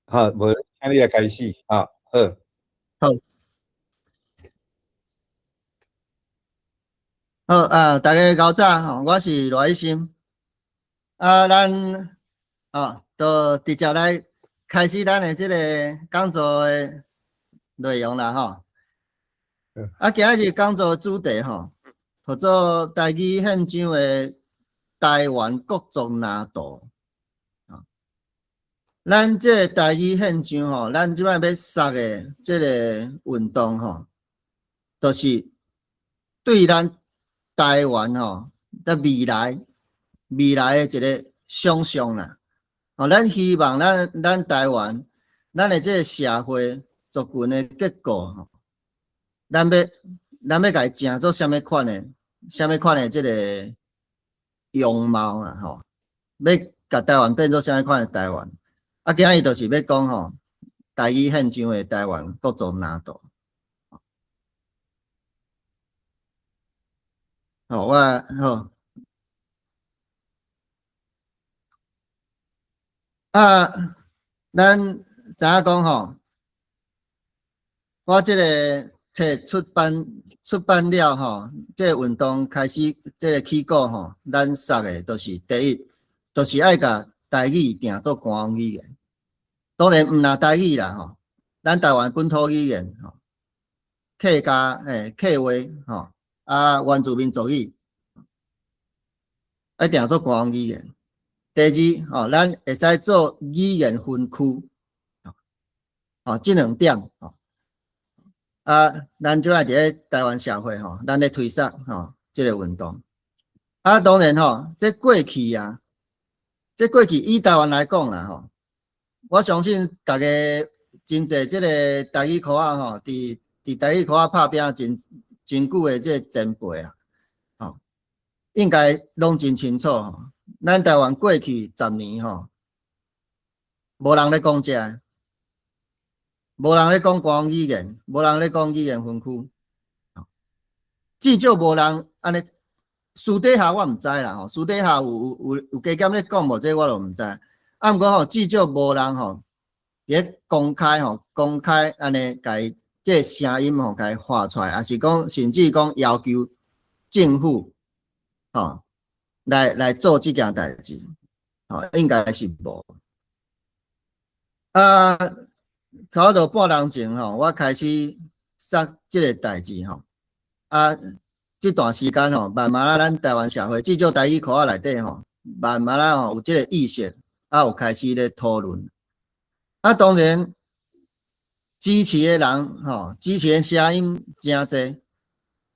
好，無請你來開始，好，好。好。好啊，大家𠢕早吼，我是賴以心。啊，咱啊，就直接來開始咱的這個講座的內容啦吼。啊，今仔日講座主題吼，叫做台語現象的台灣國族藍圖。咱這個台語現象吼，咱這擺欲捒的這個運動吼，就是對咱台灣吼的未來的一個想象啦。哦，咱希望咱台灣，咱的這個社會族群的結構吼，咱欲共伊成做啥物款的，啥物款的這個樣貌啊吼，欲共台灣變做啥物款的台灣？啊，今仔日就是欲講吼，台語現象的台灣國族藍圖。好，我好。啊，咱知影講吼，我這個冊出版了吼，這個運動開始，這個起鼓吼，咱捒的就是第一，就是愛共台語定做官方語言。當然毋但台語啦吼，咱台灣本土語言吼，客家客話吼，啊原住民族語，愛定做官方語言。第二吼，咱會使做語言分區，吼，這兩點吼，啊，咱這擺佇咧台灣社會吼，咱咧推捒吼這個運動。啊，當然吼，這過去啊，這過去以台灣來講啦吼，我相信逐家真濟這個台語科仔吼，佇台語科仔拍拚真真久的這個前輩啊，吼，應該攏真清楚吼。咱台灣過去十年吼，無人咧講這个，無人咧講官方語言，無人咧講語言分區，至少無人按呢。私底下我毋知啦吼，私底下有加減咧講無？這我就毋知。啊，毋過吼，至少無人吼，佇咧公開吼，公開按呢，共伊這個聲音吼，共伊發出來，抑是講甚至講要求政府吼來做這件代誌，吼，應該是無。啊，差不多半年前吼，我開始捒這個代誌吼，啊，這段時間吼，慢慢仔咱台灣社會，至少台語科仔內底吼，慢慢仔吼有這個意識，啊，有開始咧討論。啊，當然支持的人吼，支持的聲音誠濟。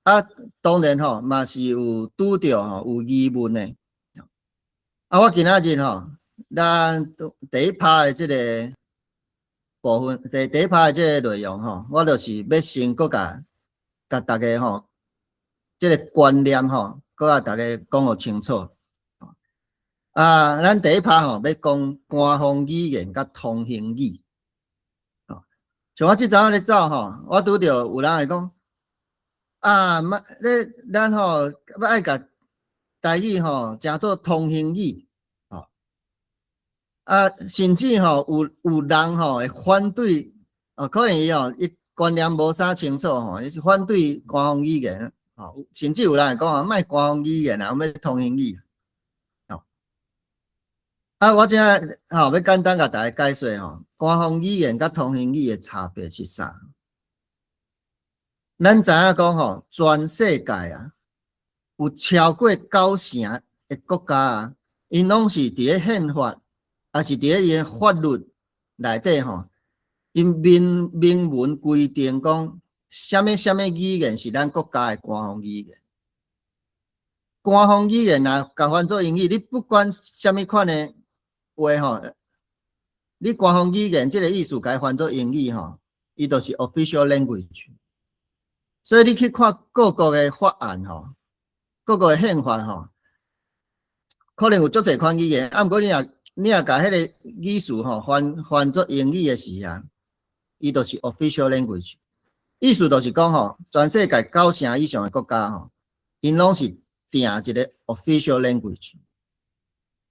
啊，當然吼，嘛是有拄著吼有疑問的。啊，我今仔日吼，咱第一趴的這個部分，第一趴的這個內容吼，我就是欲先閣共逐家吼，這個觀念吼，閣共逐家講予清楚。啊，咱第一趴吼，欲講官方語言佮通行語。像我這陣仔咧走吼，我拄著有人會講，啊，莫咧，咱吼欲愛共台語吼，成做通行語，吼。啊，甚至吼有人吼會反對，哦，可能伊吼伊觀念無啥清楚吼，伊是反對官方語言，吼，甚至有人會講啊，莫官方語言啊，我欲通行語。啊，我這吼欲簡單共大家解說吼，官方語言佮通行語的差別是啥？咱知影講吼，全世界啊，有超過九成的國家啊，𪜶攏是佇咧憲法，抑是佇咧伊的法律內底吼，𪜶明文規定講，啥物啥物語言是咱國家的官方語言。官方語言若共翻做英語，你不管啥物款的話吼，你官方語言這個意思共伊翻做英語吼，伊就是 official language。所以你去看各國的法案吼，各國的憲法吼，可能有足濟款語言，啊，毋過你若共彼個語詞吼翻做英語的時啊，伊就是 official language。意思就是講吼，全世界九成以上的國家吼，𪜶攏是定一個 official language。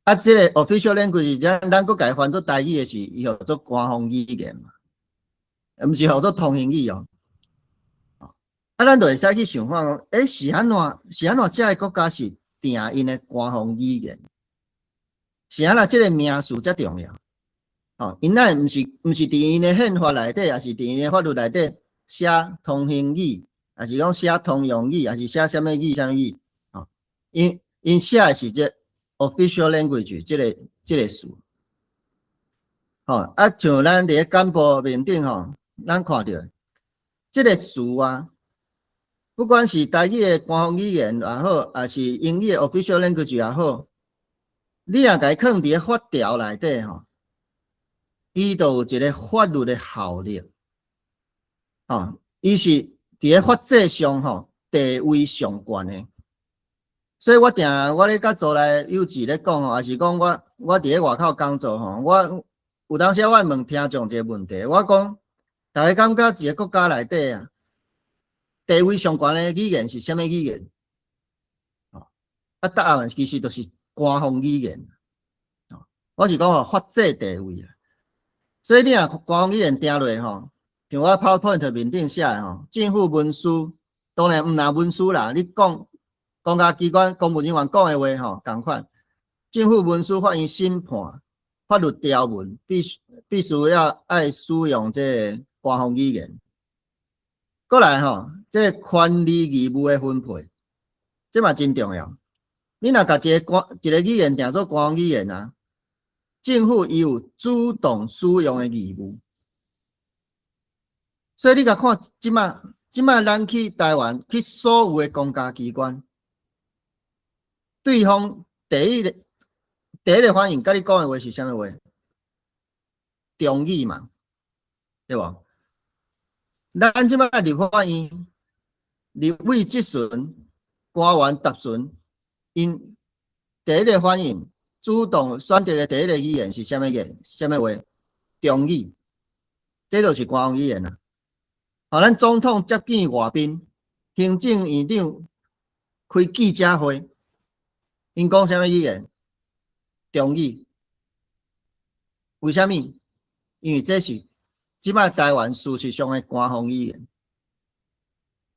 啊，這个 official language，咱閣共伊翻做台語的是，伊號做官方語言嘛，毋是號做通行語哦。啊，咱就會使去想看講，欸，是按怎？是按怎？這个國家是定𪜶的官方語言？是按怎？這个名詞遮重要？哦，𪜶哪會毋是佇𪜶的憲法內底，抑是佇𪜶的法律內底寫通行語，抑是講寫通用語，抑是寫啥物語啥物語？哦，𪜶寫的是這 official language 這个詞。吼，啊，像咱佇咧簡報面頂吼，咱看著這个詞啊，不管是台語的官方語言也好，抑是英語的 official language 也好，你若共伊囥佇咧法條內底吼，伊就有一个法律的效力。吼，伊是佇咧法制上吼地位上懸的。所以我定我咧佮組內幼稚咧講吼，抑是講我佇咧外口工作吼，我有當時我會問聽眾一个問題，我講，逐家感覺一个國家內底啊，地位上懸的語言是啥物語言？啊，答案其實就是官方語言。我是講吼法制地位啊。所以你若官方語言定落吼，像我 PowerPoint 面頂寫的吼，政府文書當然毋若文書啦，你講公家機關公務人員講的話吼，仝款。政府文書、法院審判、法律條文必須要愛使用這个官方語言。過來吼，這个權利義務的分配，這嘛真重要。你若共一个語言定做官方語言啊，政府伊有主動使用的義務。所以你共看，這馬咱去台灣去所有的公家機關，對方第一个反應，佮你講的話是啥物話？中語嘛，對無？咱這擺立法院立委質詢、官員答詢，𪜶第一个反應，主動選擇的第一个語言是啥物個？啥物話？中語，這就是官方語言啊！吼，咱總統接見外賓，行政院長開記者會，𪜶講啥物語言？中語。為啥物？因為這是這擺台灣事實上的官方語言。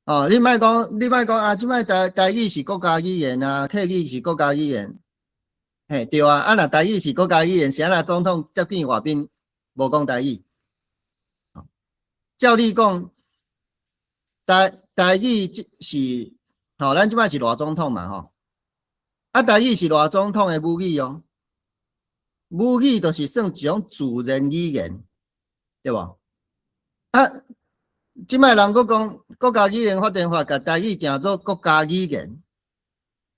哦，你莫講啊！這擺台語是國家語言啊，客語是國家語言。嘿，對啊，啊若台語是國家語言，是按怎總統接見外賓無講台語？照理講，台語這是，吼，咱這擺是賴總統嘛，吼。啊，台語是賴總統的母語哦，母語就是算一種自然語言，對無？啊，這擺人閣講國家語言發展法，共台語定做國家語言，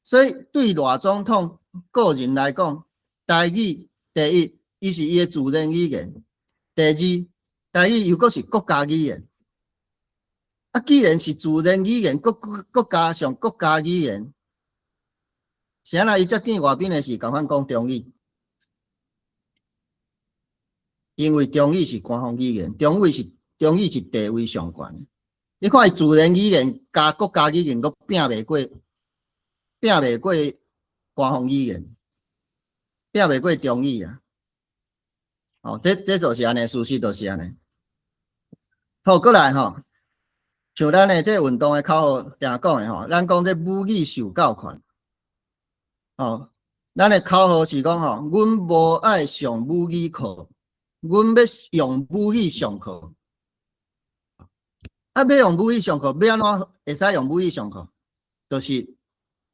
所以對賴總統個人來講，台語第一，伊是伊的自然語言；第二，台語又閣是國家語言。啊，既然是自然語言，閣加上國家語言，是按怎伊接見外賓的時，仝款講中語？因為中語是官方語言，中語是地位上懸。你看伊自然語言加國家語言，閣拚袂過官方語言，拚袂過中語啊！哦，這就是按呢，事實就是按呢。好，過來吼，像咱的這運動的口號定講的吼，咱講這母語受教權。哦，咱的口號是講吼，阮無愛上母語課，阮欲用母語上課。啊，欲用母語上課，欲按怎會使用母語上課？就是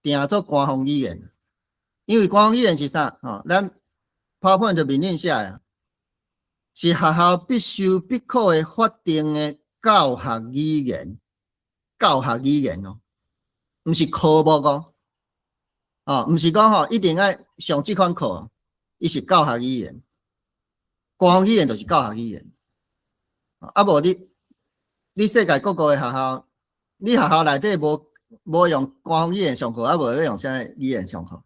定做官方語言。因為官方語言是啥？吼，咱 PowerPoint 面頂寫的，是學校必修必考的法定的教學語言，教學語言哦，毋是科目哦，哦，毋是講吼一定愛上這款課，伊是教學語言，官方語言就是教學語言。啊，無你世界各國的學校，你學校內底無用官方語言上課，啊，無欲用啥語言上課？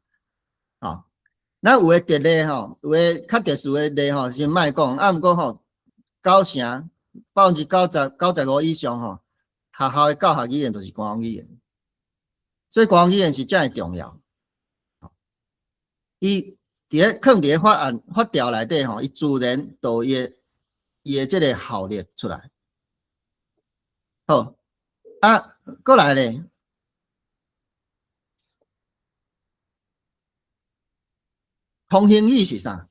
哦，咱有的特例吼，有的較特殊的例吼，先莫講。啊，毋過吼，九成90、95以上吼，學校的教學語言就是官方語言。所以官方語言是遮爾重要。伊佇咧囥佇咧法案法條內底吼，伊自然就伊的這个效力出來。好，啊，閣來咧，通行語是啥？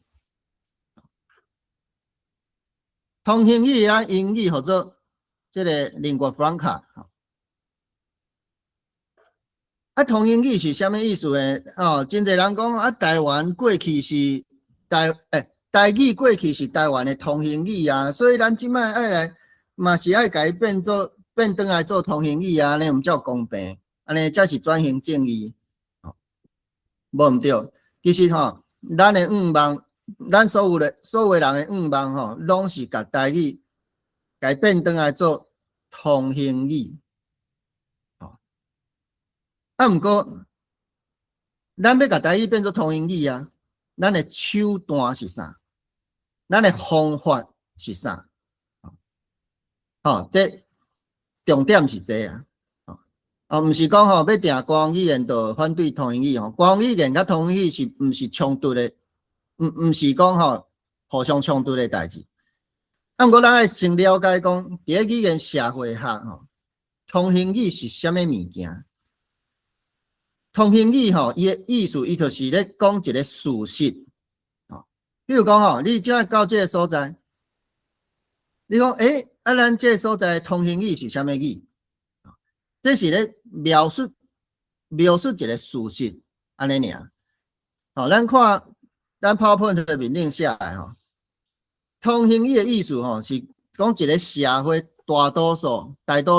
通行語啊，英語號做這个 lingua franca。啊，通行語是啥物意思呢？哦，真濟人講啊，台灣過去是台欸，台語過去是台灣的通行語啊，所以咱這擺愛來嘛是愛共伊變做變轉來做通行語啊，按呢毋才有公平，按呢才是轉型正義。哦，無毋對，其實吼，咱的願望，咱所有人的願望吼，攏是共台語共伊變轉來做通行語。啊，毋過，咱欲共台語變做通行語啊，咱的手段是啥？咱的方法是啥？吼，這重點是這啊。哦，毋是講吼欲定官方語言就反對通行語吼，官方語言佮通行語是毋是衝突的？毋是講吼互相衝突的代誌。啊，毋過咱愛先了解講，佇咧語言社會學吼，通行語是啥物物件？通行語吼，伊的意思，伊就是咧講一個事實。吼，比如講吼，你這擺到這个所在，你講，欸，啊，咱這个所在通行語是啥物語？這是咧描述一個事實，按呢爾。吼，咱看咱 PowerPoint 面頂寫的吼，通行語的意思吼，是講一個社會大多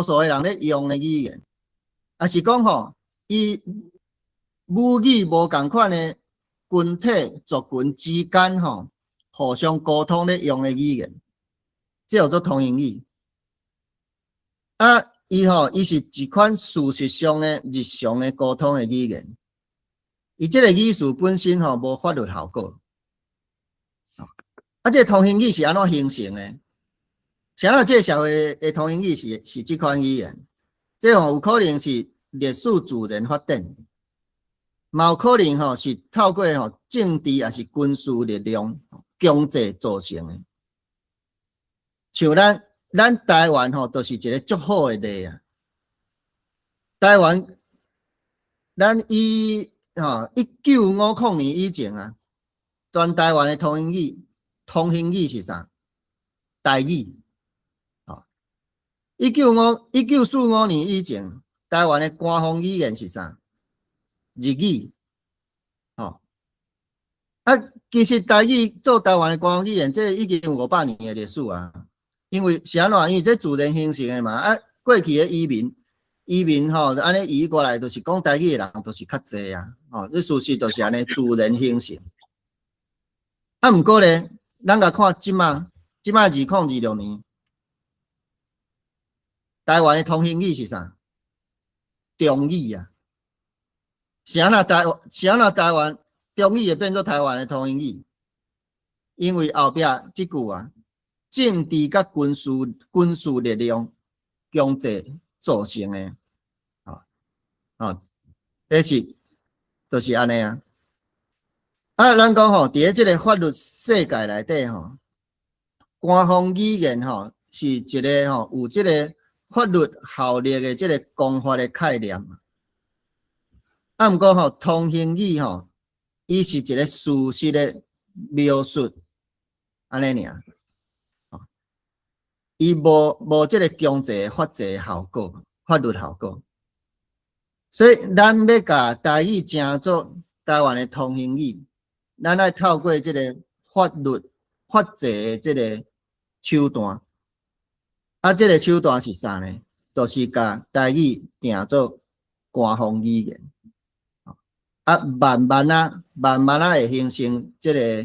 數的人咧用的語言，抑是講吼，伊母語無仝款的群體族群之間吼，互相溝通咧用的語言，這叫做通行語。啊，伊吼，伊是一款事實上的日常的溝通的語言。伊這个語詞本身吼，無法律效果。啊，這个通行語是按怎形成的？啥人這个社會的通行語是這款語言？這吼有可能是歷史自然發展。嘛有可能吼是透過吼政治抑是軍事力量強制造成的。像咱台灣吼，就是一个足好的例啊。台灣，咱以吼1950年以前啊，全台灣的通行語是啥？台語。吼，1945年以前，台灣的官方語言是啥？日語。吼，啊，其實台語做台灣的官方語言，這已經有500年的歷史啊。因為是按怎？因為這自然形成的嘛。啊，過去的移民吼，按呢移過來，就是講台語的人，就是較濟啊。吼，這事實就是按呢自然形成。啊，毋過咧，咱共看這馬，這馬2026年，台灣的通行語是啥？中語啊。是按怎台灣中語會變做台灣的通行語？因為後壁這句啊，政治佮軍事力量強制造成的，啊啊，這是就是按呢啊。啊，咱講吼，佇咧這个法律世界內底吼，官方語言吼是一个吼有這个法律效力的這个公法的概念。啊，毋過吼，通行語吼，伊是一个事實的描述，按呢爾。伊無這个強制的法制效果、法律效果，所以咱欲共台語成做台灣的通行語，咱愛透過這个法律法制的這个手段。啊，這个手段是啥呢？就是共台語定做官方語言。啊，慢慢仔、慢慢仔會形成這个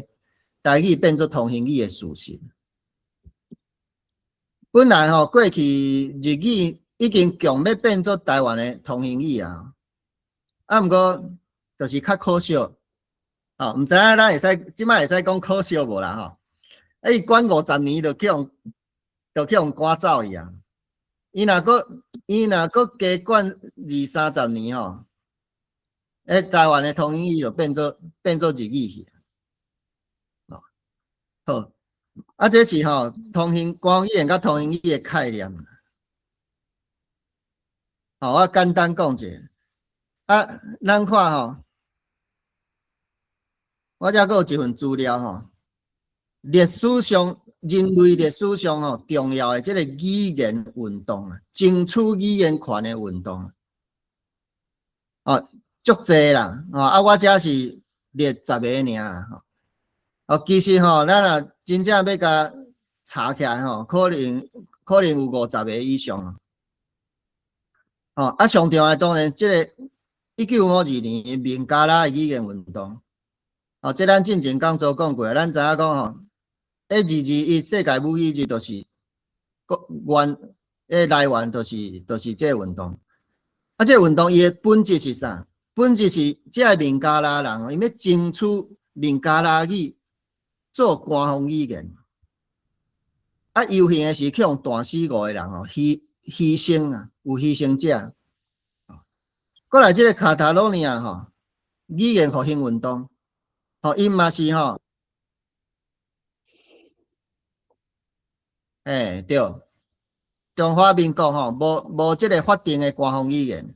台語變做通行語的事實。本來吼，過去日語已經強欲變做台灣的通行語啊，啊，毋過就是較可惜，吼，毋知影咱會使這擺會使講可惜無啦吼？啊，伊管50年就去予趕走去啊！伊若閣加管二三十年吼，欸，台灣的通行語就變做日語去。好，啊，這是吼通行官方語言佮通行語的概念。好，我簡單講一下。啊，咱看吼，我遮閣有一份資料吼，歷史上人類歷史上吼重要的這個語言運動啊，爭取語言權的運動。哦，足濟啦，哦，啊，我遮是列十个爾吼。哦，其實吼，咱若真正欲共查起來吼，可能有50個以上。哦，啊，上重要當然，這個1952年孟加拉語言運動，哦，這咱進前講座講過，咱知影講吼，221世界母語日就是國源，來源就是這個運動。啊，這個運動伊的本質是啥？本質是這個孟加拉人，伊欲爭取孟加拉語做官方語言。啊，有幸的是去予彈死五個人哦，犧牲啊，有犧牲者。過來這個卡塔羅尼亞吼，語言復興運動，吼，𪜶嘛是吼，欸，對，中華民國吼，無這個法定的官方語言。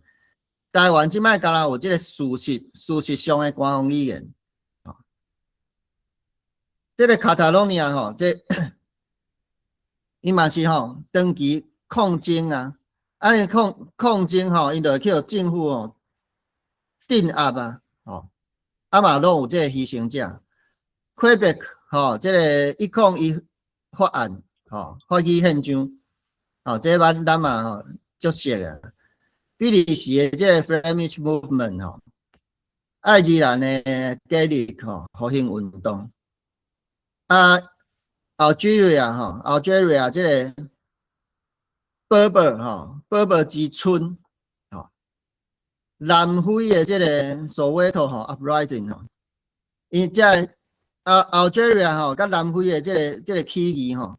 台灣這擺敢若有這個事實上的官方語言。這個卡塔羅尼亞吼，這伊嘛是吼長期抗爭啊，啊，𪜶抗爭吼，𪜶就會去予政府吼鎮壓啊，吼，啊嘛攏有這個犧牲者。魁北克吼，這個101法案吼，法語憲章，吼，這咱嘛吼足熟啊。比利時的這個 Flemish Movement 吼，愛爾蘭的 Gaelic 吼復興運動，啊，Algeria 吼，Algeria 這個 Berber 吼，Berber 之春吼，南非的這個 Soweto 吼 Uprising 吼，𪜶這啊 Algeria 吼，佮南非的這個起義吼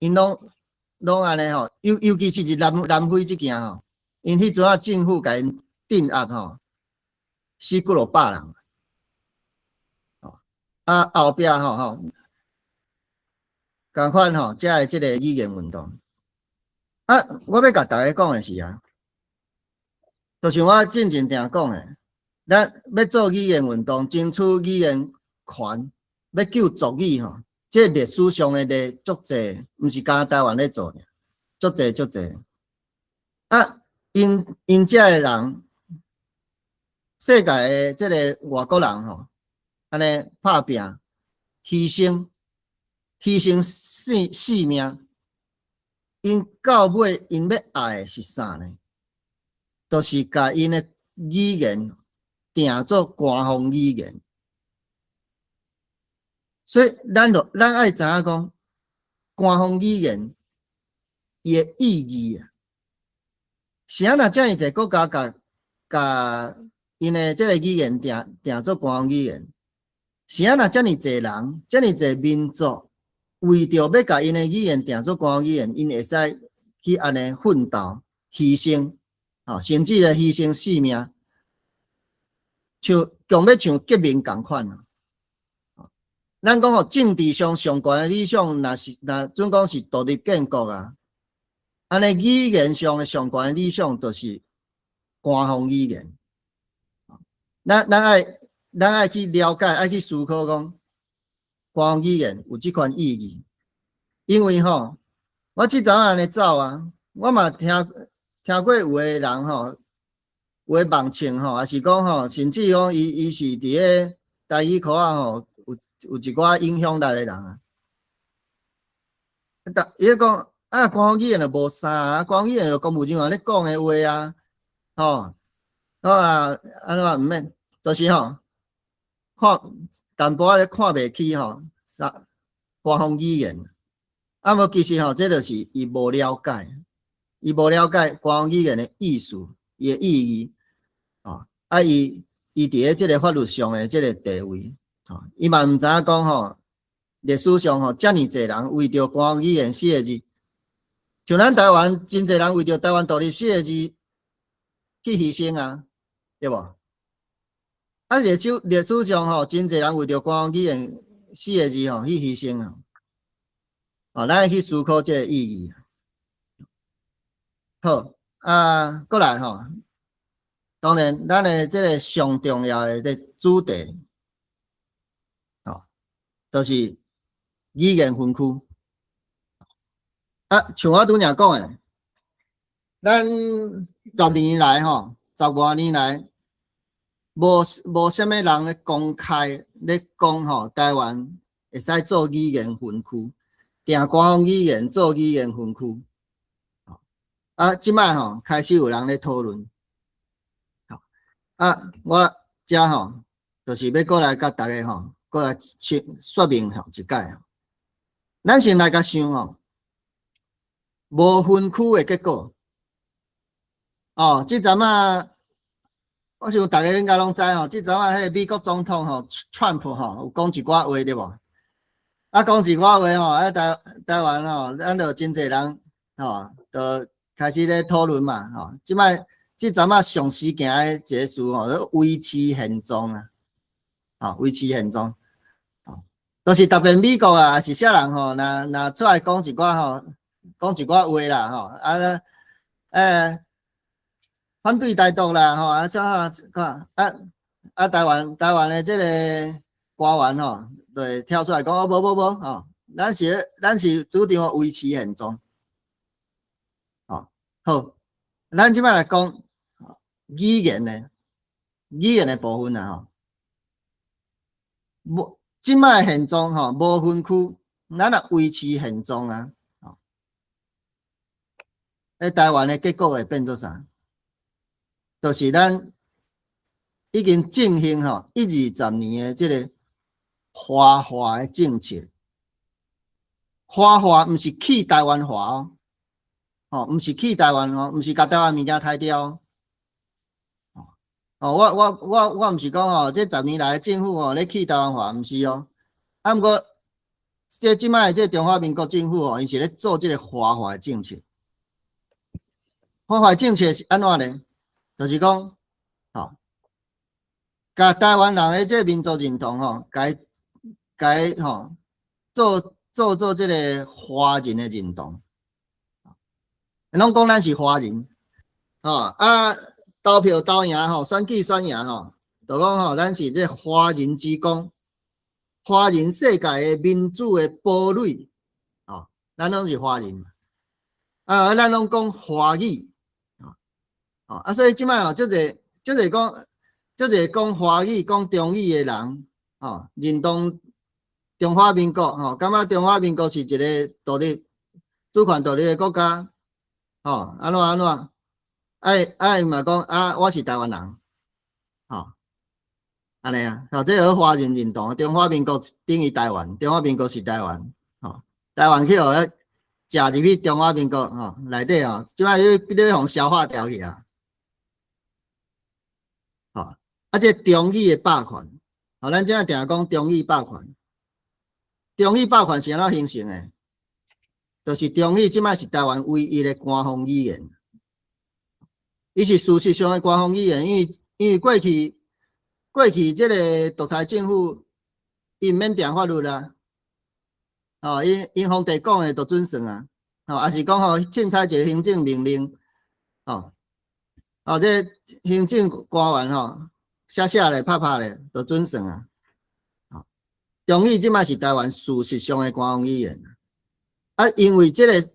，𪜶攏按呢吼，尤其是南非這件吼，𪜶彼陣仔政府共𪜶鎮壓吼，死幾落百人。啊，後壁吼吼，仝款吼，遮的這個語言運動。啊，我欲共大家講的是啊，就像我進前定講的，咱欲做語言運動，爭取語言權，欲救族語吼，這歷史上的例足濟，毋是干焦台灣咧做爾，足濟足濟。啊，𪜶遮的人，世界的這個外國人吼，按呢拍拚，犧牲性命，𪜶到尾𪜶欲愛的是啥呢？就是共𪜶的語言定做官方語言。所以咱愛知影講，官方語言伊的意義啊，是按怎遮爾濟國家共𪜶的這個語言定做官方語言？是按怎遮爾濟人、遮爾濟民族，為著欲共𪜶的語言定做官方語言，𪜶會使去按呢奮鬥、犧牲，吼，甚至會犧牲性命，像強欲像革命仝款啊！咱講吼，政治上上懸的理想，若準講是獨立建國啊，按呢語言上的上懸的理想，就是官方語言。咱愛去了解，愛去思考講，官方語言有這款意義。因為吼，我這陣按呢走啊，我嘛聽過有的人吼，有的網唱吼，抑是講吼，甚至講伊是佇咧台語科仔吼，有一寡影響力的人啊。但伊咧講啊，官方語言就無啥啊，官方語言就公務人員咧講的話啊，吼，我啊按怎毋免，就是吼，看淡薄仔咧看袂起吼，啥官方語言。啊，無其實吼，這就是伊無了解，伊無了解官方語言的意思，伊的意義，吼，啊，伊佇咧這個法律上的這個地位，吼，伊嘛毋知影講吼，歷史上吼，遮爾濟人為著官方語言四個字，像咱台灣真濟人為著台灣獨立四個字去犧牲啊，對無？啊，歷史上吼，真濟人為著官方語言四个字吼，去犧牲啊！哦，咱愛去思考這個意義。好，啊，過來吼，當然，咱的這個上重要的這主題，吼，就是語言分區。啊，像我拄才講的，咱10年來吼，十外年來，無啥物人咧公開咧講吼，台灣會使做語言分區，定官方語言做語言分區。啊，這擺吼開始有人咧討論。啊，我遮吼就是欲過來佮大家吼，過來說明吼一擺。咱先來共想吼，無分區的結果。哦，這陣仔，我想大家應該攏知吼，這陣仔彼個美國總統吼，川普吼，有講一寡話對無？啊，講一寡話吼，啊台灣吼，咱就真濟人吼，就開始咧討論嘛，吼。這擺這陣仔上時行的一個詞吼，維持現狀啊，吼，維持現狀，吼，就是特別美國啊，抑是啥人吼，若出來講一寡吼，講一寡話啦，吼，啊，反對台獨啦，吼，啊，啥看啊啊，台灣的這個官員吼，就會跳出來講，哦，無無無，吼，咱是主張維持現狀，吼，好，咱這擺來講語言的部分啦，吼，無這擺現狀吼，無分區，咱若維持現狀啊，吼，欸，台灣的結果會變做啥？就是咱已經進行吼一二十年的這個華化的政策，華化毋是去台灣化哦，吼，毋是去台灣哦，毋是共台灣物件刣掉哦。哦，我毋是講吼，這十年來政府吼咧去台灣化，毋是哦。啊，毋過這這擺這中華民國政府吼，伊是咧做這個華化的政策。華化政策是按怎呢？就是講，吼，共台灣人的這個民族認同吼，共共吼做這個華人的認同，攏講咱是華人，吼啊，投票投贏吼，選舉選贏吼，就講吼，咱是這華人之光，華人世界的民主的堡壘，吼，咱攏是華人，啊，咱攏講華語。啊，所以這擺吼，足濟足濟講，足濟講華語、講中語的人，吼，認同中華民國，吼，感覺中華民國是一個獨立、主權獨立的國家，吼，按怎按怎，啊伊嘛講啊，我是台灣人，吼，按呢啊，吼，這個華人認同，中華民國等於台灣，中華民國是台灣，吼，台灣去予食入去中華民國，吼，內底吼，這擺你欲予消化掉去啊！吼，啊，這中語的霸權，吼，咱這定講中語霸權，中語霸權是按怎形成的？就是中語這擺是台灣唯一的官方語言，伊是事實上的官方語言，因為過去這個獨裁政府，伊毋免定法律啦，吼，𪜶皇帝講的就準算啊，吼，抑是講吼，凊彩一個行政命令，吼。哦，這行政官員吼，寫寫咧、拍拍咧，就準算啊。中語這擺是台灣事實上的官方語言啊，因為這個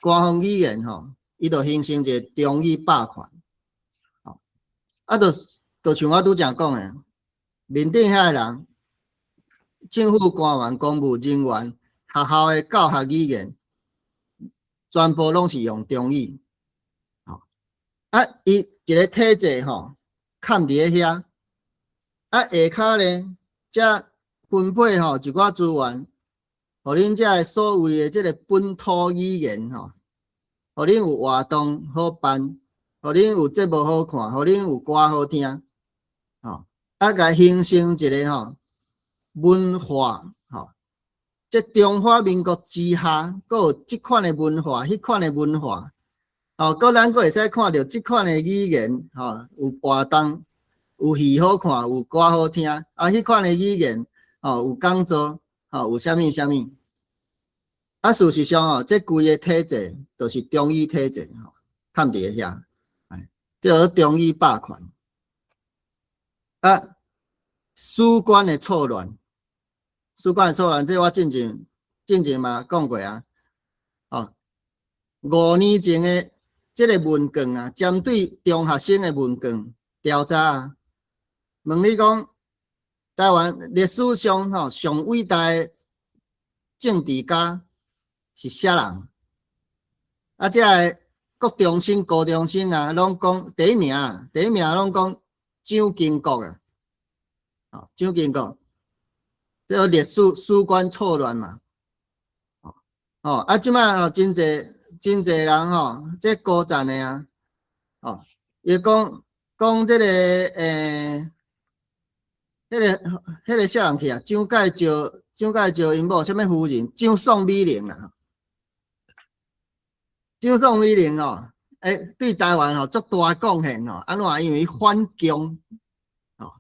官方語言吼，伊就形成一個中語霸權。啊，就像我拄才講的，面頂遐的人，政府官員、公務人員、學校的教學語言，全部攏是用中語。啊，伊一個體制吼，崁佇咧遐，啊下跤咧，才分配吼一寡資源，予恁這个所謂的這個本土語言吼，予恁有活動好辦，予恁有節目好看，予恁有歌好聽，吼，啊，共形成一個吼文化吼，這中華民國之下，閣有這款的文化，彼款的文化。哦，閣咱閣會使看著這款的語言，吼，有活動，有戲好看，有歌好聽，啊，彼款的語言，吼，有講座，吼，有啥物啥物？啊，事實上吼，這規个體制就是中醫體制吼，崁佇咧遐，哎，叫做中醫霸權。啊，史觀的錯亂，史觀的錯亂，這我進前嘛講過啊。哦，5年前的這個問卷啊，針對中學生的問卷調查啊，問你講，台灣歷史上吼上偉大的政治家是啥人？啊，這个國中生、高中生啊，攏講第一名，第一名攏講蔣經國啊，哦，蔣經國，這個歷史史觀錯亂嘛，哦，啊，這擺吼真濟真濟人吼，這高讚的啊，哦，伊講講這個彼個啥人去啊？蔣介石，蔣介石𪜶某啥物夫人？蔣宋美齡啊，蔣宋美齡吼，對台灣吼足大貢獻吼，按怎？因為反共，吼，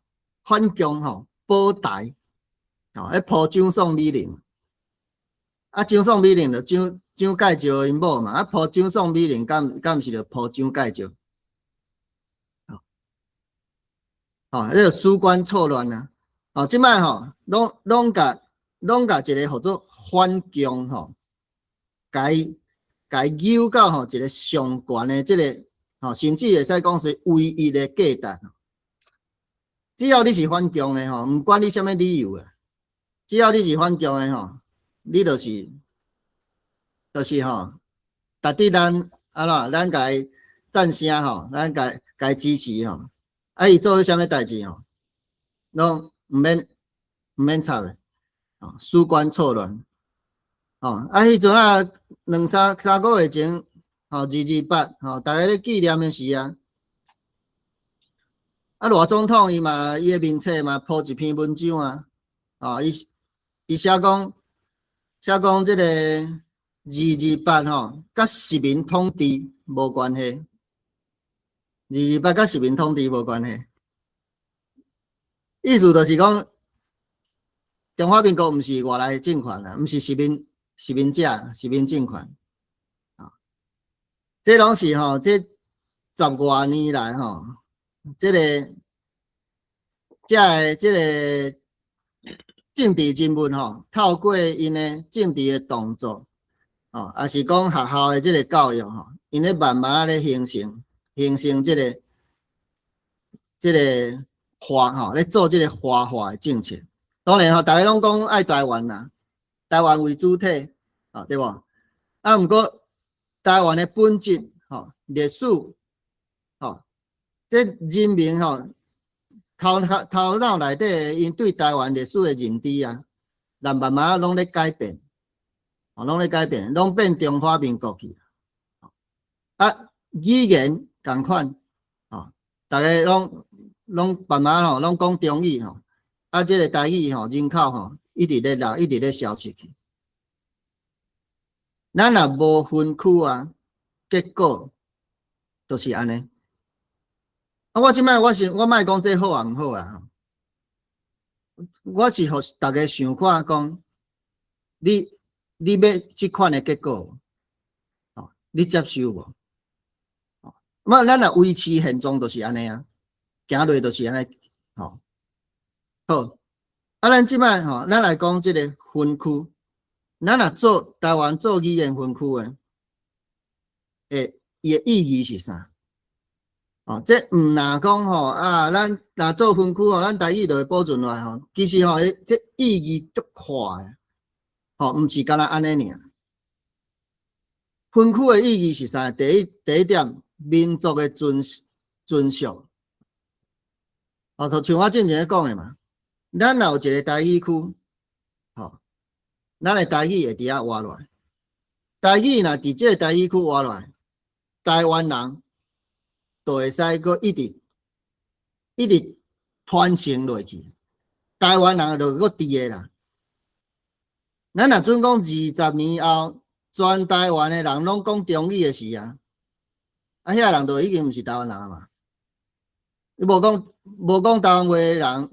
反共吼，保台，吼，咧抱蔣宋美齡，啊，蔣宋美齡就蔣介石𪜶某嘛，啊，抱蔣宋美齡，敢毋是就抱蔣介石？吼，這個史觀錯亂啊！哦，這擺吼，攏共一個號做反共吼，共伊扭到吼一個上懸的這個吼，甚至會使講是唯一的價值。只要你是反共的吼，毋管你啥物理由啊，只要你是反共的吼，你就是吼，值得咱按怎，咱共伊贊聲吼，咱共伊支持吼。啊，伊做啥物代誌吼，攏毋免插的，哦，史觀錯亂，哦，啊，彼陣啊，兩三個月前，吼，228，吼，逐家咧紀念的時啊，啊，賴總統伊嘛，伊的面冊嘛，鋪一篇文章啊，哦，伊寫講這個二二八吼，佮殖民統治無關係。二二八佮殖民統治無關係，意思就是講，中華民國毋是外來的政權啊，毋是殖民者、殖民政權啊。這攏是吼，這十外年來吼，這個政治人物吼，透過𪜶的政治的動作，吼，抑是講學校的這個教育吼，𪜶咧慢慢咧形成這個華吼，咧做這個華化的政策。當然吼，逐家攏講愛台灣啦，台灣為主體，啊對無？啊，毋過台灣的本質吼，歷史吼，這人民吼，頭腦內底𪜶對台灣歷史的認知啊，慢慢慢攏咧改變，吼，攏咧改變，攏變中華民國去。啊，語言仝款，吼，逐家攏慢慢吼，攏講中語吼，啊，這個台語吼，人口吼，一直咧老，一直咧消失去。咱若無分區啊，結果就是按呢。啊，我這擺我是我莫講這好抑毋好啊，我是予逐家想看講，你欲這款的結果，哦，你接受無？嘛，咱若維持現狀就是按呢啊，行落就是按呢，吼。好，啊，咱這擺吼，咱來講這個分區，咱若做台灣做語言分區的，伊的意義是啥？哦，這毋若講吼啊，咱若做分區吼，咱台語就會保存落來吼。其實吼，這意義足闊的，吼，毋是干焦按呢爾。分區的意義是啥？第一點，民族的尊屬。哦，就像我之前講的嘛，咱若有一個台語區，吼，咱的台語會佇遐活落來。台語若佇這個台語區活落來，台灣人就會使閣一直一直傳承落去。台灣人就閣佇的啦。咱若準講20年後，全台灣的人攏講中語的時啊，啊，遐人就已經毋是台灣人啊嘛。你無講台灣話的人，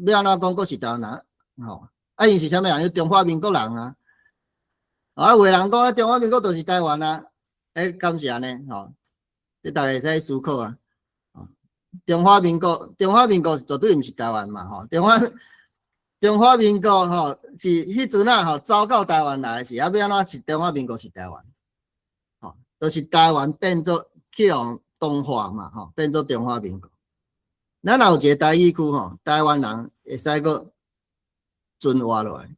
欲按怎講閣是台灣人吼？啊，𪜶是啥物人？𪜶中華民國人啊。啊，有的人講啊，中華民國就是台灣啊，欸，敢是按呢？吼，這逐家會使思考啊。中華民國，中華民國是絕對毋是台灣嘛，吼。中華民國吼是彼陣仔吼走到台灣來時，啊欲按怎是中華民國是台灣？吼，就是台灣變做去予同化嘛，吼，變做中華民國。咱若有一個台語區吼，台灣人會使閣存活落來。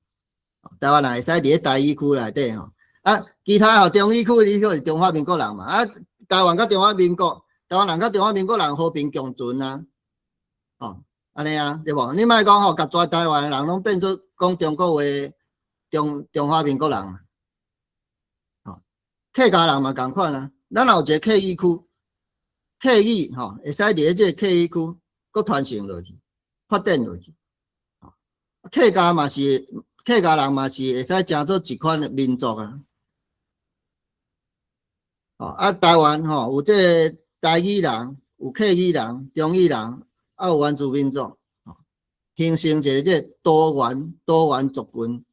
台灣人會使佇咧台語區內底吼，啊，其他吼中語區你就是中華民國人嘛，啊，台灣佮中華民國，台灣人佮中華民國人和平共存啊，吼，按呢啊，對無？你莫講吼，共全台灣的人攏變做講中國話，中華民國人，吼，客家人嘛仝款啊，咱若有一個客語區，客語吼會使佇咧這個客語區閣傳承落去，發展落去，客家嘛是。客家人嘛是會使成做一款的民族啊！哦，啊，台灣吼有這個台語人，有客語人、中語人，啊有原住民族，形成一個這個多元族群、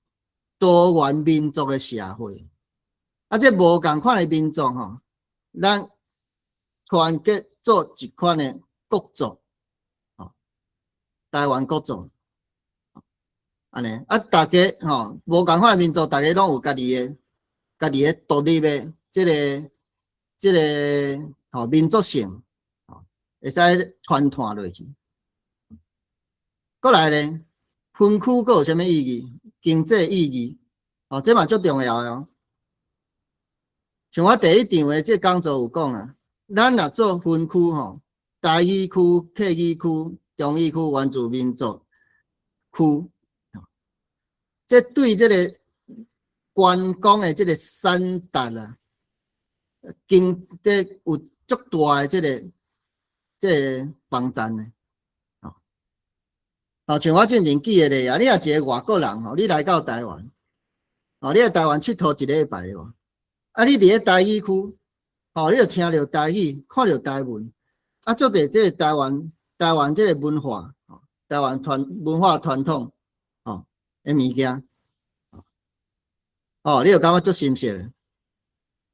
多元民族的社會。啊，這無仝款的民族吼，咱團結做一款的國族，吼，台灣國族。按呢，啊，逐家吼無仝款的民族，逐家攏有家己的獨立的這個吼民族性，吼會使傳傳落去。閣來咧，分區閣有啥物意義？經濟意義，哦，這嘛足重要的哦。像我第一場的這講座有講啊，咱若做分區吼，台語區、客語區、中語區、原住民族區。這對這個觀光的這個產值啊，經濟有足大的這個幫助的。哦，像我進前舉的例啊，你若一個外國人吼，你來到台灣，哦，你來台灣𨑨迌一禮拜無？啊，你佇咧台語區，哦，你就聽著台語，看著台文，啊，足濟這個台灣這個文化，台灣文化傳統，哦的物件，哦，你就感覺足新鮮。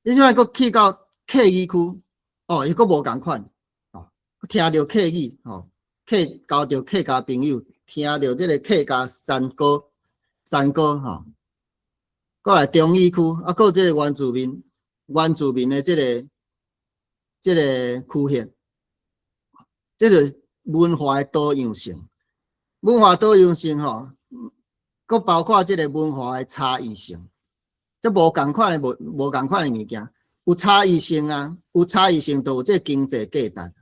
你這擺閣去到客語區，哦，伊閣無仝款，哦，聽著客語，哦，交著客家朋友，聽著這個客家山歌，吼，閣來中語區，啊，閣有這個原住民的這個區域，這個文化的多樣性，文化多樣性吼，閣包括這個文化的差異性，這無仝款的物件，有差異性啊，有差異性就有這個經濟價值。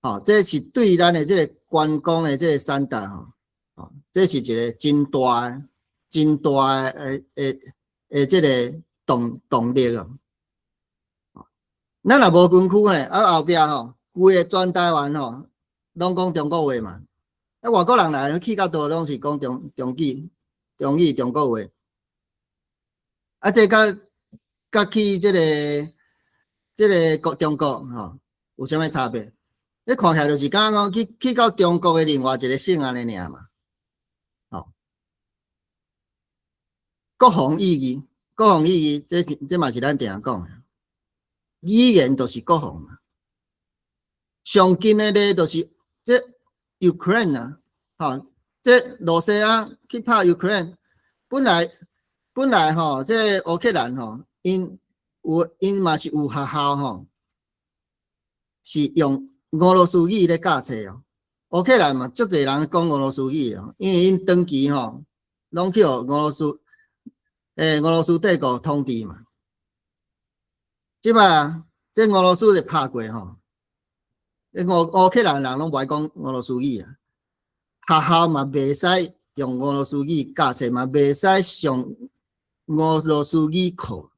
吼，這是對咱的這個觀光的這個產值吼，哦，這是一個真大的、真大的這個動力哦。咱若無分區呢，啊後壁吼，規个全台灣吼，攏講中國話嘛。啊，外國人來去到佗攏是講中語、中國話。啊，這佮去這個中國吼，有啥物差別？你看起來就是敢若講去到中國的另外一個省按呢爾嘛。吼，國防意義，國防意義，這嘛是咱定講的。語言就是國防嘛。上近的例就是這 Ukraine 啊，吼，這羅西亞去拍 Ukraine，本來吼，這烏克蘭吼，𪜶嘛是有學校吼，是用俄羅斯語咧教冊哦。烏克蘭嘛，足濟人講俄羅斯語哦，因為𪜶長期吼，攏去予俄羅斯帝國統治嘛。這擺這俄羅斯就拍過吼，烏克蘭人攏無愛講俄羅斯語啊，學校嘛袂使用俄羅斯語教冊嘛，袂使上俄羅斯語課。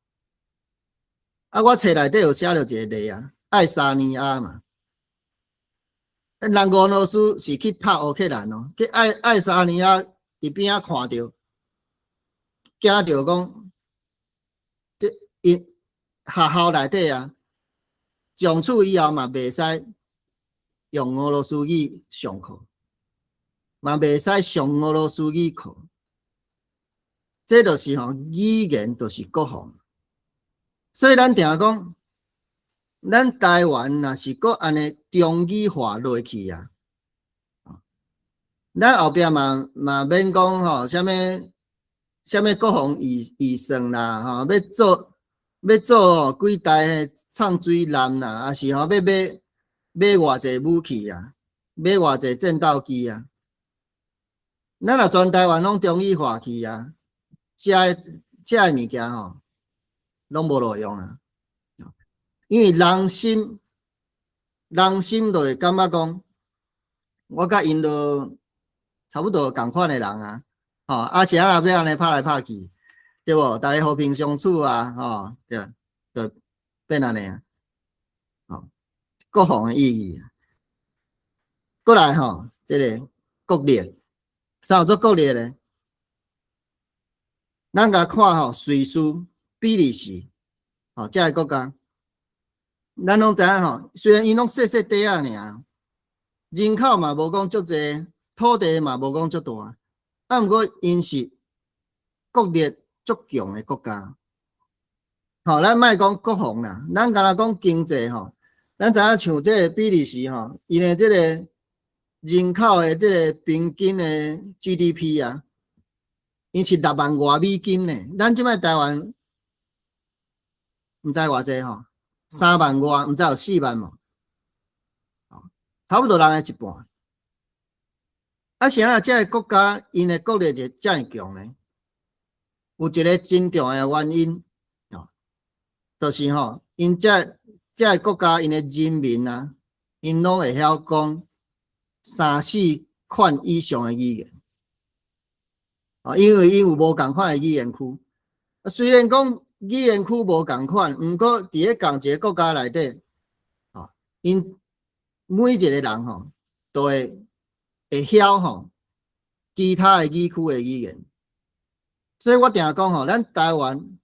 啊，我冊內底有寫著一個例啊，愛沙尼亞嘛，人俄羅斯是去拍烏克蘭哦，去愛沙尼亞佇邊仔看著，驚著講，這𪜶學校內底啊，從此以後嘛袂使用俄羅斯語上課。嘛袂使上俄羅斯語課。這就是吼語言就是國防。所以咱定講，咱台灣若是閣按呢中語化落去啊，咱後壁嘛免講吼，啥物啥物國防預算啦，吼，欲做幾台藏水艦啦，抑是吼欲買偌濟武器啊，買偌濟戰鬥機啊。咱若全台灣攏中語化去啊，這个物件吼，攏無路用啊。因為人心就會感覺講，我佮𪜶都差不多仝款的人啊，吼，啊是按怎欲按呢拍來拍去，對無？大家和平相處啊，吼，對，就變按呢啊，吼，國防的意義。過來吼，這个國力，啥叫做國力呢？咱共看吼，瑞士、比利時，吼，這个國家，咱攏知影吼，雖然𪜶攏細細塊仔爾，人口嘛無講足濟，土地嘛無講足大，啊，毋過𪜶是國力足強的國家。吼，咱莫講國防啦，咱干焦講經濟吼，咱知影像這个比利時吼，𪜶的這个人口的這个平均的 GDP 啊，𪜶是6萬外美金呢。咱這擺台灣毋知偌濟吼，3萬外，毋知有4萬無？差不多人的一半。啊，啥啊？這个國家𪜶的國力就遮爾強呢？有一个真重要的原因，哦，就是吼，𪜶這个國家𪜶的人民啊，𪜶攏會曉講三四款以上的語言。啊，因為𪜶有無仝款的語言區。啊，雖然講語言區無仝款，毋過佇咧仝一个國家內底，啊，𪜶每一个人吼，都會曉吼其他的語區的語言。所以我定講吼，咱台灣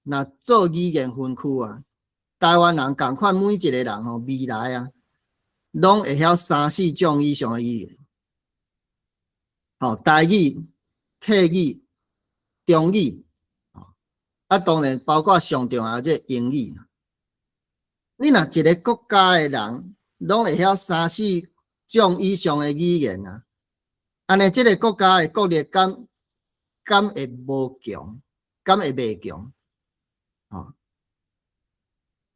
若做語言分區啊，台灣人仝款每一个人吼，未來啊，攏會曉三四種以上的語言。吼，台語、客語、中語，啊，當然包括上重要這英語。你若一个國家的人，攏會曉三四種以上的語言啊，按呢，這个國家的國力敢會無強？敢會袂強？吼，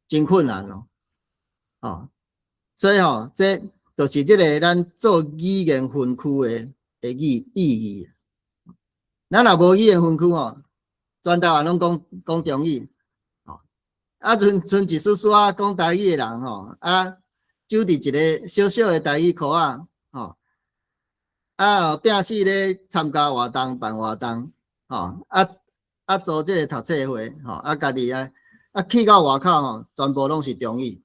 真困難哦，吼，所以吼，這就是這个咱做語言分區的意義。咱若無語言分區吼，全台灣攏講中語，吼，啊，賰一絲絲仔講台語的人吼，啊，就佇一个小小的台語區仔，吼，啊，拚死咧參加活動、辦活動，吼，啊，組這个讀冊會，吼，啊，家己啊去到外口吼，全部攏是中語，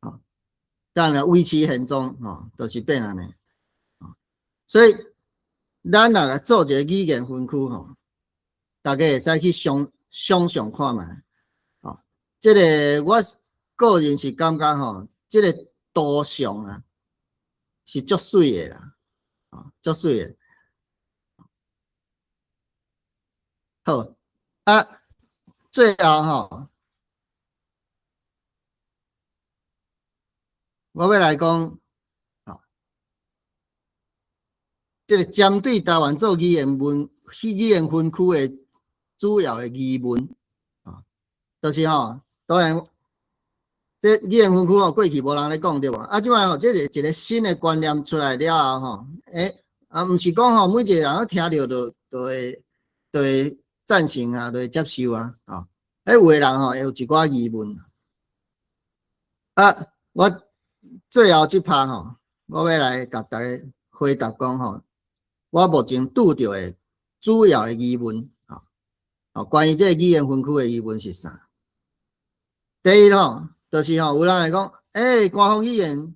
吼，當然維持現狀，吼，就是變按呢，所以咱若來做一个語言分區，吼，大家會使去想想看覓，吼，這个我個人是感覺吼，這个圖像啊是足媠的啦，吼，足媠的。好，啊，最後吼，我欲來講，吼，這个針對台灣做語言分區的主要的疑問，啊，就是吼，當然，這語言分區吼，過去無人咧講對無？啊，這擺吼，這是一个新的觀念出來了後吼，啊，毋是講吼，每一个人聽著就會贊成啊，就會接受啊，吼，有的人吼會有一寡疑問。啊，我最後這趴吼，我欲來共大家回答講吼，我目前拄著的主要的疑問，吼，哦，關於這个語言分區的疑問是啥？第一吼，就是吼，有人會講，官方語言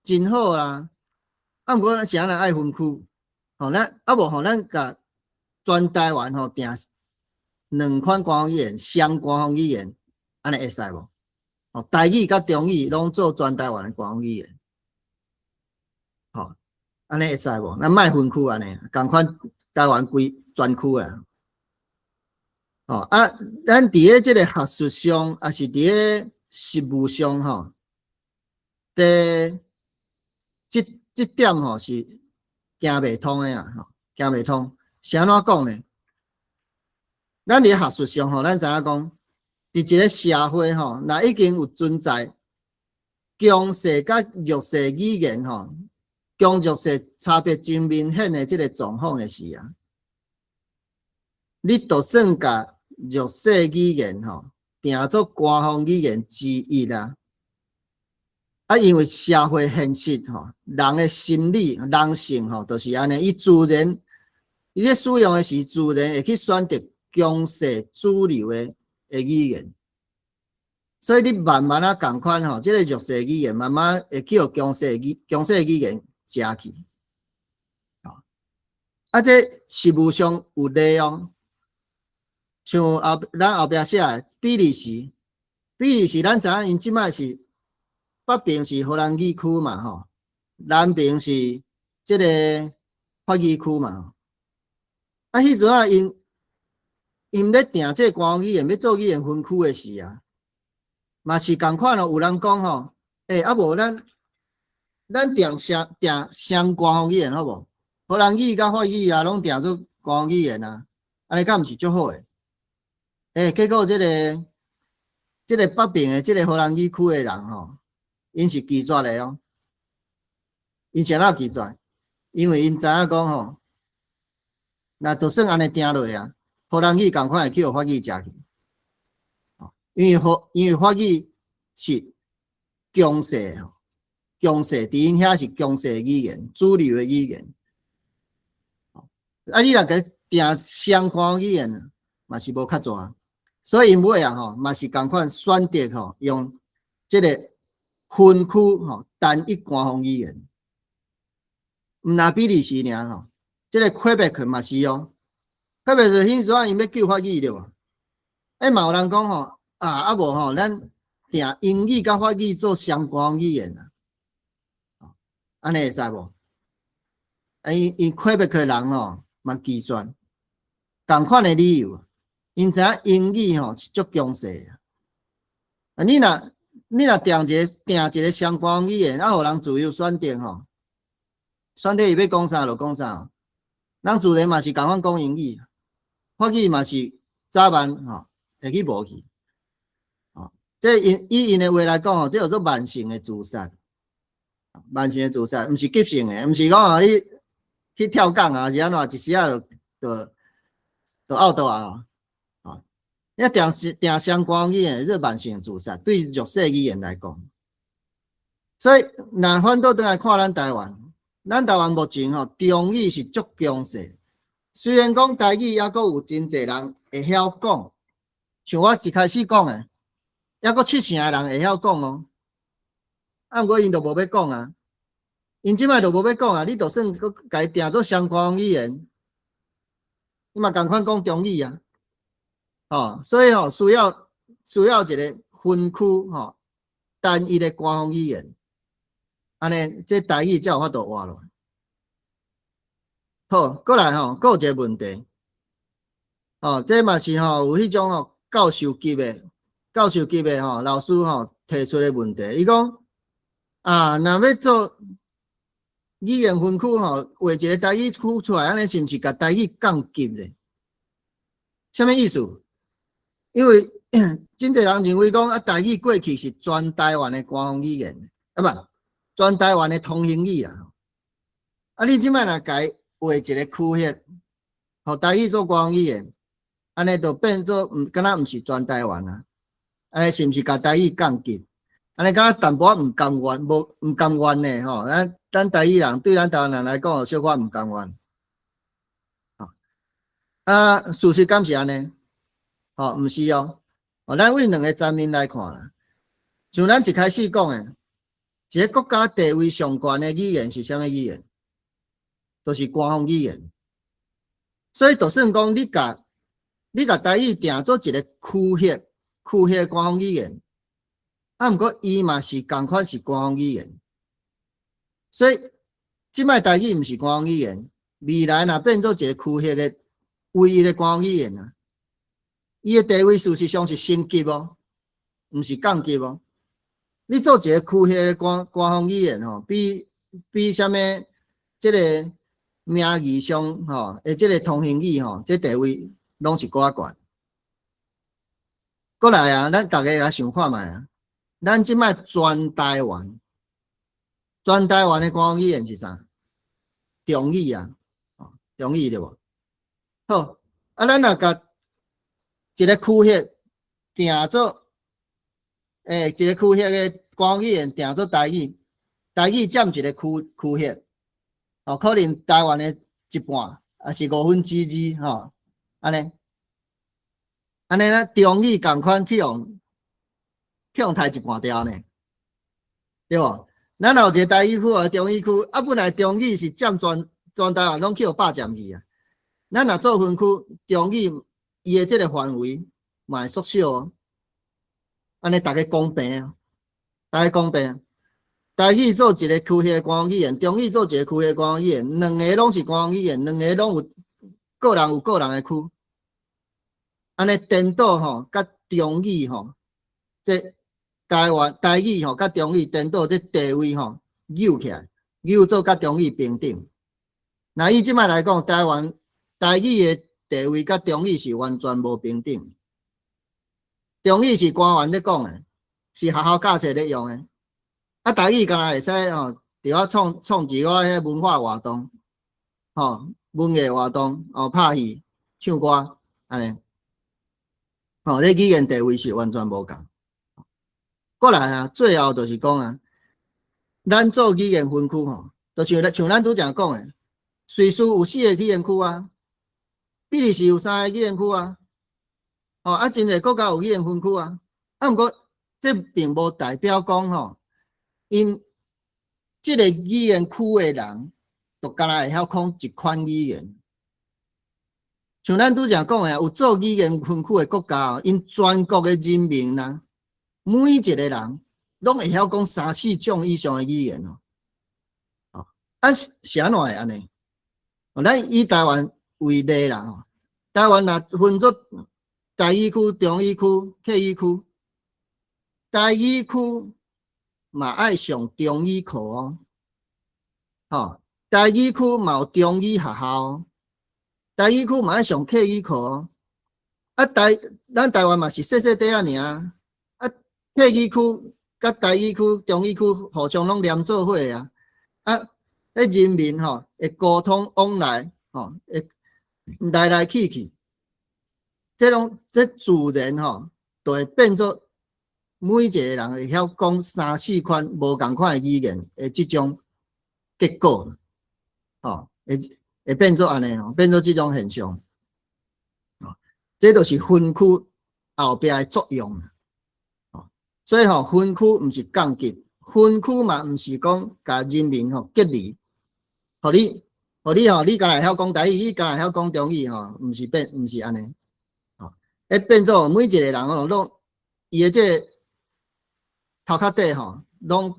真好啦，啊，毋過咱是按怎愛分區？吼，咱啊無吼，咱共全台灣吼定兩款官方語言，雙官方語言，按呢會使無？吼，台語佮中語攏做全台灣的官方語言。吼，按呢會使無？咱莫分區按呢，仝款台灣規全區啦。吼啊，咱佇咧這个學術上，抑是佇咧實務上吼，佇這點吼是行袂通的啊，吼，行袂通。是按怎講呢？咱佇學術上吼，咱知影講，佇一个社會吼，若已經有存在強勢佮弱勢語言吼，強弱勢差別真明顯的這个狀況的時啊，你就算共弱勢語言吼定做官方語言之一啦。啊，因為社會現實吼，人的心理、人性吼，就是按呢，伊自然，伊咧使用的時，自然會去選擇強勢主流的語言。所以你慢慢仔仝款吼，這个弱勢語言慢慢會去予強勢語言食去。啊，這實務上有例哦，像咱後壁寫的比利時，比利時咱知影𪜶這擺是北邊是荷蘭語區嘛吼，南邊是這个法語區嘛。啊，彼陣仔𪜶咧定這个官方語言，欲做語言分區的時啊，嘛是仝款哦。有人講吼，欸，啊無咱定雙官方語言好無？荷蘭語佮法語啊，攏定做官方語言啊，按呢敢毋是足好的？欸，結果這个北邊的這个荷蘭語區的人吼，𪜶是拒絕的哦。𪜶是按怎拒絕？因為𪜶知影講吼，若就算按呢定落啊，荷蘭語仝款會去予法語食去。因為法語是強勢，強勢佇𪜶遐是強勢語言，主流的語言。啊，你若共定雙官方語言，嘛是無較濟。所以𪜶尾啊吼，嘛是仝款選擇吼，用這个分區吼單一官方語言。毋若比利時爾吼，這个魁北克嘛是哦。魁北克彼陣𪜶欲救法語對無？欸，嘛有人講吼，啊無吼，咱定英語佮法語做雙官方語言啊，按呢會使無？啊，𪜶魁北克人吼嘛拒絕，仝款的理由，𪜶知影英語吼是足強勢啊。啊，你若定一个雙官方語言，啊，予人自由選擇吼，選擇伊欲講啥就講啥。人自然嘛是仝款講英語，法語嘛是早晚吼會去無去。哦，這以𪜶的話來講吼，這叫做慢性的自殺，慢性的自殺，毋是急性的，毋是講啊你去跳港啊，是按怎一時仔就 out 啊。哦，你定是定雙官方語言，這慢性自殺，對弱勢語言來講。所以，若反倒轉來看咱台灣，咱台灣目前吼中語是足強勢，雖然講台語猶閣有真濟人會曉講，像我一開始講的，猶閣七成的人會曉講哦。啊，毋過𪜶就無欲講啊，𪜶這擺就無欲講啊，你就算閣共伊定做雙官方語言，伊嘛仝款講中語啊。哦，所以吼需要一个分區吼單一的官方語言，按呢這台語才有法度活落來。好，過來吼，閣有一个問題，哦，這嘛是吼有彼種吼教授級的吼老師吼提出的問題，伊講啊，若欲做語言分區吼，畫一个台語區出來，按呢是毋是共台語降級咧？啥物意思？因為真濟人認為講啊，台語過去是全台灣的官方語言，啊無，全台灣的通行語啦。啊，你這擺若共伊畫一个區域，予台語做官方語言，按呢就變做毋，敢若毋是全台灣啊？按呢是毋是共台語降級？按呢敢若淡薄仔毋甘願，無毋甘願呢？吼，咱台語人對咱台灣人來講，小可毋甘願。啊，事實敢是按呢？吼，毋是哦。哦，咱對兩个層面來看啦。像咱一開始講的，一个國家地位上懸的語言是啥物語言？就是官方語言。所以，就算講你共台語定做一个區域官方語言，啊，毋過伊嘛是仝款是官方語言。所以，這擺台語毋是官方語言，未來若變做一個區域的唯一的官方語言啊，伊的地位事實上是升級哦，毋是降級哦。你做一個區域的官方語言吼，比啥物這個名義上吼的這個通行語吼，這地位攏是閣較懸。過來啊，咱逐家來想看覓啊，咱這擺全台灣，全台灣的官方語言是啥？中語啊，中語對無？好，啊，咱若共一個區域定做，一個區域的官方語言定做台語，台語佔一個區域，哦，可能台灣的一半，抑是2/5，吼，按呢，按呢，咱中語仝款去予刣一半掉呢，對無？咱若有一個台語區和中語區，啊，本來中語是佔全台灣攏去予霸佔去啊。咱若做分區，中語伊的這個範圍嘛會縮小哦。按呢，逐家公平啊，逐家公平。台語做一個區域的官方語言，中語做一個區域的官方語言，兩個攏是官方語言，兩個攏有個人有個人的區。按呢顛倒吼，佮中語吼，這台灣台語吼，佮中語顛倒這地位吼，扭起來，扭做佮中語平等。若以這擺來講，台灣台語的地位佮中語是完全無平等。中語是官員咧講的，是學校教冊咧用的。啊，台語敢若會使吼，佇遐創一寡彼文化活動，吼，文藝活動，哦，拍戲、唱歌，按呢，吼，這語言地位是完全無仝。過來啊，最後就是講啊，咱做語言分區吼，就像咱拄才講的，瑞士有四個語言區啊，比利時有三個語言區啊，吼啊，真濟國家有語言分區啊，啊，毋過這並無代表講吼，𪜶這個語言區的人，就敢若會曉講一款語言。像咱拄才講的，有做語言分區的國家，𪜶全國的人民啊，每一個人攏會曉講三四種以上的語言哦。啊，是按怎會按呢？咱以台灣為例啦，吼，台灣若分做台語區、中語區、客語區，台語區嘛愛上中語課哦，吼，台語區嘛有中語學校哦，台語區嘛愛上客語課哦。啊，咱台灣嘛是細細塊仔爾，啊，客語區佮台語區、中語區互相攏連做伙啊，啊，彼人民吼會溝通往來，吼，會來來去去，這攏這自然吼，就會變做每一個人會曉講三四款無仝款的語言的這種結果，吼，會變做按呢吼，變做這種現象，這就是分區後壁的作用。所以吼，分區毋是降級，分區嘛毋是講共人民吼隔離，予你吼，你敢若會曉講台語，你敢若會曉講中語吼，毋是變，毋是按呢，吼，會變做每一個人吼，攏伊的這個頭殼底吼，攏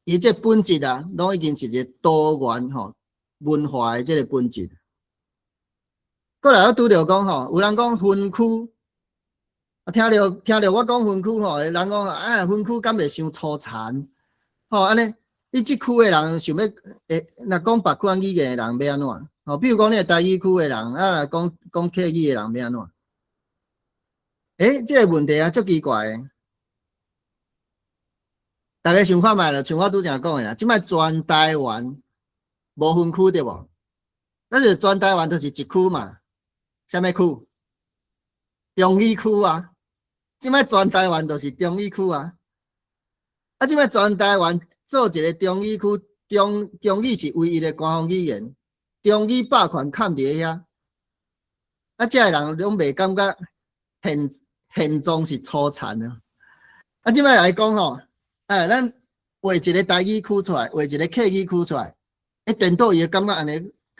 伊這本質啊，攏已經是一個多元吼文化的這個本質。過來我拄著講吼，有人講分區，啊，聽著我講分區吼，人講啊，分區敢袂傷粗殘？吼，按呢，你這區的人想欲，若講別款語言的人欲按怎？吼，比如講你台語區的人，啊，若講客語的人欲按怎？欸，這個問題啊，足奇怪的。逐家想看覓啦，像我拄才講的啦，這擺全台灣無分區對無？咱就全台灣就是一區嘛，啥物區？中語區啊！這擺全台灣就是中語區啊！啊，這擺全台灣做一個中語區，中語是唯一的官方語言，中語霸權崁佇遐，啊，這个人攏袂感覺現狀是粗殘啊！啊，這擺來講吼，哎，咱畫一個台語區出來，畫一個客語區出來，欸，顛倒伊會感覺按呢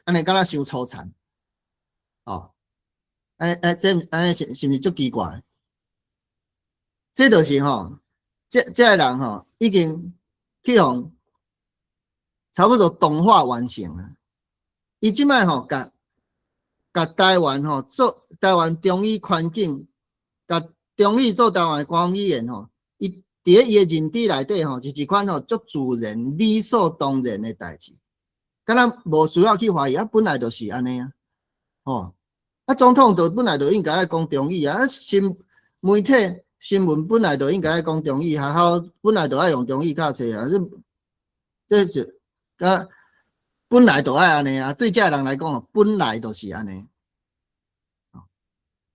按呢敢若傷粗殘，哦，欸欸，這按呢是毋是足奇怪？這就是吼，這個人吼已經去予差不多同化完成啊。伊這擺吼，共共台灣吼做台灣中語環境，共中語做台灣官方語言吼，伊佇咧伊的認知內底吼，是一款吼足自然、理所當然的代誌，敢若無需要去懷疑啊，本來就是按呢啊，吼啊，總統就本來就應該愛講中語啊，新媒體新聞本來就應該愛講中語，學校本來就愛用中語教冊啊，這是啊，本來就愛按呢啊，對這个人來講，本來就是按呢。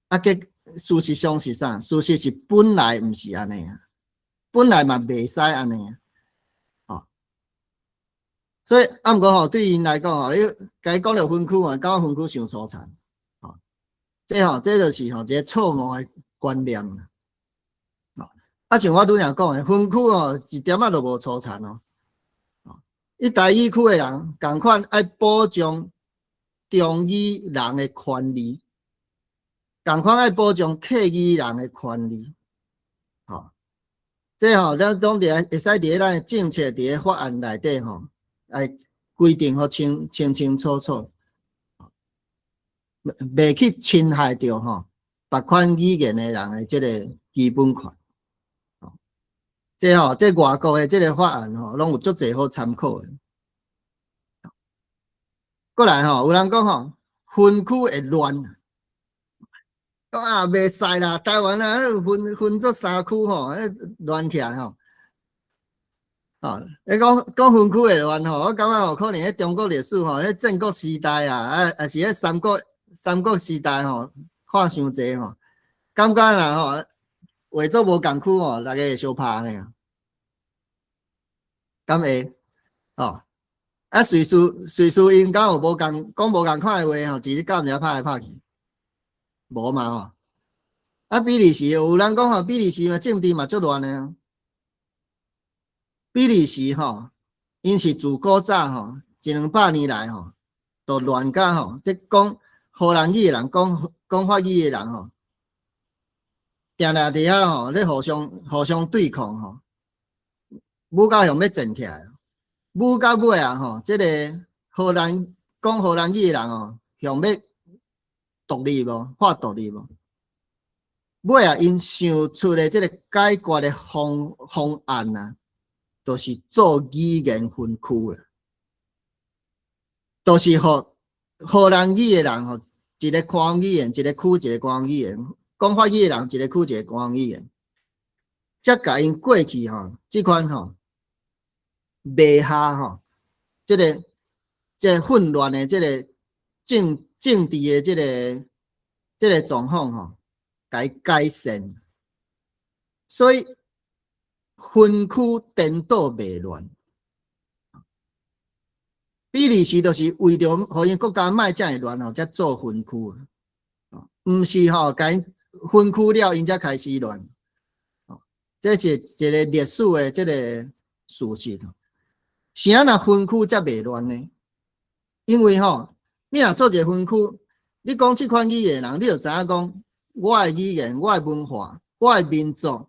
啊，結事實上是啥？事實是本來毋是按呢啊，本來嘛袂使按呢啊。哦，所以啊，毋過吼，對𪜶來講吼，你共伊講著分區啊，感覺分區傷粗殘。哦，這吼，這就是吼一個錯誤的觀念啦。哦，啊，像我拄才講的，分區哦，一點仔都無粗殘哦。伊台語區的人仝款愛保障中語人的權利，仝款愛保障客語人的權利。吼，這吼，咱攏佇會使佇咧咱的政策佇咧法案內底吼，來規定予清清清楚楚，袂去侵害著吼別款語言的人的這个基本權。這吼，這外國的這个法案吼，攏有足濟好參考的。過來吼，有人講吼，分區會亂，講啊，袂使啦，台灣啊，分分做三區吼，亂起來吼。哦，你講講分區會亂吼，我感覺吼，可能彼中國歷史吼，彼戰國時代啊，啊，抑是彼三國時代吼，看傷濟吼，感覺啦吼，畫做無仝區吼，逐家會相拍呢。敢會？哦，啊，瑞士瑞士𪜶敢有無仝講無仝款的話吼，一日到暝拍來拍去，無嘛吼。啊，比利時有人講吼，比利時嘛政治嘛足亂的啊。比利時吼，𪜶是自古早吼，一兩百年來吼，都亂甲吼，這講荷蘭語的人，講講法語的人吼，定定佇遐吼咧互相互相對抗吼，武甲雄欲戰起來，武到尾啊吼，這个荷蘭講荷蘭語的人吼，雄欲獨立無，發獨立無？尾啊，𪜶想出的這个解決的方案啊，就是做語言分區啦，就是予荷蘭語的人吼，一个官方語言，一个區一个官方語言，講法語的人一个區一个官方語言，才共𪜶過去吼，這款吼袂下吼，這个混亂的這个政治的這个狀況吼，共伊改善，所以分區顛倒袂亂。比利時就是為著予𪜶國家莫遮爾亂吼，才做分區，毋是吼，共𪜶分區了，𪜶才開始亂。這是一个歷史的這个事實。是按怎分區才袂亂呢？因為吼，你若做一个分區，你講這款語言的人，你就知影講，我的語言、我的文化、我的民族，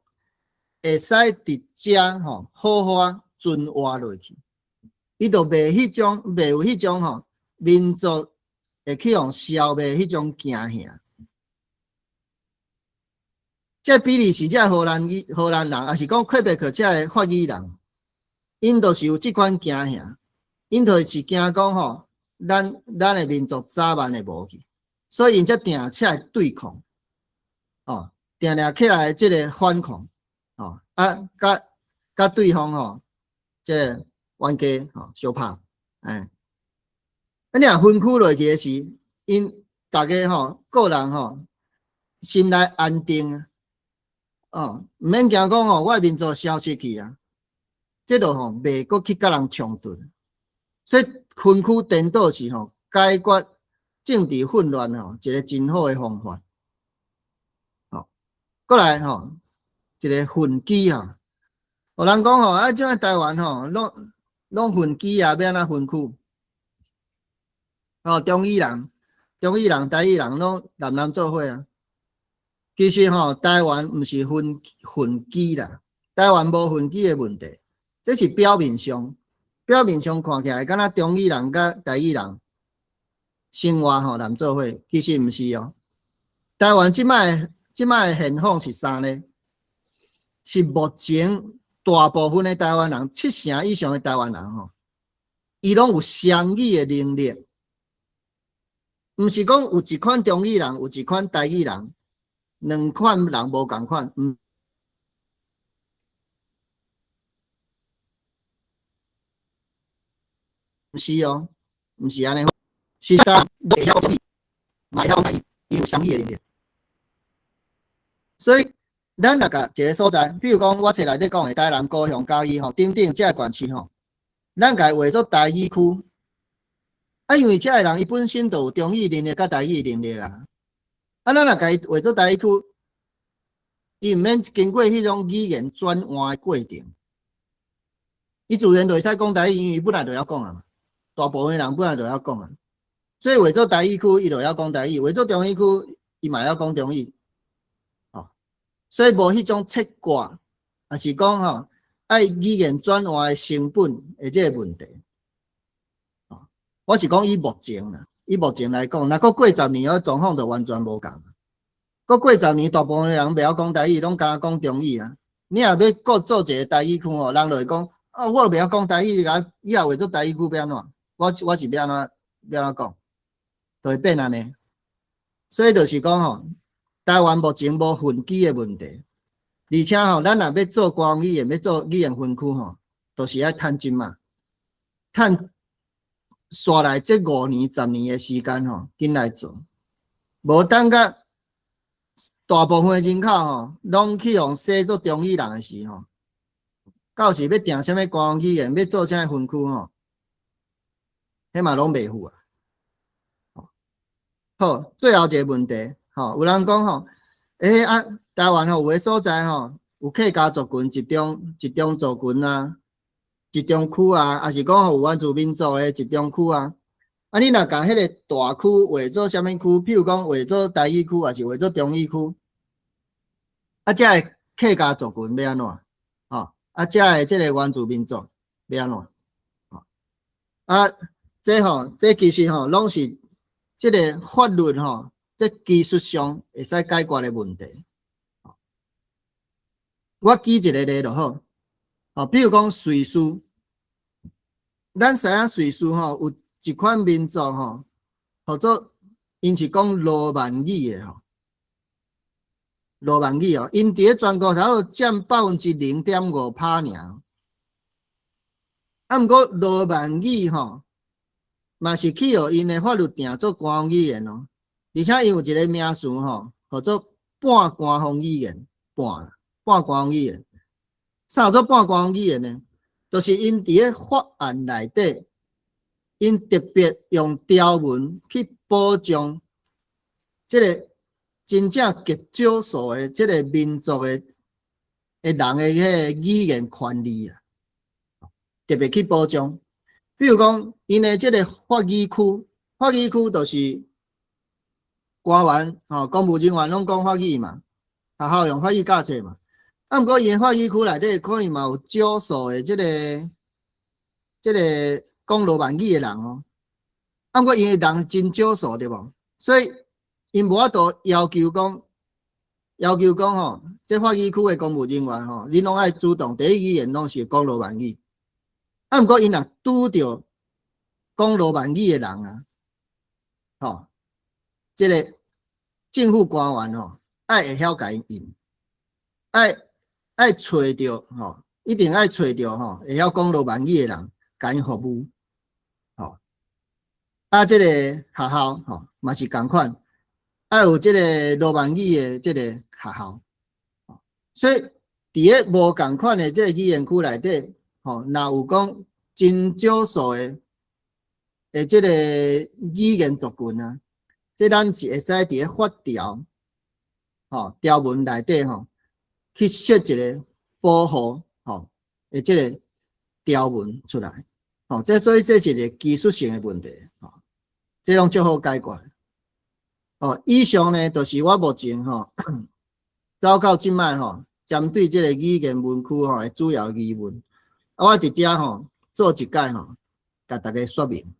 會使佇遮吼好好仔存活落去。伊就袂有彼種吼民族會去予消滅彼種驚嚇。這比利時這荷蘭語荷蘭人，抑是講魁北克這个法語人，𪜶就是有這款驚嚇，𪜶就是驚講吼，咱的民族早晚會無去，所以𪜶才定起來對抗，哦，定定起來這个反抗，哦，啊，佮佮對方吼，這个冤家吼相拍，哎，啊，你若分區落去的時，𪜶逐家吼個人吼心內安定，哦，毋免驚講吼，我的民族消失去啊，這就吼袂閣去佮人衝突，所以分區顛倒是吼解決政治混亂吼一个真好的方法。吼，過來吼一个混機吼，有人講吼啊，這擺台灣吼攏攏混機啊，欲按怎分區？哦，中語人、中語人、台語人攏南南做伙啊。其實吼，台灣毋是分混機啦，台灣無混機的問題，這是表面上。表面上看起來，敢若中語人佮台語人生活吼連做伙，其實毋是哦。台灣這擺的現況是啥呢？是目前大部分的台灣人，七成以上的台灣人吼，伊攏有雙語的能力，毋是講有一款中語人，有一款台語人，兩款人無仝款，毋是哦，毋是按呢，是台會曉講語，嘛會曉講台語，伊有雙語的能力。所以，咱若共一个所在，比如講我冊內底講的台南、高雄、嘉義吼等等這个縣市吼，咱共伊劃做台語區。啊，因為這个人伊本身就有中語能力佮台語能力啊。啊，咱若共伊劃做台語區，伊毋免經過彼種語言轉換的過程，伊自然就會使講台語，因為伊本來就曉講啊嘛。大部分人本來就曉講啊，所以劃做台語區，伊就曉講台語；劃做中語區，伊嘛曉講中語。哦，所以無彼種切割，抑是講吼愛語言轉換的成本的這個問題。哦，我是講以目前啦，以目前來講，若閣過十年，我狀況就完全無仝。閣過十年，大部分的人袂曉講台語，攏敢若講中語啊。你若欲閣做一個台語區吼，人就會講：啊，我袂曉講台語，你共以後劃做台語區欲按怎？我是欲按怎欲按怎講，就會變按呢。所以就是講吼，台灣目前無分區的問題，而且吼，咱若欲做官方語言，欲做語言分區吼，就是愛趁這馬，趁紲來這5年、10年的時間吼，緊來做，無等甲大部分的人口吼，攏去予洗做中語人的時吼，到時欲定啥物官方語言，欲做啥物分區吼，彼嘛攏袂赴啊。好，最後一個問題，吼，有人講吼，啊，台灣吼有的所在吼，有客家族群集中族群啊，集中區啊，抑是講吼有原住民族的集中區啊。啊，你若共彼个大區劃做啥物區？譬如講劃做台語區，抑是劃做中語區？啊，這个客家族群欲按怎？吼，啊，這个這个原住民族欲按怎？啊，這吼，這其實吼，攏是這个法律吼，這技術上會使解決的問題。我舉一个例就好，吼，比如講瑞士，咱知影瑞士吼有一款民族吼，號做𪜶是講羅曼語的吼，羅曼語哦，𪜶佇咧全國差不多佔0.5%爾。啊，毋過羅曼語吼，嘛是去予𪜶的法律定做官方語言哦，而且𪜶有一个名詞吼，號做半官方語言，半官方語言。啥叫做半官方語言呢？就是𪜶佇咧法案內底，𪜶特別用條文去保障這个真正極少數的這个民族的人的彼个語言權利啊，特別去保障。比如講，𪜶的這个法語區，法語區就是官員吼，公務人員攏講法語嘛，學校用法語教冊嘛。啊，毋過𪜶法語區內底可能嘛有少數的這個講羅曼語的人哦。啊，毋過𪜶的人真少數對無？所以𪜶無法度要求講吼，這法語區的公務人員吼，恁攏愛主動第一語言攏是講羅曼語。啊，毋過𪜶若拄著講羅曼語的人啊，吼，這个政府官員吼，愛會曉共𪜶應，愛揣著吼，一定愛揣著吼，會曉講羅曼語的人，共𪜶服務，吼。啊，這个學校吼嘛是仝款，愛有這个羅曼語的這个學校，所以佇咧無仝款的這个語言區內底，吼，若有講真少數的這个語言族群啊，這咱是會使佇咧法條，吼條文內底吼，去設一个保護吼的這个條文出來，吼，這所以這是一个技術性的問題，吼，這攏足好解決。哦，以上呢，就是我目前吼走到這擺吼，針對這个語言分區吼的主要疑問。啊，我佇遮吼，做一擺吼，共大家說明。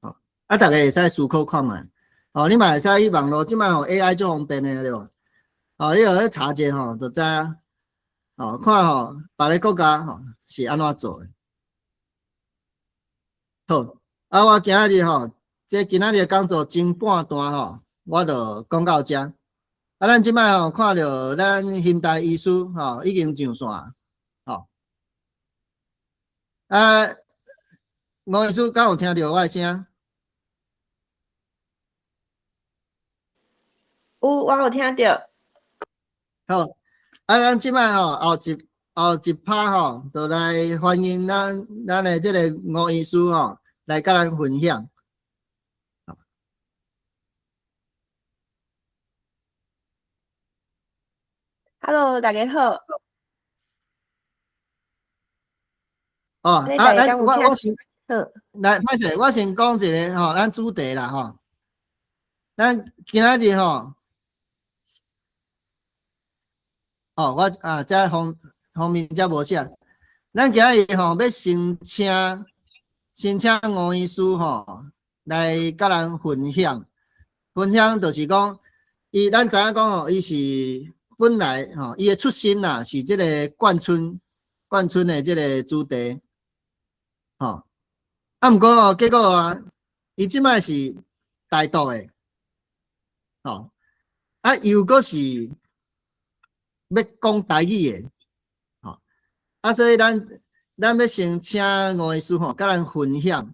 吼，啊，大家會使思考看覓。吼，你嘛會使去網路，這擺吼 AI 足方便的對無？吼，你予去查者吼，就知影。吼，看吼，別个國家吼是按怎做的。好，啊，我今仔日吼，這今仔日講座前半段吼，我就講到遮。啊，咱這擺吼看著咱興大醫師吼已經上線，吼。啊，吳醫師敢有聽著我的聲？有，我有聽著。好，啊，咱這擺吼後一趴吼，就來歡迎咱的這個吳醫師吼來佮咱分享。 Hello，大家好。哦，啊，咱我先，來，歹勢，我先講一个吼，咱主題啦吼。咱今仔日吼，哦，我啊，這方面才無寫。咱今仔日吼，欲先請吳醫師吼來佮咱分享，分享就是講，伊咱知影講吼，伊是本來吼，伊的出身啦是這个眷村的這个子弟，吼。啊，毋過吼，結果啊，伊這擺是台獨的，吼。啊，又閣是欲講台語的，吼。啊，所以咱欲先請吳醫師吼，佮咱分享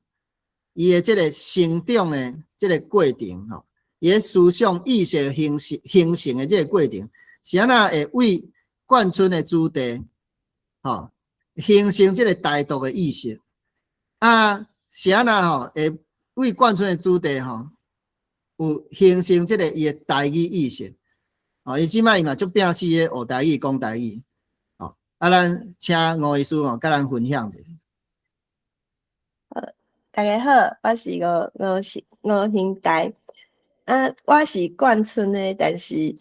伊的這个成長的這个過程，吼，伊的思想意識形成的這个過程，是按怎會為眷村的子弟，吼，形成這个台獨的意識，啊，是按怎吼會為眷村的子弟吼，有形成這个伊的台語意識，吼，伊這擺伊嘛足拚死咧學台語、講台語，吼，啊，咱請吳醫師吼，佮咱分享者。好，大家好，我是吳興大，啊，我是眷村的，但是，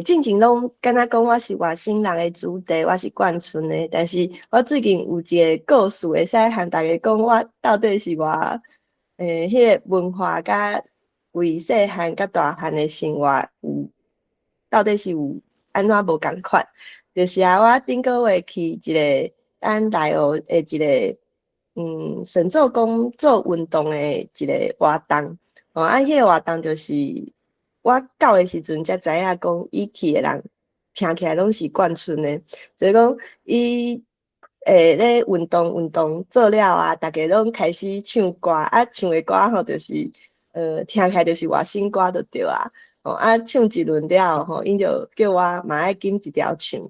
進前攏敢若講我是外省人的子弟，我是眷村的，但是我最近有一个故事會使和大家講，我到底是偌，彼個文化佮為細漢佮大漢的生活有到底是有按怎無仝款？就是啊，我頂个月去一个咱內湖的一个，神祖公做運動的一个活動，哦，啊，彼个活動就是我到的時陣才知影講，伊去的人聽起來攏是眷村的，就是講伊咧運動做了啊，逐家攏開始唱歌，啊，唱的歌吼就是，聽起來就是外省歌就對啊，吼，啊，唱一輪了後吼，𪜶就叫我嘛愛揀一條唱，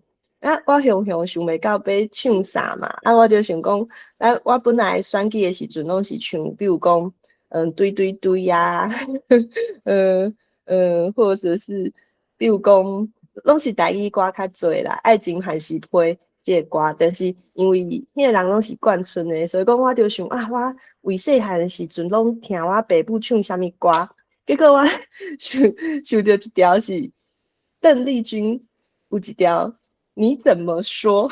啊，我雄雄想袂到欲唱啥嘛，啊，我就想講，啊，我本來選舉的時陣攏是唱，比如講，對對對啊，或者是比如講，攏是台語歌較濟啦，愛情還是批這个歌，但是因為彼个人攏是眷村的，所以講我就想啊，我為細漢的時陣攏聽我爸母唱啥物歌，結果我想著一條是鄧麗君有一條，你怎麼說？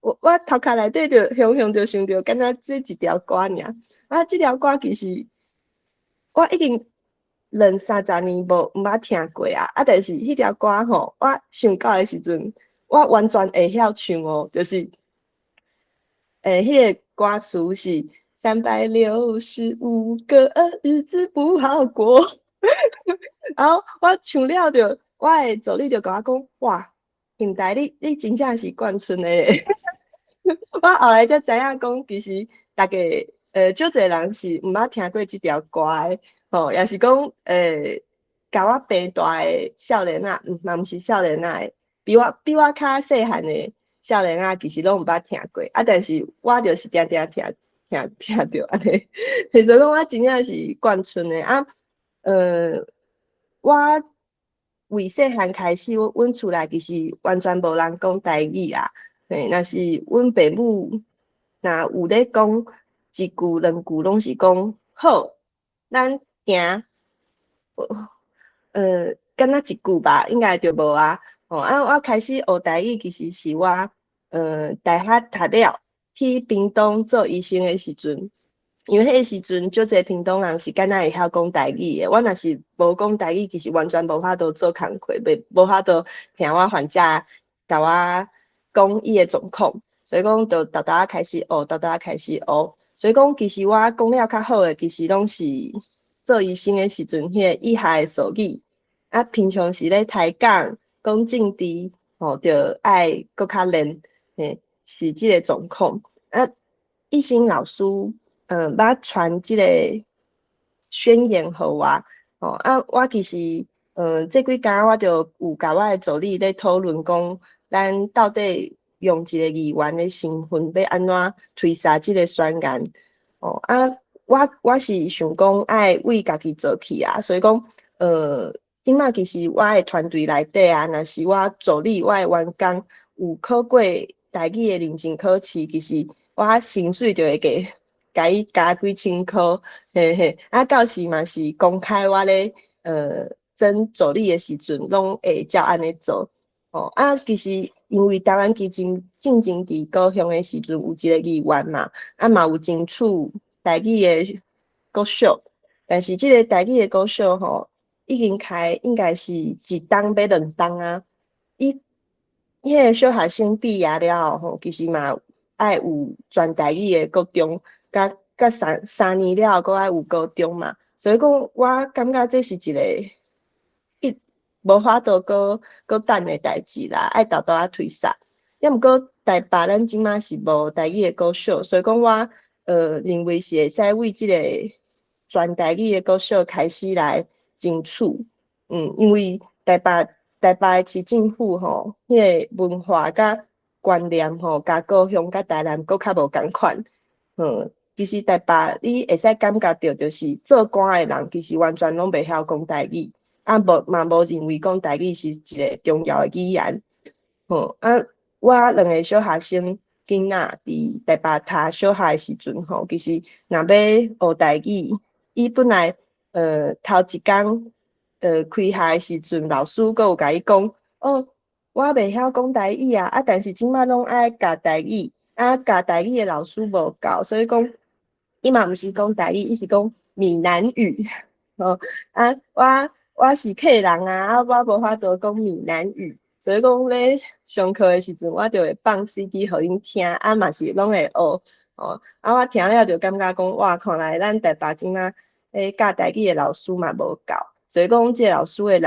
我頭殼內底就雄雄就想著，敢若這一條歌爾。啊，這條歌其實我已經兩三十年無毋捌聽過啊！啊，但是彼條歌吼，我想到的時陣，我完全會曉唱哦，就是，彼个歌詞是365個日子不好過，然後我唱了就，我的助理就共我講，哇，興大你真正是眷村的。我後來才知影講，其實逐家，少濟人是毋捌聽過這條歌的。吼，也是講，共我平大的少年仔，嘛毋是少年仔的，比我較細漢的少年仔，其實攏毋捌聽過。啊，但是我就是定定聽著按呢。其實講我真正是眷村的啊，我為細漢開始，阮厝內其實完全無人講台語啦。嘿，若是阮爸母若有咧講一句兩句，攏是講好，咱行，敢若一句吧，應該就無啊。吼，啊，我開始學台語，其實是我大學讀了去屏東做醫生的時陣，因為彼個時陣足濟屏東人是敢若會曉講台語的，我若是無講台語，其實完全無法度做工課，袂無法度聽我患者共我講伊的狀況，所以講就沓沓仔開始學，沓沓仔開始學。所以講，其實我講了較好的，其實攏是做醫生的時陣，彼個醫學的術語。啊，平常時咧台講講政治，吼，就愛閣較練，嘿，是這个狀況。啊，醫生老師，捌傳這个宣言予我，吼，啊，我其實，這幾工我就有共我的助理咧討論講，咱到底用一個議員的身份，欲按怎推捒這个宣言？哦，啊，我是想講愛為家己做起啊，所以講，這擺其實我的團隊內底啊，若是我助理、我的員工有考過台語的認證考試，其實我薪水就會加，共伊加幾千箍，嘿嘿。啊，到時嘛是公開我咧，徵助理的時陣，攏會照按呢做。哦，啊，其實因為台灣基金進前佇高雄的時陣有一個議員嘛，啊嘛有爭取台語的國小，但是這個台語的國小吼，已經開應該是一冬欲兩冬啊。伊彼个小學生畢業了後吼，其實嘛愛有全台語的國中，佮佮三年了後，閣愛有高中嘛。所以講，我感覺這是一個一無法度閣閣等的代誌啦，愛沓沓仔推捒。抑毋過台北咱這馬是無台語的國小，所以講我認為是會使為這个全台語的國小開始來爭取。因為台北的市政府吼，彼个文化佮觀念吼，佮高雄佮台南閣較無仝款。其實台北你會使感覺著，就是做官的人其實完全攏袂曉講台語，啊無嘛無認為講台語是一個重要的語言。吼啊，我兩个小學生囡仔佇台北讀小學的時陣吼，其實若欲學台語，伊本來頭一工開學的時陣，老師閣有共伊講，哦，我袂曉講台語啊，啊，但是這馬攏愛教台語，啊，教台語的老師無夠，所以講伊嘛毋是講台語，伊是講閩南語。吼啊，我是客人啊，啊，我無法度講閩南語，所以講咧上課的時陣，我就會放 CD 予𪜶聽，啊嘛是攏會學，哦，啊我聽了就感覺講，哇，看來咱台北這馬教台語的老師嘛無夠，所以講這个老師的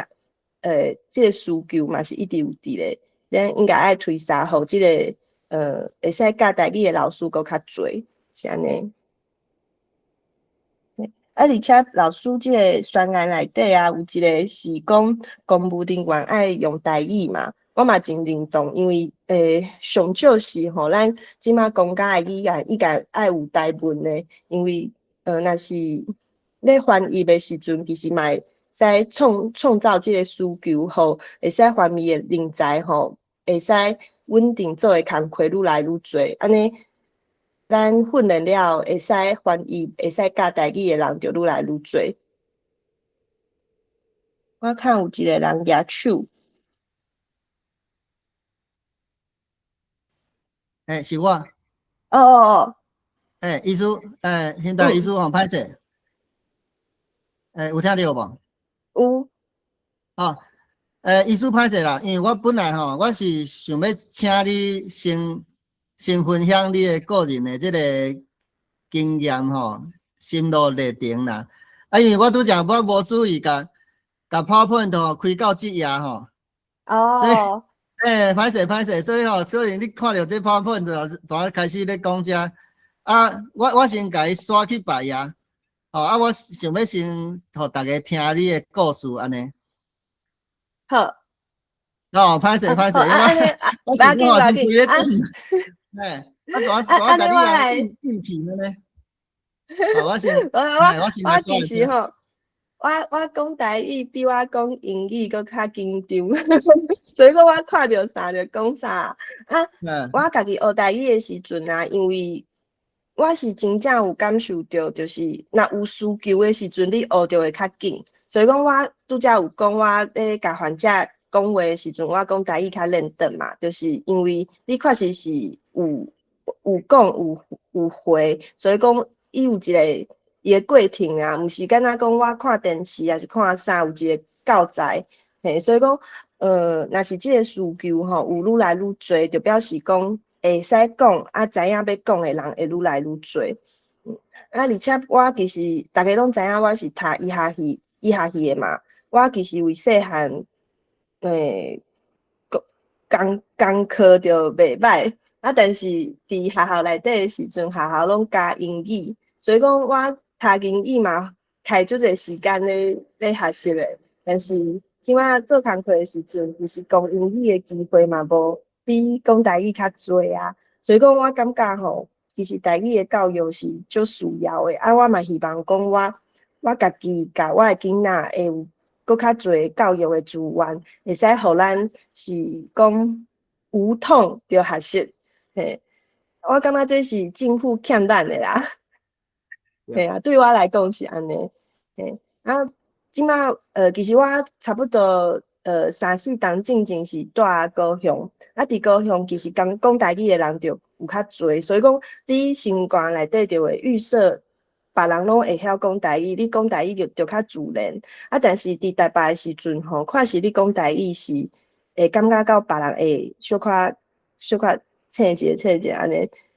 人，這个需求嘛是一直有佇咧，咱應該愛推捒，予這个會使教台語的老師閣較濟，是按呢。啊，而且老師這个宣言內底啊，有一个是講公務人員愛用台語嘛，我嘛真認同，因為上少是吼，咱這馬公家的語言應該愛有台文的，因為若是咧翻譯的時陣，其實嘛會使創造這个需求，予會使翻譯的人才吼，會使穩定做的工課愈來愈濟，按呢。咱訓練了會使翻譯、會使教台語的人就愈來愈濟。我看有一個人舉手。欸，是我。哦哦哦。欸，醫師，欸，現代醫師吼，歹勢。欸，有聽著無？有。哦，欸，醫師歹勢啦，因為我本來吼，我是想欲請你先分享你的個人的這個經驗吼，心路歷程啦。啊，因為我拄才我無注意共共 PowerPoint 吼開到這頁吼。哦。欸，歹勢歹勢，所以吼，所以你看著這 PowerPoint 就怎開始咧講這。啊，我先共伊刷去別頁。吼，啊，我想欲先予大家聽你的故事按呢。好。哦，歹勢歹勢，我是我是規咧等。欸，啊怎怎共你來應聘的呢？我先，我我其實吼，我講台語比我講英語閣較緊張，所以講我看著啥就講啥。啊，我家己學台語的時陣啊，因為我是真正有感受著，就是若有需求的時陣，你學著會較緊。所以講，我拄才有講，我咧共患者講話的時陣，我講台語較輪轉嘛，就是因為你確實是有講有回，所以講伊有一個伊的過程啊，毋是敢若講我看電視抑是看啥，有一個教材，嘿，所以講，若是這個需求吼有愈來愈濟，就表示講會使講啊，知影欲講的人會愈來愈濟。啊，而且我其實逐家攏知影我是讀醫學系，醫學系的嘛。我其實為細漢，功功課就袂䆀，啊，但是佇學校內底的時陣，學校攏教英語，所以講我讀英語嘛，開足濟時間咧學習的。但是這擺做工課的時陣，其實講英語的機會嘛無比講台語較濟啊。所以講我感覺吼，其實台語的教育是足需要的。啊，我嘛希望講我家己佮我的囡仔會有閣較濟教育的資源，會使予咱是講無痛就學習。嘿，我感覺這是政府欠咱的啦。嘿啊，對我來講是按呢。嘿，啊，這擺其實我差不多三四冬進前是住高雄，啊，佇高雄其實講講台語的人就有較濟，所以講你心肝內底就會預設別人攏會曉講台語，你講台語就較自然。啊，但是佇台北的時陣吼，確實你講台語是會感覺到別人會小可小可醒一下醒一下按呢。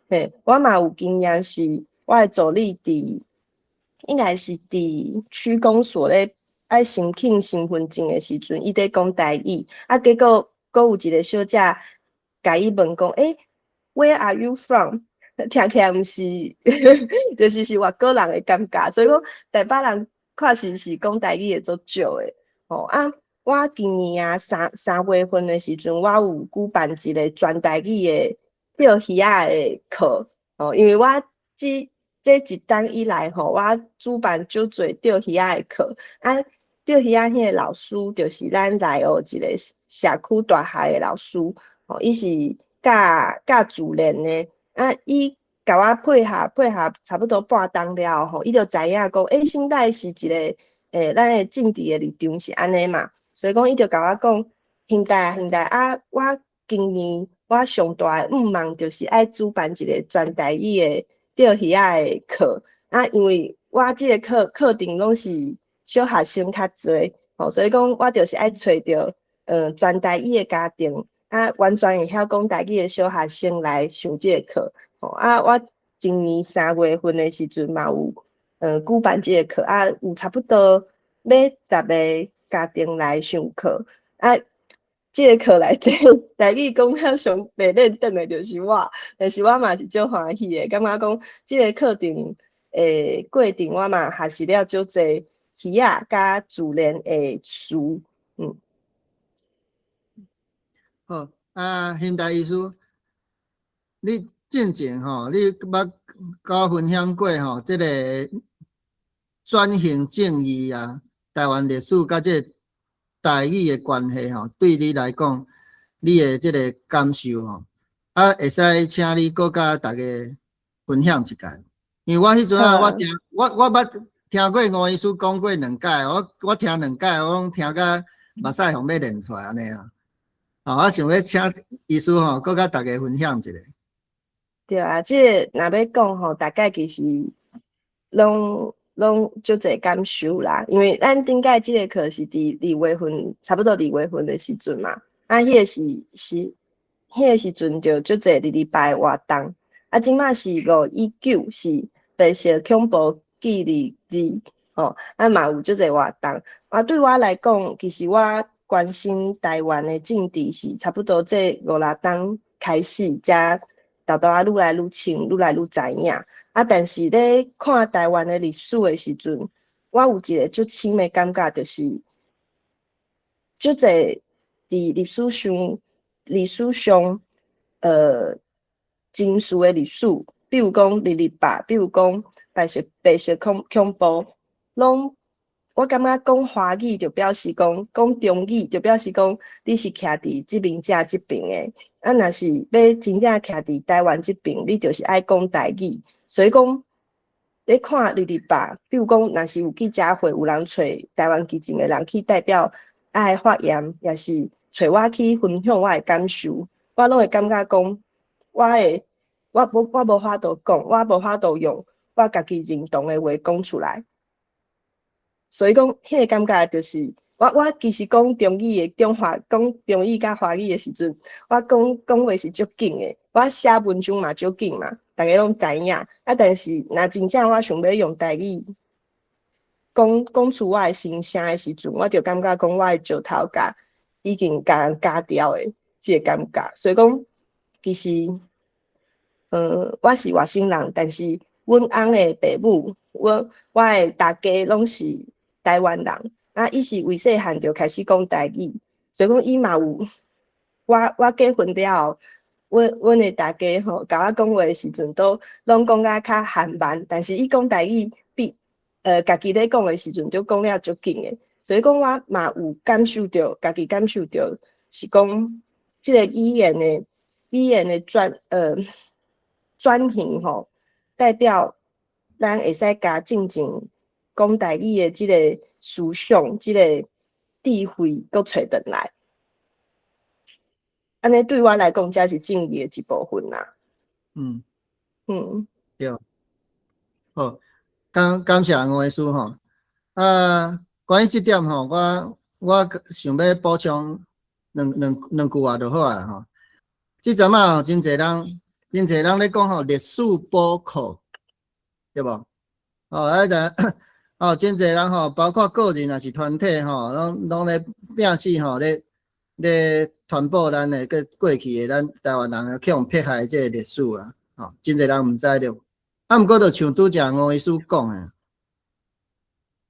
嘿，我嘛有經驗是，我的助理佇應該是佇區公所咧愛申請身份證的時陣，伊佇講台語，啊，結果閣有一個小姐共伊問講，欸，Where are you from？聽起來毋是，就是是外國人的感覺，所以講台北人確實是講台語的足少的。吼啊，我今年啊三月份的時陣，我有舉辦一個全台語的釣魚仔的課，吼，因為我這一冬以來吼，我主辦足濟釣魚仔的課，啊，釣魚仔彼個老師就是咱內湖一個社區大學的老師，吼，伊是教教自然的，啊，伊共我配合配合差不多半冬了後，伊就知影講，欸，現在是一個，咱的政治的立場是按呢嘛，所以講伊就共我講，兄弟啊兄弟啊，我今年我上大的願望就是愛主辦一個全台語的釣魚仔的課，啊，因為我這個課課程攏是小學生較濟，吼，所以講我就是愛揣著，全台語的家庭，啊，完全會曉講台語的小學生來上這個課，吼，啊，我今年3月份的時陣嘛有，舉辦這個課，啊，有差不多欲10個家庭來上課，啊，這個課內底台語講了上袂輪轉的就是我，但是我嘛是足歡喜的，感覺講這個課程的過程我嘛學習了足濟魚仔佮自然的詞，嗯。好，啊，兄弟醫師，你進前吼，你捌佮我分享過吼，這個轉型正義啊，台灣歷史佮這個台語的關係吼，對你來講，你的這個感受吼，啊，會使請你閣佮大家分享一下。因為我彼陣啊，我聽我捌聽過吳醫師講過兩擺，我聽兩擺，我攏聽甲目屎予欲流出來按呢啊。哦，我想欲請醫師吼，閣佮大家分享一下。對啊，這個若欲講吼，大概其實攏足濟感受啦。因為咱頂擺這個課是佇二月份，差不多二月份的時陣嘛。啊，彼個是彼個時陣就足濟二二八的活動。啊，這擺是519，是白色恐怖紀念日，吼，啊嘛有足濟活動。啊，對我來講，其實我關心台灣的政治是差不多這五六冬開始，才沓沓仔愈來愈清，愈來愈知影。啊，但是咧看台灣的歷史的時陣，我有一個足深的感覺，就是足濟佇歷史上，真實的歷史，比如講二二八，比如講白色恐怖，攏我感覺講華語就表示講講中語，就表示講你是徛佇殖民者這爿的。啊，若是欲真正徛佇台灣這爿，你就是愛講台語。所以講，咧看二二八，比如講，若是有記者會，有人揣台灣基進的人去代表愛發言，抑是揣我去分享我的感受，我攏會感覺講，我無法度講，我無法度用我家己認同的話講出來。所以講，彼個感覺就是，我其實講中語的中華，講中語佮華語的時陣，我講講話是足緊的，我寫文章嘛足緊嘛，逐家攏知影。啊，但是若真正我想欲用台語講講出我的心聲的時陣，我就感覺講我的石頭共已經共人咬掉的這個感覺。所以講，其實，我是外省人，但是阮翁的爸母，我的大家攏是台灣人。啊，伊是為細漢就開始講台語，所以講伊嘛有我結婚了後，阮的大家吼，共我講話的時陣，都攏講甲較含慢，但是伊講台語比家己咧講的時陣，就講了足緊的。所以講我嘛有感受著，家己感受著，是講這个語言的轉型吼，代表咱會使共進前講台語的這个思想、這个智慧，閣揣轉來。按呢對我來講，才是正義的一部分啦。對。好，感謝吳醫師吼。啊，關於這點吼，我想欲補充兩句話就好啊吼。這陣仔吼，真濟人咧講吼，歷史補課，對無？哦，啊個哦，真濟人吼，包括個人抑是團體吼，攏咧拼死吼，咧傳播咱的過去的咱台灣人去予迫害的這个歷史啊，吼，真濟人毋知著。啊，毋過就像拄才吳醫師講的，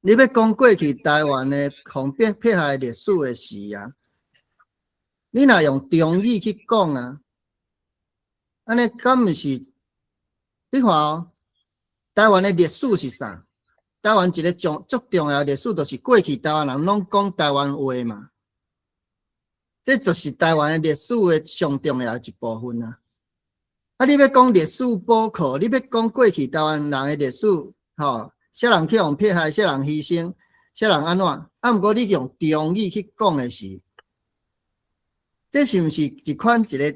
你欲講過去台灣的予迫害歷史的時啊，你若用中語去講啊，按呢敢毋是？你看哦，台灣的歷史是啥？台灣一个足重要的歷史，就是過去台灣人攏講台灣話嘛。這就是台灣的歷史的上重要的一部分啊！啊，你欲講歷史補課，你欲講過去台灣人的歷史，吼，啥人去予迫害，啥人犧牲，啥人按怎？啊，毋過你用中語去講的時，這是毋是一款一个？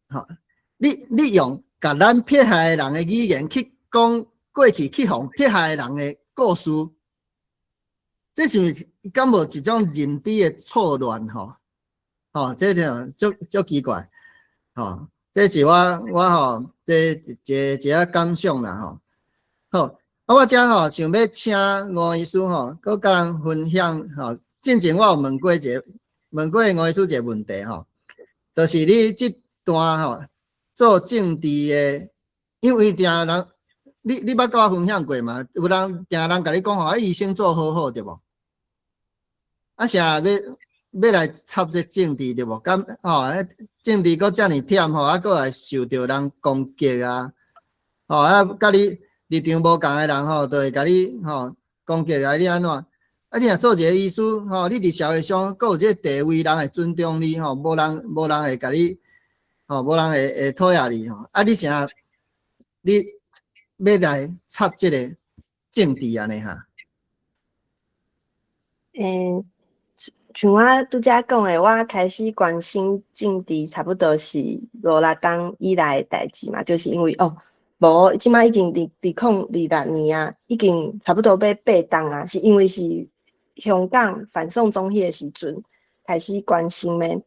吼，你用共咱迫害的人的語言去講過去去予迫害的人的故事，這是毋是敢無一種認知的錯亂？吼，吼，這就足奇怪，吼，這是我吼，這一個感想啦，吼。好，啊，我遮吼想欲請吳醫師吼，閣共人分享吼。進前我有問過吳醫師一個問題吼，就是你這段吼做政治的，因為定人，你捌共我分享過嘛？有人定人共你講吼，啊，醫生做好好對無？啊，啥欲來插這政治對無？敢吼，政治閣遮爾忝吼，啊，閣會受著人攻擊啊，吼啊，佮你立場無仝的人吼，就會共你吼攻擊啊，你按怎？啊，你若做一个醫師吼，你佇社會上閣有這个地位，人會尊重你吼，無人會共你吼，無人會討厭你吼。啊，你啥你欲來插這个政治按呢哈？欸，像我拄才講的，我開始關心政治，差不多是五六冬以來的代誌嘛，就是因為哦，無，這擺已經2026年啊，已經差不多欲八冬啊，是因為是香港反送中彼個時陣開始關心的。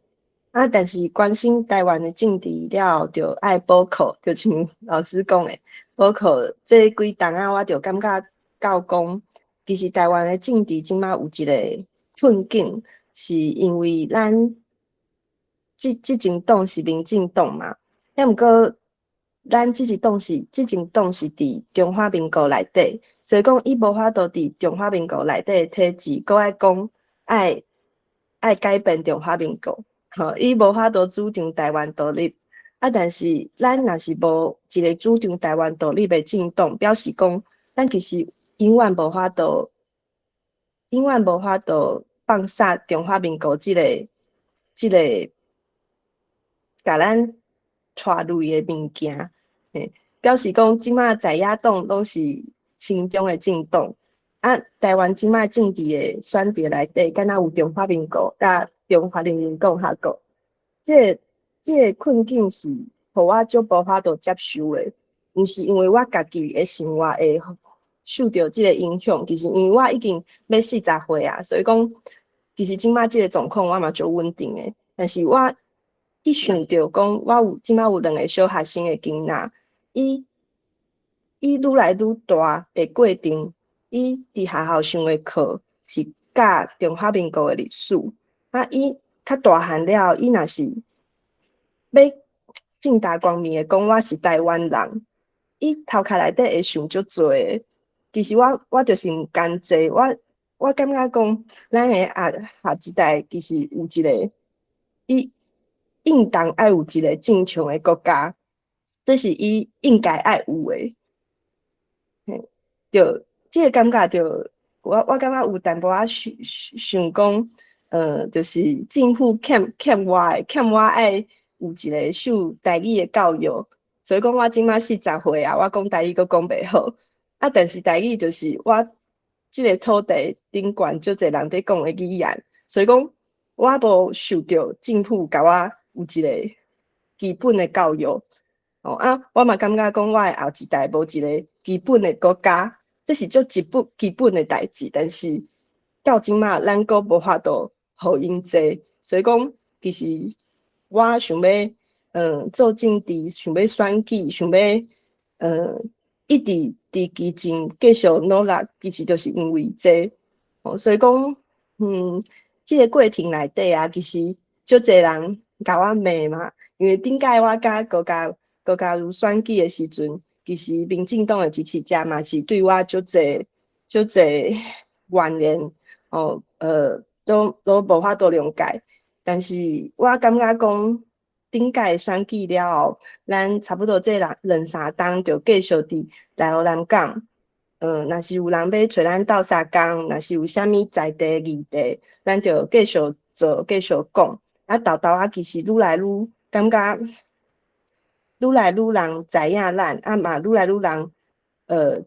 啊，但是關心台灣的政治了後，就愛補課，就像老師講的，補課這幾冬仔，我就感覺到講，其實台灣的政治這擺有一個困境，是因為咱這執政黨是民進黨嘛，啊毋過咱這政黨是佇中華民國內底，所以講伊無法度佇中華民國內底的體制，閣愛講愛改變中華民國，吼，伊無法度主張台灣獨立。啊，但是咱若是無一個主張台灣獨立的政黨，表示講咱其實永遠無法度放捨中華民國這個共咱帶累的物件，嘿，表示講這擺在野黨攏是親中的政黨。啊，台灣這擺政治的選擇內底，敢若有中華民國佮中華人民共和國，這個困境是予我足無法度接受的。毋是因為我家己的生活會受著這個影響，其實因為我已經欲40歲啊，所以講其實這擺這個狀況我嘛足穩定的。但是我一想著講，我有這擺有兩个小學生的囡仔，伊愈來愈大的過程，伊佇學校上的課是教中華民國的歷史。啊，伊較大漢了後，伊若是欲正大光明的講我是台灣人，伊頭殼內底會想足濟的。其實我就是毋甘濟，我感覺講，咱的下一代其實有一個，伊應當愛有一個正常的國家，這是伊應該愛有的。嘿，著這個感覺著，我感覺有淡薄仔想想講，就是政府欠我的，欠我愛有一個受台語的教育，所以講我這擺40歲啊，我講台語閣講袂好，啊，但是台語就是我這個土地頂懸足濟人佇講的語言，所以講我無受著政府共我有一個基本的教育，哦啊，我嘛感覺講我的後一代無一個基本的國家，這是足基本的代誌，但是到這擺咱閣無法度予𪜶坐，所以講其實我想欲做政治，想欲選舉，想欲一直佇基層繼續努力，其實就是因為這，哦，所以講，這個過程內底啊，其實足濟人共我罵嘛，因為頂擺我佮高嘉瑜選舉的時陣，其實民進黨的支持者嘛是對我足濟足濟怨言，哦，攏無法度諒解。但是我感覺講，頂擺選舉了後，咱差不多這兩三冬就繼續佇大湖南港。若是有人欲揣咱鬥相共，若是有啥物在地議題，咱就繼續做，繼續講。啊，沓沓仔其實愈來愈感覺，愈來愈人知影咱，啊嘛愈來愈人，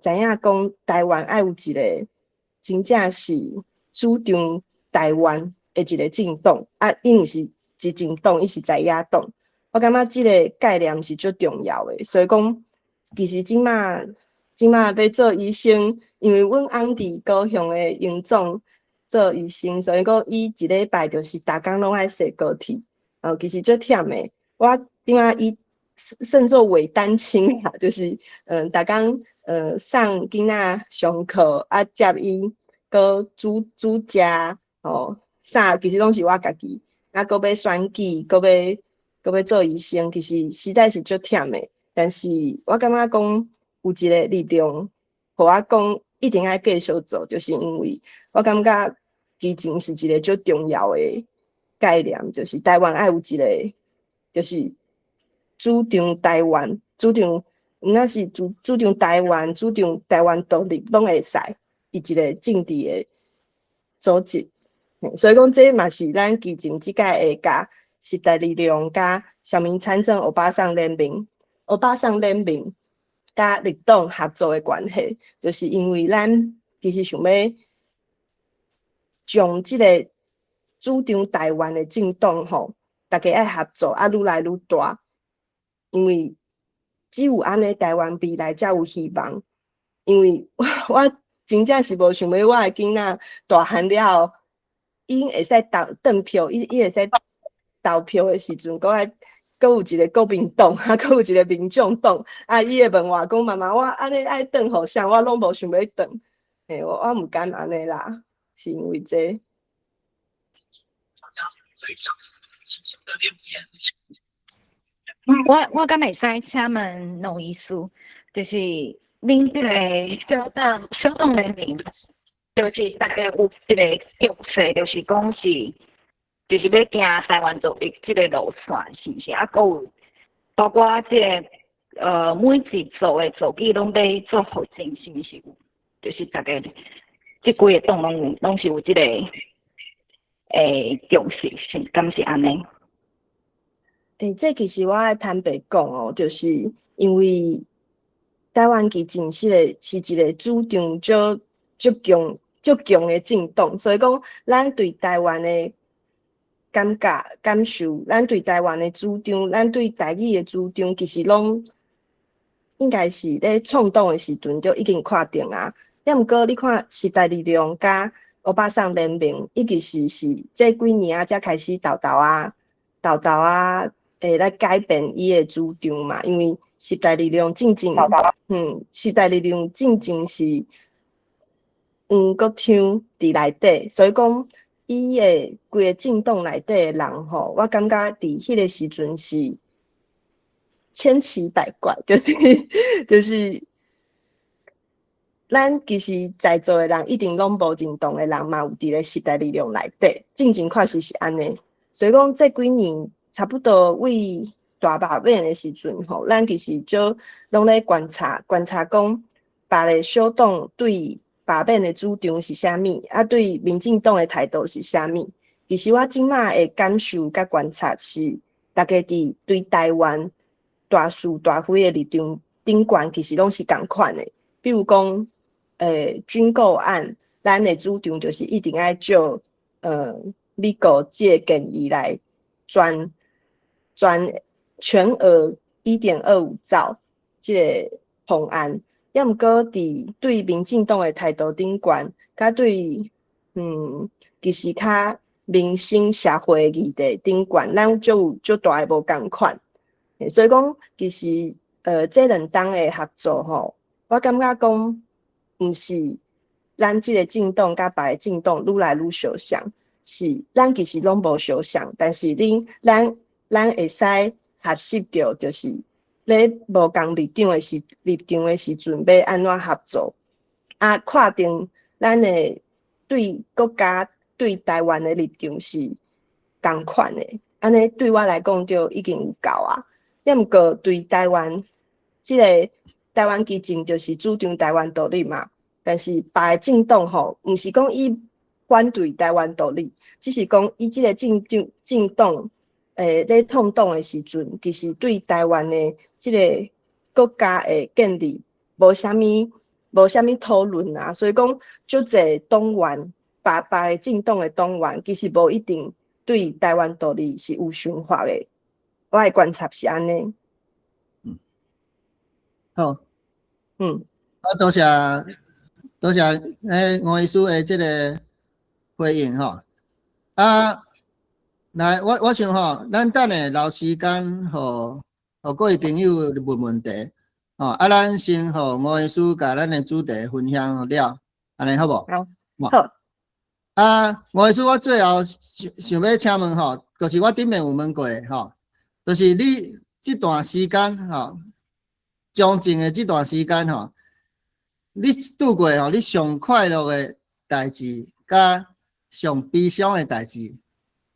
知影講台灣愛有一個真正是主張台灣的一個政黨，啊，伊毋是執政黨，伊是在野黨。我感覺這個概念是足重要的，所以講，其實這擺欲做醫生，因為阮翁佇高雄的榮總做醫生，所以講伊一禮拜就是逐工攏愛坐高鐵，哦，其實足忝的。我這擺伊算做偽單親啦，就是逐工送囡仔上課，啊接伊，閣煮煮食，哦啥，其實攏是我家己。啊，閣欲選舉，閣欲做醫生，其實實在是足忝的。但是我感覺講有一個力量，予我講一定愛繼續做，就是因為我感覺基層是一個足重要的概念，就是台灣愛有一個，就是主張台灣，主張毋但是主張台灣，主張台灣獨立，攏會使，伊一個政治的組織。所以講，這嘛是咱基層這屆會佮時代力量佮鄉民參政歐巴桑聯盟、歐巴桑聯盟佮綠黨合作的關係，就是因為咱其實想欲將這個主張台灣的政黨吼，大家愛合作啊，愈來愈大，因為只有按呢，台灣未來才有希望。因為我真正是無想欲我的囡仔大漢了後，𪜶會使投轉票，伊會使投票的時陣，閣愛閣有一個國民黨，啊，閣有一個民眾黨，啊，伊會問我講：媽媽，我按呢愛轉予啥？我攏無想欲轉，嘿，我毋甘按呢啦，是因為這。我敢會使請問農醫師，就是恁這个小黨聯盟，就是大家有一个共識，就是講是，就是欲行台灣獨立這个路線，是毋是？啊，閣有包括這个每一組的組織攏欲做復診，是毋是有？就是大家這幾个黨攏有，攏是有這个共識，是敢是按呢？這其實我愛坦白講哦，就是因為台灣基進是一個主張足足強足強的政黨，所以講咱對台灣的感覺感受，咱對台灣的主張，咱對台語的主張，其實攏應該是咧創黨的時陣就已經確定啊。抑毋過你看時代力量佮歐巴桑聯盟，伊其實是這幾年啊，才開始沓沓仔、沓沓仔，會來改變伊的主張嘛。因為時代力量進前，時代力量進前是黃國昌佇內底，所以講伊的規个政黨內底的人吼，我感覺佇彼个時陣是千奇百怪，就是咱其實在座的人一定攏無認同的人嘛，有佇咧時代力量內底，進前確實是按呢。所以講這幾年差不多為大罷免的時陣吼，咱其實就攏咧觀察觀察，講別个小黨對罷免的主張是啥物，啊對民進黨的態度是啥物。其實我這馬的感受佮觀察是，大家佇對台灣大是大非的立場頂懸，其實攏是仝款的。比如講，軍購案，咱的主張就是一定愛照美國這个建議來全全全額1.25兆這个方案。抑毋過佇對民進黨的態度頂懸，佮對其實較民生社會議題頂懸，咱就有足大的無仝款。所以講，其實這兩黨的合作吼，我感覺講，毋是咱這个政黨佮別个政黨愈來愈相像，是咱其實攏無相像，但是恁咱會使學習著，就是咧無仝立場的時陣，欲按怎合作？啊，確定咱的對國家對台灣的立場是仝款的，按呢對我來講就已經有夠啊。抑毋過對台灣，這个台灣基進就是主張台灣獨立嘛，但是別个政黨吼，毋是講伊反對台灣獨立，只是講伊這个政黨咧創黨的時陣，其實對台灣的這个國家的建立無啥物討論啊，所以講足濟黨員，別別个政黨的黨員，其實無一定對台灣獨立是有想法的。我的觀察是按呢。好。啊，多謝多謝，吳醫師的這个回應吼。啊，來，我想吼，咱等下留時間，予各位朋友問問題，吼，啊，咱先予吳醫師共咱的主題分享了，按呢好無？好。好。啊，吳醫師，我最後想想欲請問吼，就是我頂面有問過吼，就是你這段時間吼，從政的這段時間吼，你拄過吼，你上快樂的代誌，佮上悲傷的代誌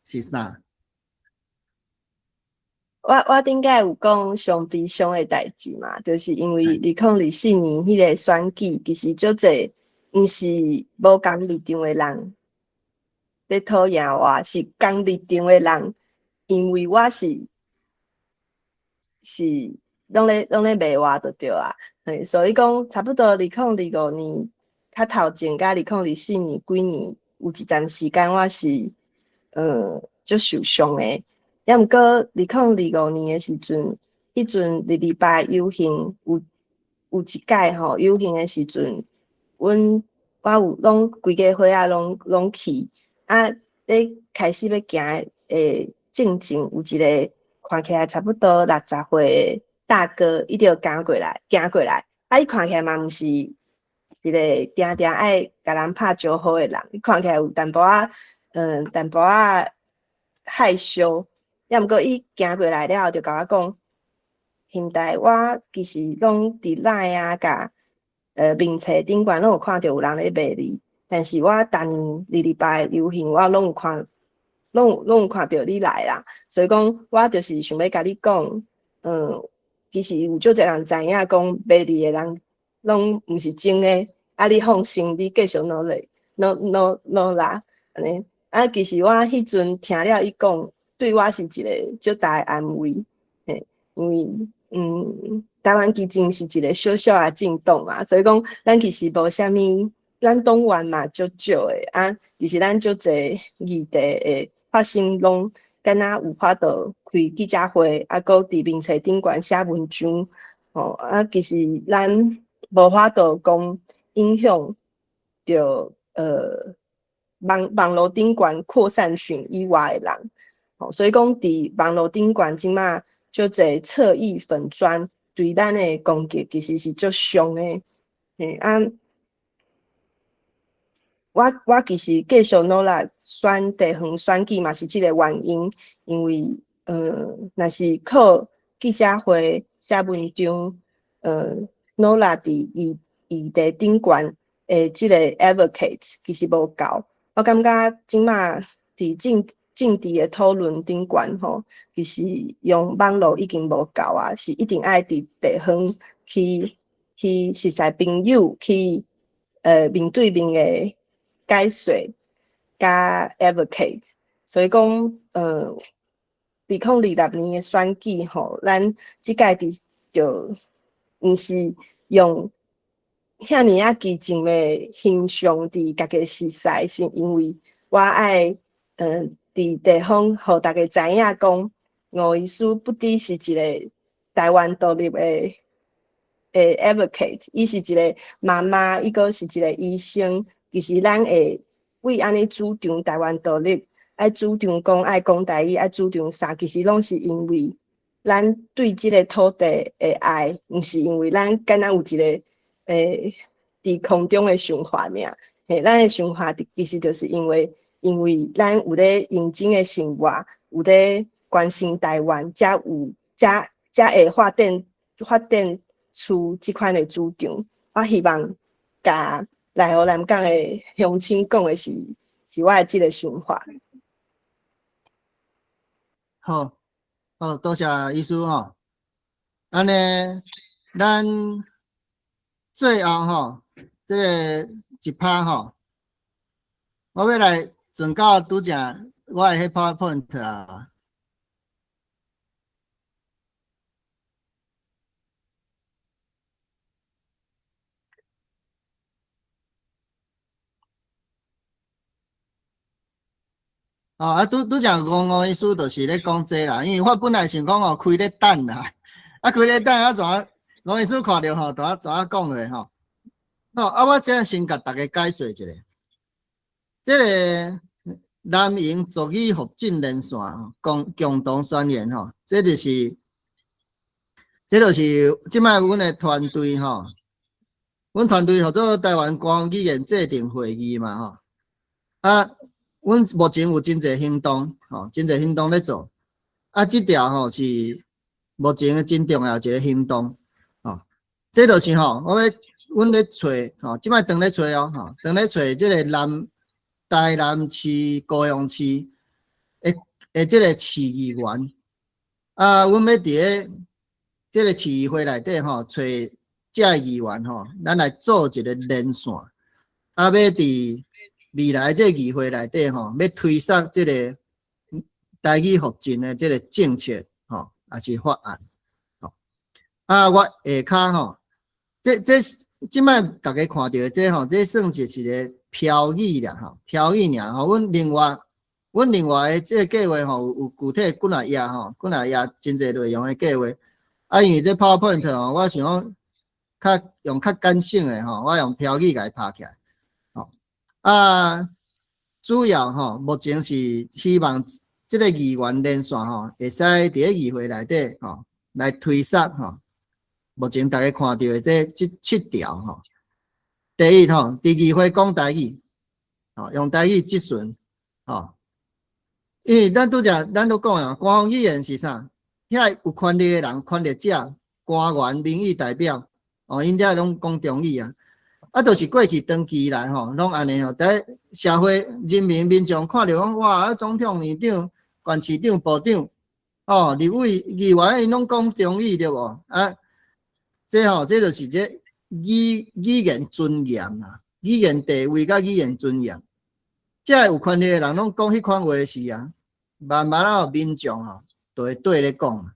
是啥？我頂擺有講上悲傷的代誌嘛，就是因為2024年彼个選舉，其實足濟毋是無仝立場的人咧討厭我，是仝立場的人，因為我是攏咧罵我就對啊。嘿，所以講差不多2025年較頭前，佮2024年幾年有一段時間我是足受傷的。抑毋過2025年的時陣，彼陣二二八遊行有一擺吼，遊行的時陣，我有攏規家伙仔攏去，啊，咧開始欲行的進前，有一个看起來差不多60歲的大哥，伊就行過來，啊，伊看起來嘛毋是一个定定愛共人拍招呼的人，伊看起來有淡薄仔害羞。抑毋過伊行過來了後，就共我講：兄弟，我其實攏佇 LINE 啊，佮面冊頂懸攏有看著有人咧罵你，但是我逐年二二八遊行，我攏有看，攏有看著你來啦。所以講，我就是想欲共你講，其實有足濟人知影講罵你的人攏毋是真的，啊，你放心，你繼續努力，努努努力，按呢。啊，其實我彼陣聽了伊講，對我是一个足大的安慰，嘿，因為台灣基進是一个小小的政黨嘛，所以講咱其實無啥物，咱黨員嘛足少的啊，其實咱足濟議題會發生，攏敢若有法度開記者會，啊，閣佇面冊頂懸寫文章，吼啊，其實咱無法度講影響著網路頂懸擴散群以外的人，吼，所以講佇網路頂懸這馬足濟側翼粉專對咱的攻擊其實是足傷的，嘿啊。我其實繼續努力選地方選舉嘛，是這个原因，因為若是靠記者會寫文章，努力佇議題頂懸的這个 advocate 其實無夠。我感覺這馬佇政治的討論頂懸吼，其實用網路已經無夠啊，是一定愛佇地方去熟似朋友去面對面的解說佮 advocate，所以講，2026年的選舉吼，咱這屆佇就毋是用遐爾仔激進的形象佇家己熟似，是因為我愛佇地方予大家知影講，吳醫師不只是一个台灣獨立的 advocate，伊是一个媽媽，伊閣是一个醫生。其實咱會為按呢主張台灣獨立，愛主張講愛講台語，愛主張啥，其實攏是因為咱對這个土地的愛，毋是因為咱敢若有一个佇空中的想法爾。嘿，咱的想法其實就是因為咱有咧認真的生活，有咧關心台灣，才會發展出這款的主張。我希望共內湖南港的鄉親講的是我的這个想法。好，好，多謝醫師吼。按呢，咱最後吼，這个一趴吼，我欲來轉到拄才我的彼 PowerPoint 啊。哦，啊，拄拄才吳醫師就是咧講這啦，因為我本來想講哦，開咧等啦，啊，開咧等啊，怎啊？吳醫師看著吼，怎啊怎啊講落吼？哦，啊，我這先共大家解說一下，這个南瀛族語復振連線共同宣言吼，這就是這擺阮的團隊吼，阮團隊號做台灣官方語言制定會議嘛吼，啊。阮目前有真濟行動，吼，真濟行動咧做。啊，這條吼是目前的真重要一个行動，吼。這就是吼，我欲阮咧揣，吼，這擺當咧揣哦，吼，當咧揣這个台南市、高雄市的這个市議員。啊，阮欲佇咧這个市議會內底吼，揣這議員吼，咱來做一个連線。啊，欲佇未來這議會內底吼，欲推捒這个台語復振的這个政策吼，抑是法案。吼，啊，我下跤吼，這這擺大家看著的這吼，這算是一个標語啦吼，標語爾吼。阮另外的這个計劃吼，有具體幾若頁吼，幾若頁真濟內容的計劃。啊，因為這 PowerPoint 吼，我想講較用較簡省的吼，我用標語共伊拍起來。啊，主要吼，目前是希望這个議員連線吼，會使佇咧議會內底吼來推捒吼。目前大家看著的這七條吼，第一吼，佇議會講台語，吼，用台語質詢，吼，因為咱拄才咱都講啊，官方語言是啥？遐有權力的人、權力者、官員、民意代表，哦，𪜶遮攏講中語啊。啊，就是過去長期以來吼，攏按呢吼，佇社會人民民眾看著講，哇，啊總統、院長、縣市長、部長，哦，立委、議員，𪜶攏講中語對無？啊，這吼，這就是這語言尊嚴啊，語言地位佮語言尊嚴。這有權力的人攏講彼款話時啊，慢慢仔民眾吼，就會綴咧講。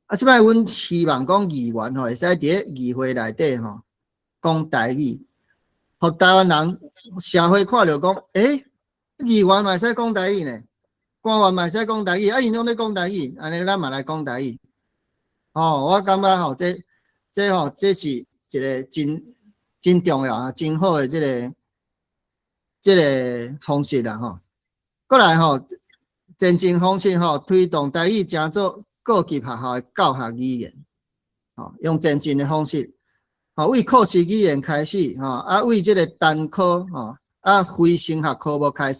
啊，這擺阮希望講議員吼，會使佇咧議會內底吼講台語。予台灣人社會看著講，欸，議員嘛會使講台語呢，官員嘛會使講台語，啊，𪜶攏咧講台語，按呢咱嘛來講台語。哦，我感覺吼，這是一個真真重要啊，真好的這個方式啦吼。過來吼，前進方式吼，推動台語成做各級學校的教學語言，吼，用前進的方式，吼，為考試語言開始，吼，啊，為這個單科，吼，啊，非升學科目開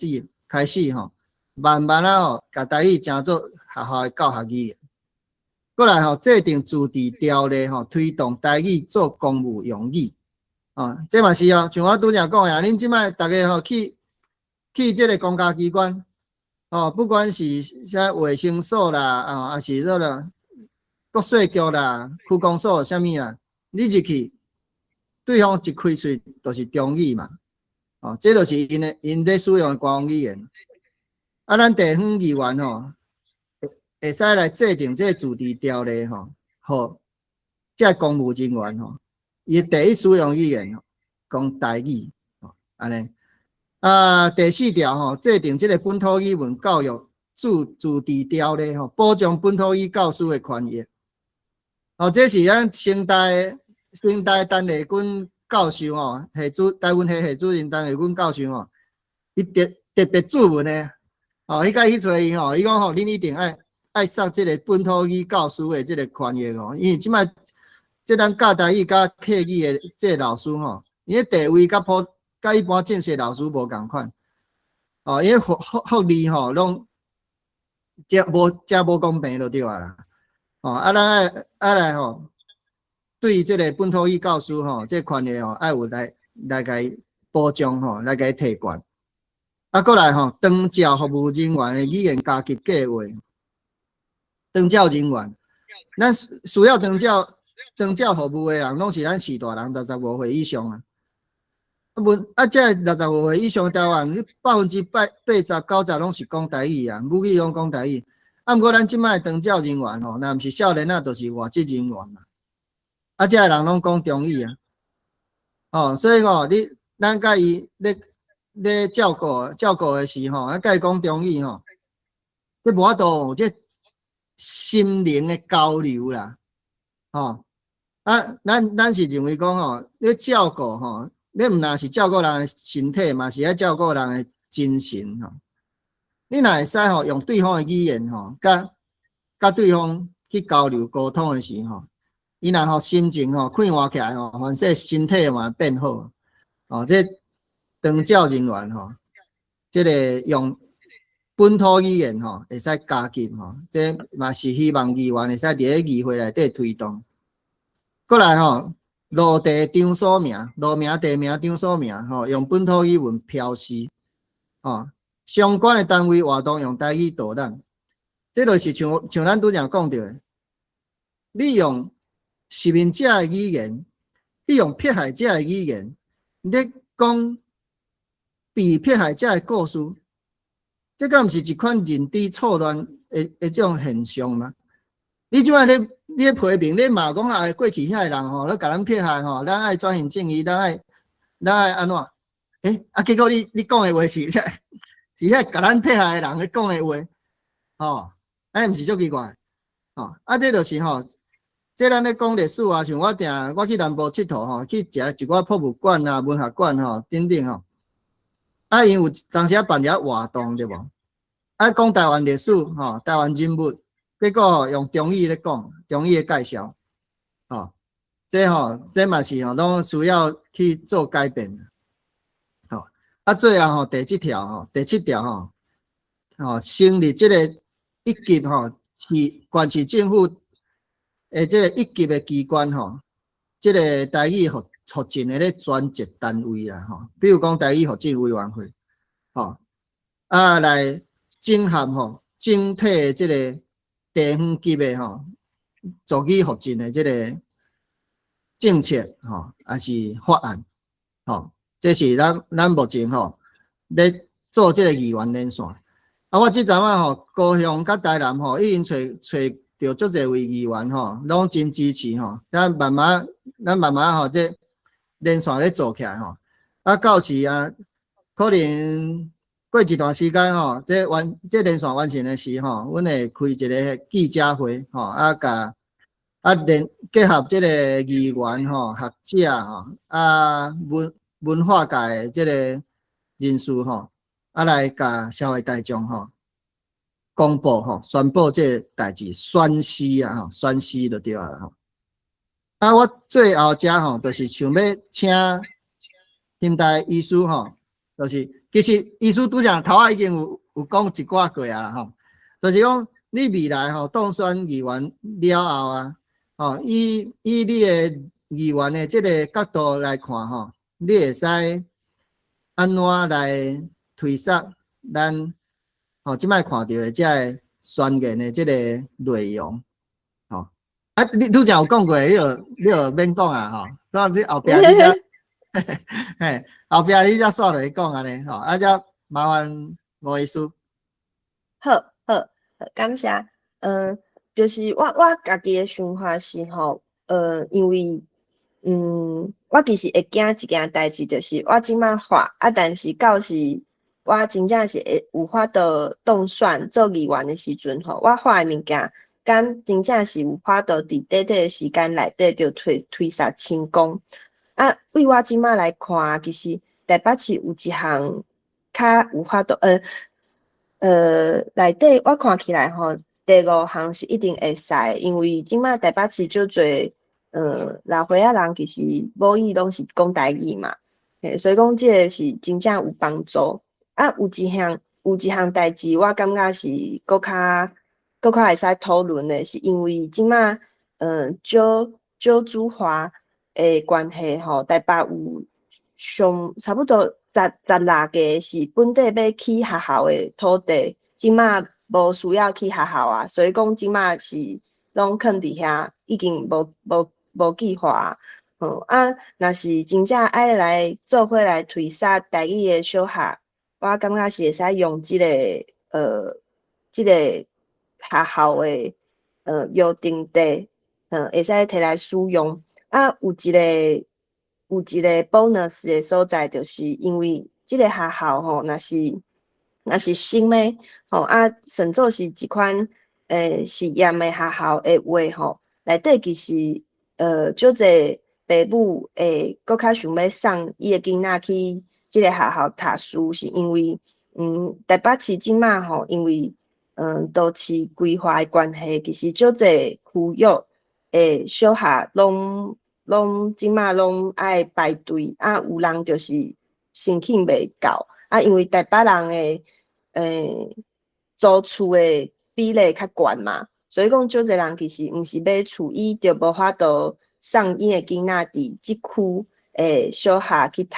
始吼，慢慢仔吼，共台語成做學校的教學語言。過來吼，制定自治條例吼，推動台語做公務用語，哦，這嘛是哦，像我拄才講的啊，恁這擺逐家吼去這個公家機關，哦，不管是啥衛生所啦，啊，抑是說啦，國稅局啦、區公所啥物啊，你入去，對方一開喙就是中語嘛，哦，這就是𪜶咧使用的官方語言。啊，咱地方議員吼，會使來制定這個自治條例吼，予這公務人員吼，伊第一使用語言講台語，吼，按呢。啊，第四條吼，制定這個本土語文教育自治條例吼，保障本土語教師的權益。哦，這是咱成大陳麗君教授吼，系主台文系系主任陳麗君教授吼，伊特別注文的，哦，彼擺去揣伊吼，伊講吼，恁一定愛殺這個本土語教師的這個權益哦，因為這擺這咱教台語佮客語的這個老師吼，伊的地位佮一般正式老師無仝款，哦，伊福利吼攏誠無公平就對啊啦，哦，啊咱愛來吼，對這個本土語教師吼，這個權益吼，愛有來共伊保障吼，來共伊提懸。啊，過來吼，長照服務人員的語言加級計劃。長照人員，咱需要長照服務的人，攏是咱序大人65歲以上啊。啊，問啊，這65歲以上的台灣，你80%、90攏是講台語啊，母語攏講台語。啊，毋過咱這擺長照人員吼，若毋是少年仔，就是外籍人員嘛。啊，這个人攏講中語啊。哦，所以吼，咱佮伊咧照顧的時候，啊，佮伊講中語吼，這無法度，這心靈的交流啦，吼啊，咱是認為講吼，你照顧吼，你毋但是照顧人的身體，嘛是愛照顧人的精神吼。你若會使吼用對方的語言吼，佮對方去交流溝通的時候，伊若吼心情吼快活起來吼，反正身體嘛變好。哦，這長照人員吼，這個用本土語言吼，會使加級吼，這嘛是希望議員會使佇咧議會內底推動。過來吼，路地場所名、路名、地名、場所名吼，用本土語文標示，吼，相關的單位活動用台語導覽，這就是像咱拄才講著的，你用殖民者的語言，你用迫害者的語言，你講被迫害者的故事，這敢毋是一款認知錯亂的這種現象嗎？你這擺咧批評，你罵講啊，過去遐个人吼，咧共咱迫害吼，咱愛轉型正義，咱愛按怎？欸，啊，結果你講的話是遐共咱迫害的人咧講的話，吼，按呢毋是足奇怪？吼，啊，這就是吼，這咱咧講歷史啊，像我定我去南部𨑨迌吼，去食一寡博物館啊、文學館吼等等吼，啊，𪜶有當時仔辦一個活動對無？啊，講台灣歷史吼，台灣人物，結果吼用中語咧講，中語咧介紹，吼，這吼這嘛是吼攏需要去做改變。吼，啊，最後吼第七條吼，第七條吼，吼成立這個一級吼市縣市政府的這個一級的機關吼，這個台語復振的咧專責單位啦吼，比如講台語復振委員會，吼，啊來整合吼整體的這個地方級的吼族語復振的這個政策吼，抑是法案，吼，這是咱目前吼咧做這個議員連線。啊，我這陣仔吼，高雄佮台南吼，已經揣著足濟位議員吼，攏真支持吼。咱慢慢，咱慢慢吼，這連線咧做起來吼。啊，到時啊，可能過一段時間吼，這完這連線完成的時吼，阮會開一個記者會吼，啊，共啊連結合這個議員吼、學者吼、啊文化界的這個人士吼，啊來共社會大眾吼公布吼、宣布這個代誌，宣示啊吼，宣示就對啊吼。啊，我最後遮吼，就是想欲請兄台醫師吼，就是其實醫師拄才頭仔已經有講一寡過啊吼，就是講你未來吼當選議員了後啊，吼以你的議員的這個角度來看吼，你會使按怎來推捒咱吼這擺看著的這个宣言的這个內容，吼啊，你拄才有講過，你就免講啊吼，總之後壁你才，嘿，後壁你才煞落去講按呢吼，啊，遮麻煩吳醫師。好，好，感謝。就是我家己的想法是吼，因為，我其實會驚一件代誌，就是我這擺畫啊，但是到時我真正是會有法度當選做議員的時陣吼，我畫的物件，敢真正是有法度佇短短的時間內底就推捒成功。啊，對我這擺來看，其實台北市有一項較有法度，內底我看起來吼，第五項是一定會使，因為這擺台北市足濟，老歲仔人其實母語攏是講台語嘛，嘿，所以講這个是真正有幫助。啊，有一項代誌，我感覺是閣較會使討論的，是因為這擺，少子化的關係吼，台北有上差不多16個是本地欲起學校的土地，這擺無需要起學校啊，所以講這擺是攏囥佇遐，已經無計劃。啊，若是真正愛來做伙來推捒台語的小學，我感覺是會使用這個學校的預定地，會使提來使用。啊，有一個 bonus 的所在，就是因為這個學校吼，若是新的吼，啊，算做是一款實驗的學校的話吼，內底其實足濟爸母會閣較想欲送伊的囡仔去這个學校讀書，是因為台北市這擺吼，因為都市規劃的關係，其實足濟區域的小學攏這擺攏愛排隊，啊，有人就是申請袂到，啊，因為台北人的租厝的比例較懸嘛，所以講足濟人其實毋是買厝，伊就無法度送𪜶的囡仔佇這區的小學去讀，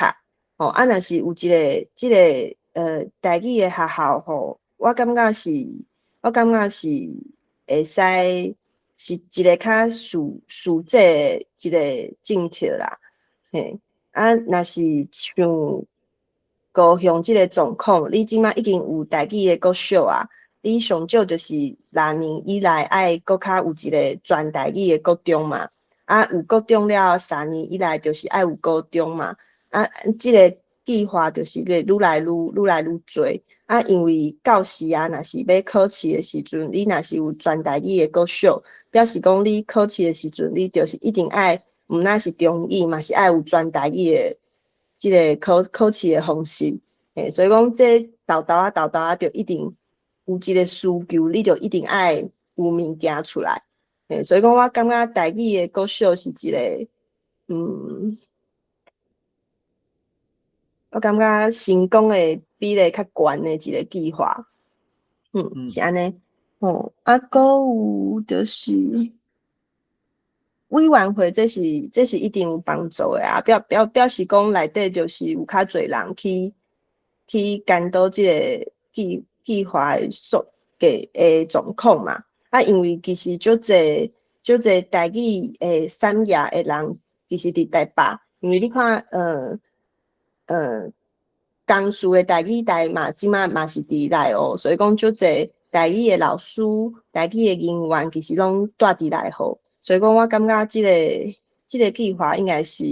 吼，啊，若是有一个這个台語的學校吼，我感覺是會使是一个較實際的一个政策啦，嘿，啊，若是像高雄這个狀況，你這擺已經有台語的國小啊，你上少就是6年以內愛閣較有一个全台語的國中嘛，啊，有國中了後3年以內就是愛有高中嘛，啊，這个計劃就是會愈來愈濟，啊，因為到時啊，若是欲考試的時陣，你若是有全台語的國小，表示講你考試的時陣，你就是一定愛，毋但是中語，嘛是愛有全台語的這个考試的方式，嘿，所以講這沓沓仔沓沓仔，就一定有一个需求，你就一定愛有物件出來，嘿，所以講我感覺台語的國小是一个，我感覺成功的比例較懸的一个計劃，是按呢，吼，啊，閣有就是委員會，這是一定有幫助的啊，表示講內底就是有較濟人去監督這个計劃的數的狀況嘛，啊，因為其實足濟足濟台語的產業的人，其實佇台北，因為你看，江蘇的台語台嘛，這擺嘛是佇內湖，所以講足濟台語的老師、台語的人員，其實攏蹛佇內湖，所以講我感覺這个計劃應該是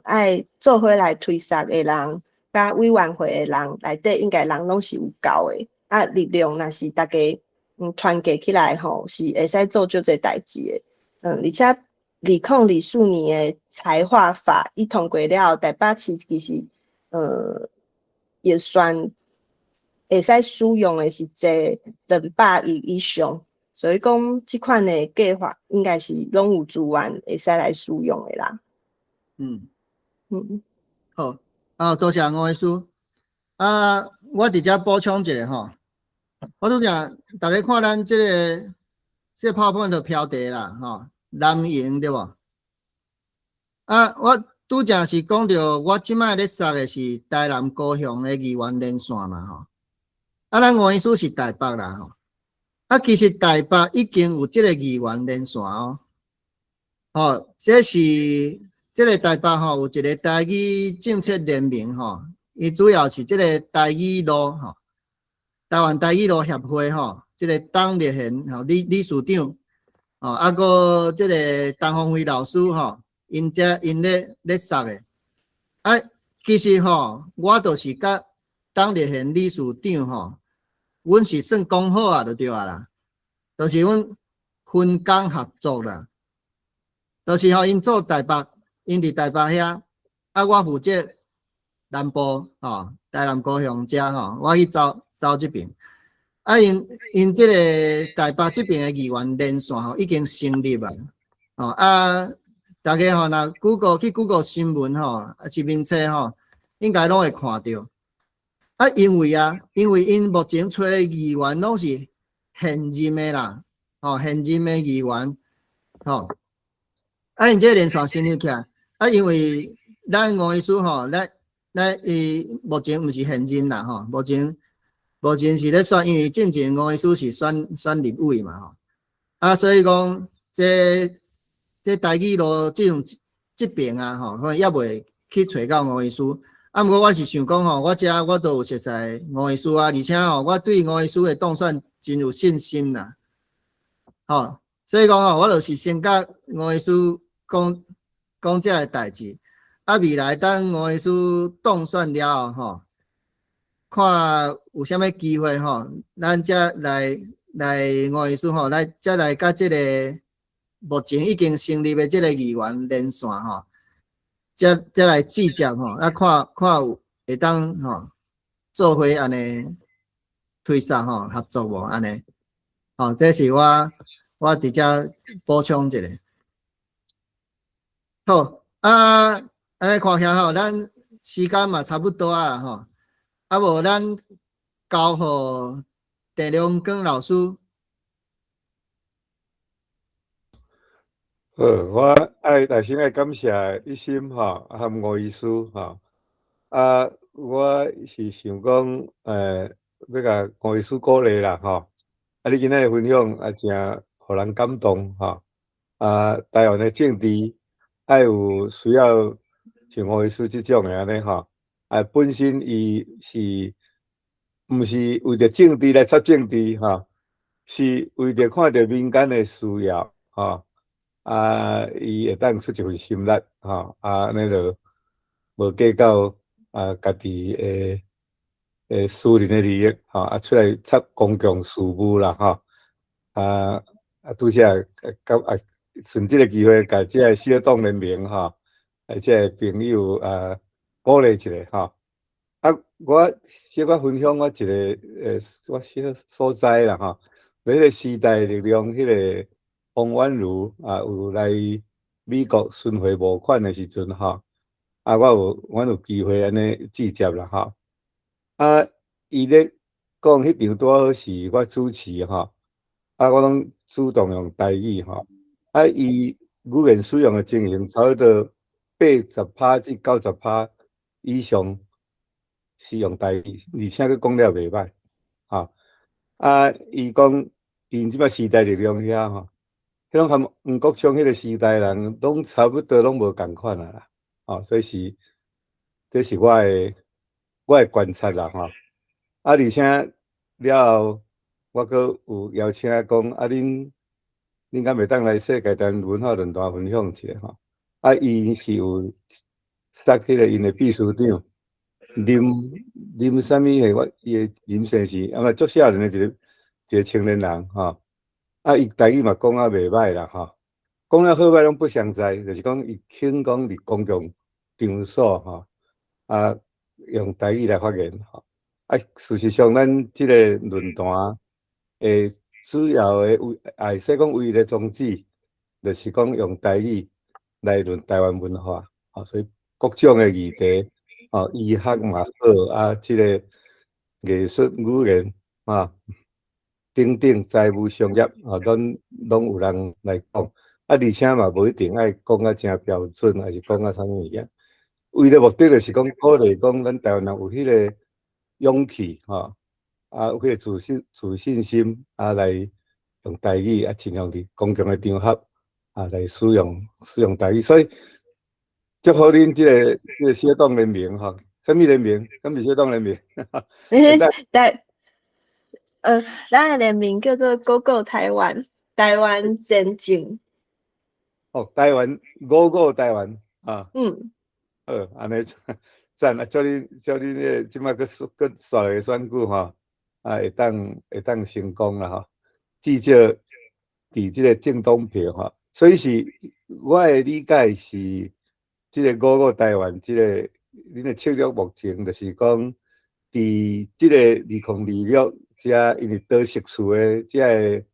愛做伙來推捒的人，佮委員會的人內底應該人攏是有夠的，啊，力量若是大家團結起來吼，是會使做足濟代誌的。而且2024年的財劃法伊通過了後，台北市其實預算會使使用的是這200億以上，所以講這款的計劃應該是攏有資源會使來使用的啦。好，啊，多謝吳醫師。啊，我佇遮補充一下吼，我拄才逐家看咱這個 PowerPoint 的標題啦，吼，藍營對無？啊，我拄才是講著，我這擺咧說的是台南高雄的議員連線嘛，吼。啊，咱吳醫師是台北啦，吼。啊，其實台北已經有這個議員連線哦。吼，這是這個台北吼有一個台語政策聯盟吼，伊主要是這個台語路吼，台灣台語路協會吼，這個董立賢吼理事長，吼，啊，閣這個陳芳輝老師吼，𪜶遮𪜶咧說的。啊，其實吼，我就是佮董立賢理事長吼，阮是算講好啊，就對啊啦，就是阮分工合作啦，就是吼，𪜶做台北，𪜶佇台北遐，啊，我負責南部吼，台南高雄遮吼，我去走走這邊。啊，𪜶這個台北這邊的議員連線吼，已經成立啊，吼啊，大家吼，若 Google 去 Google 新聞吼，啊這邊冊吼，應該攏會看著。啊，因為𪜶目前揣的議員攏是現任的啦，吼，現任的議員，吼。啊，𪜶這個連線成立起來，啊，因為咱吳醫師吼，咱伊目前毋是現任啦，吼，目前是咧選，因為進前吳醫師是選立委嘛，吼。啊，所以講這台語路這種這邊啊，吼，可能猶未去揣到吳醫師。啊，毋過我是想講吼，我遮我都有熟似吳醫師啊，而且吼，我對吳醫師的當選真有信心啦。吼，所以講吼，我就是先佮吳醫師講講這个代誌。啊，未來等吳醫師當選了後吼，看有啥物機會吼，咱才來吳醫師吼，來才來佮這个目前已經成立的這个議員連線吼，才來直接吼，啊看看有會當吼做伙按呢推捒吼合作無按呢？吼，這是我佇遮補充一下。好，啊，按呢看起來吼，咱時間嘛差不多啊吼，啊無咱交予鄭良光老師。好，我愛來先愛感謝一心吼，啊含吳醫師吼，啊，我是想講，欲共吳醫師鼓勵啦吼，啊，你今仔日分享啊，誠予人感動吼，啊，台灣的政治愛有需要像吳醫師這種的按呢吼，啊，本身伊是毋是為著政治來插政治吼，是為著看著民間的需要吼。啊，伊會當出一份心力，吼，啊，按呢就無計較啊，家己的私人的利益，吼，啊，出來插公共事務啦，吼，啊啊，拄才佮啊，趁這个機會，共這个小黨聯盟，吼，啊，這个朋友啊，鼓勵一下，吼。啊，我小可分享我一个我小所在啦，吼，彼个時代力量，彼个王婉如啊，有來美國巡迴募款的時陣吼，啊，阮有機會按呢直接啦吼。啊，伊咧講彼場拄好是我主持吼，啊，我攏主動用台語吼，啊，伊語言使用的情形差不多80%至90%以上是用台語，而且閣講了袂䆀，吼。啊，伊講𪜶這擺時代力量遐吼，彼種含黃國昌彼个時代人，攏差不多攏無仝款啊啦，吼，所以是，這是我的觀察啦，吼。啊，而且了後，我閣有邀請講，啊，恁敢會當來世界台灣文化論壇分享一下吼？啊，伊是有殺彼個𪜶的秘書長，林林啥物的，我伊的林姓是啊嘛足少年的一個一個青年人吼，啊，伊台語嘛講啊袂䆀啦吼，講了好䆀攏不相知，就是講伊肯講佇公共場所吼，啊，用台語來發言吼，啊，事實上咱這個論壇的主要的唯，會使講唯一的宗旨，就是講用台語來論台灣文化，吼，所以各種的議題，吼，醫學嘛好，啊，這個藝術語言啊，等等，財務商業，啊，攏攏有人來講，啊，而且嘛無一定愛講甲誠標準，還是講甲啥物物件。為了目的就是講鼓勵講咱台灣人有彼個勇氣，吼，啊，有彼個自信自信心，啊，來用台語啊，盡量佇公共的場合啊，來使用使用台語。所以祝福恁這個這個小黨聯盟，吼，啥物聯盟？敢是小黨聯盟？對，咱的聯盟叫做 “GoGo 台灣”，台灣前進。哦，台灣 GoGo 台灣啊。嗯。好，按呢讚啊！祝恁祝恁這個這擺閣閣紲落選舉吼，啊，會當會當成功啦吼。至少佇這個政黨票吼，所以是我的理解是，這個 GoGo 台灣這個恁的策略目前就是講，佇這個2026遮，因為多席次的這个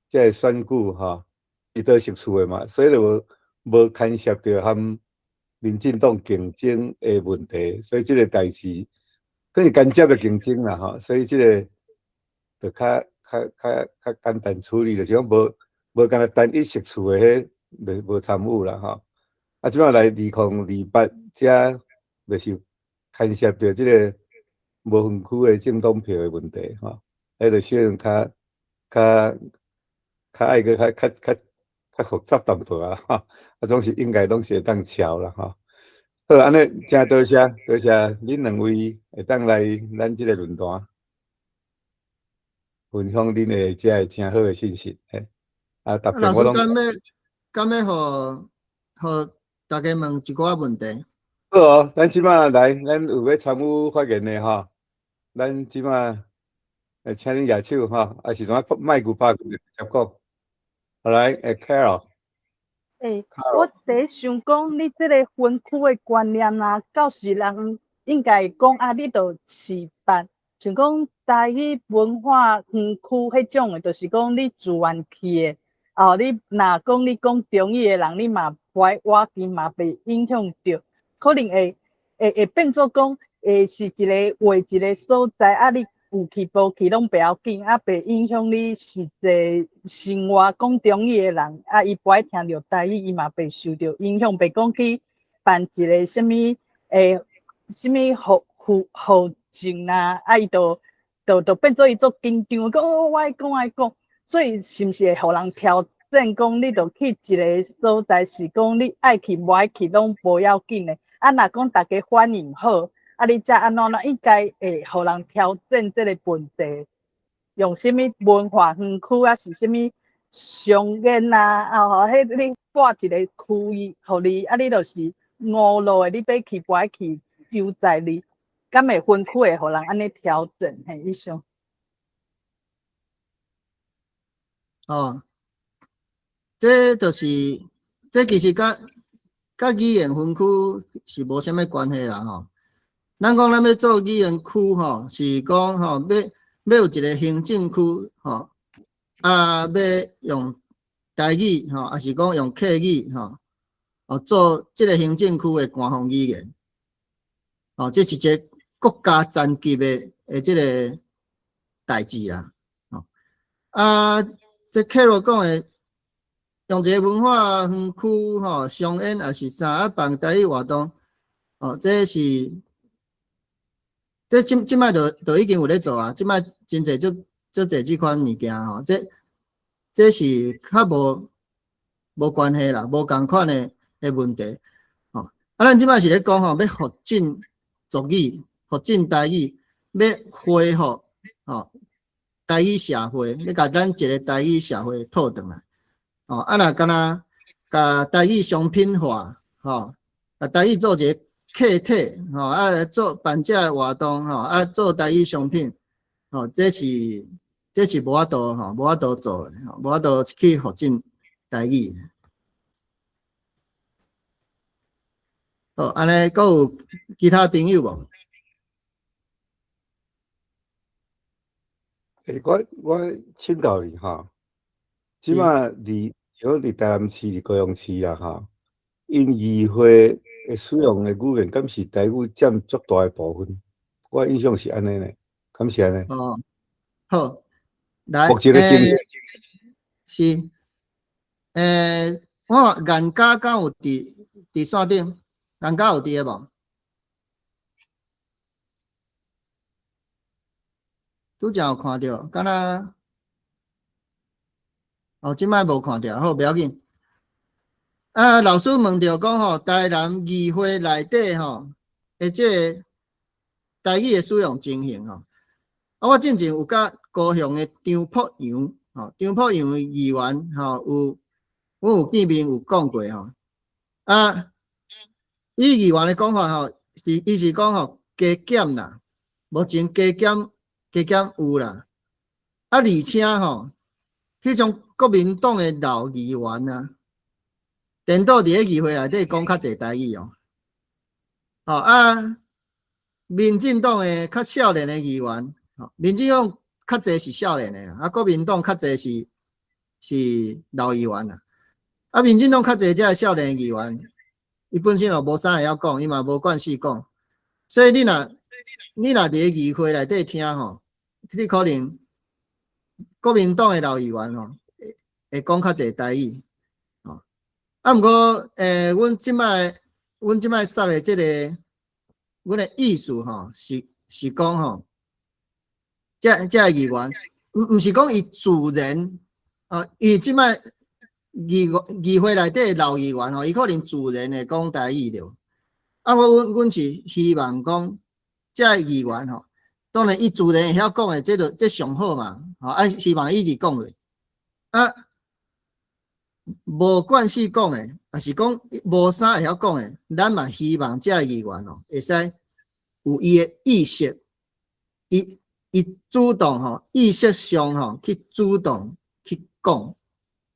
這个選舉吼，是多席次的嘛，所以就無無牽涉著和民進黨競爭的問題，所以這個代誌可是間接的競爭啦吼，所以這個就較較較較簡單處理，就是講無無干焦單一席次的彼無無參與啦吼。啊，這擺來2028遮，就是牽涉著這個無分區的政黨票的問題吼，彼個小可較較較愛閣較較較較複雜淡薄仔吼，啊，總是應該攏是會當喬啦吼。好，按呢誠多謝多謝恁兩位會當來咱這個論壇，分享恁的這个誠好的信息，嘿。啊，特別我攏老師，敢欲敢欲予予大家問一寡問題？好哦，咱這擺來，咱有欲參與發言的吼，咱這擺來請恁舉手吼，啊是怎麥克拍開直接講。好來，欸，Carol。欸，我佇想講，你這个分區的觀念啊，到時人應該講啊，你就是辦，像講台語文化園區彼種的，就是講你自願去的。哦，你若講你講中語的人，你嘛不愛倚近嘛袂影響著，可能會會會變做講，會是一个畫一个所在，啊，你有去無去攏袂要緊，啊，袂影響你實際生活講中語的人，啊，伊不愛聽著台語，伊嘛袂受著影響，袂講去辦一个啥物欸，啥物戶戶戶證啊，啊，伊就就就變做伊足緊張，講哦，我愛講愛講，所以是毋是會予人挑戰講，你著去一个所在，是講你愛去無愛去攏無要緊的，啊，若講大家反應好，啊，你才按怎怎應該會予人挑戰這個問題，用啥物文化園區啊，是啥物商演啊，啊吼，彼你撥一個區域予你，啊，你就是五路的，你欲去無愛去，由在你，敢會分區會予人按呢調整？嘿，以上。哦，這就是這其實佮佮語言分區是無啥物關係啦吼。咱講咱欲做語言區吼，是講吼欲欲有一個行政區吼，啊，欲用台語吼，抑是講用客語吼，哦，做這个行政區的官方語言。哦，這是一个國家層級的的這个代誌啦。哦，啊，這 Carol 講的用一个文化園區吼，商演抑是啥啊辦台語活動，哦，這是。這這這擺就就已經有咧做啊！這擺真濟足足濟這款物件吼，這這是較無無關係啦，無仝款的的問題吼。啊，咱這擺是咧講吼，欲復振族語，復振台語，欲恢復吼台語社會，欲共咱一个台語社會討轉來。吼，啊，若敢若共台語商品化，吼，共台語做一個客體，吼，啊做辦這个活動，吼，啊做台語商品，吼，這是無法度，吼，無法度做的，吼，無法度去發展台語。好，按呢，閣有其他朋友無？欸，我請教你吼，這馬佇像佇台南市、佇高雄市啊，吼，𪜶議會的使用的語言，敢是台語佔足大的部分？我印象是按呢呢，敢是按呢？哦，好，來，目前的經驗是，我顏家敢有佇線頂？顏家有佇個無？拄才有看著，敢若，哦，這擺無看著，好，袂要緊。啊，老師問著講吼，台南議會內底吼，的這個台語的使用情形吼。啊，我進前有佮高雄的張博洋，吼，張博洋的議員吼，有，阮有見面有講過吼。啊，以議員的講法吼，是伊是講吼，加減啦，目前加減。加減有啦，啊，而且吼，彼種國民黨的老議員啊，顛倒佇咧議會內底講較濟台語哦。吼啊，民進黨的較少年的議員，吼，民進黨較濟是少年的，啊，國民黨較濟是老議員啊。啊，民進黨較濟這少年議員，伊本身就無啥會曉講，伊嘛無慣勢講，所以你若佇咧議會內底聽吼，你可能國民黨的老議員吼，會講較濟台語，吼。啊，毋過阮這擺說的這個，阮的意思吼，是講吼，這個議員，毋是講伊自然，啊，伊這擺議會內底老議員吼，伊可能自然會講台語著。啊，阮是希望講，這個議員吼，當然伊自然會曉講的，這就這上好嘛，吼啊，希望伊直講落。啊，無慣勢講的，抑是講無啥會曉講的，咱嘛希望這個議員吼，會使有伊的意識，伊主動吼，意識上吼去主動去講，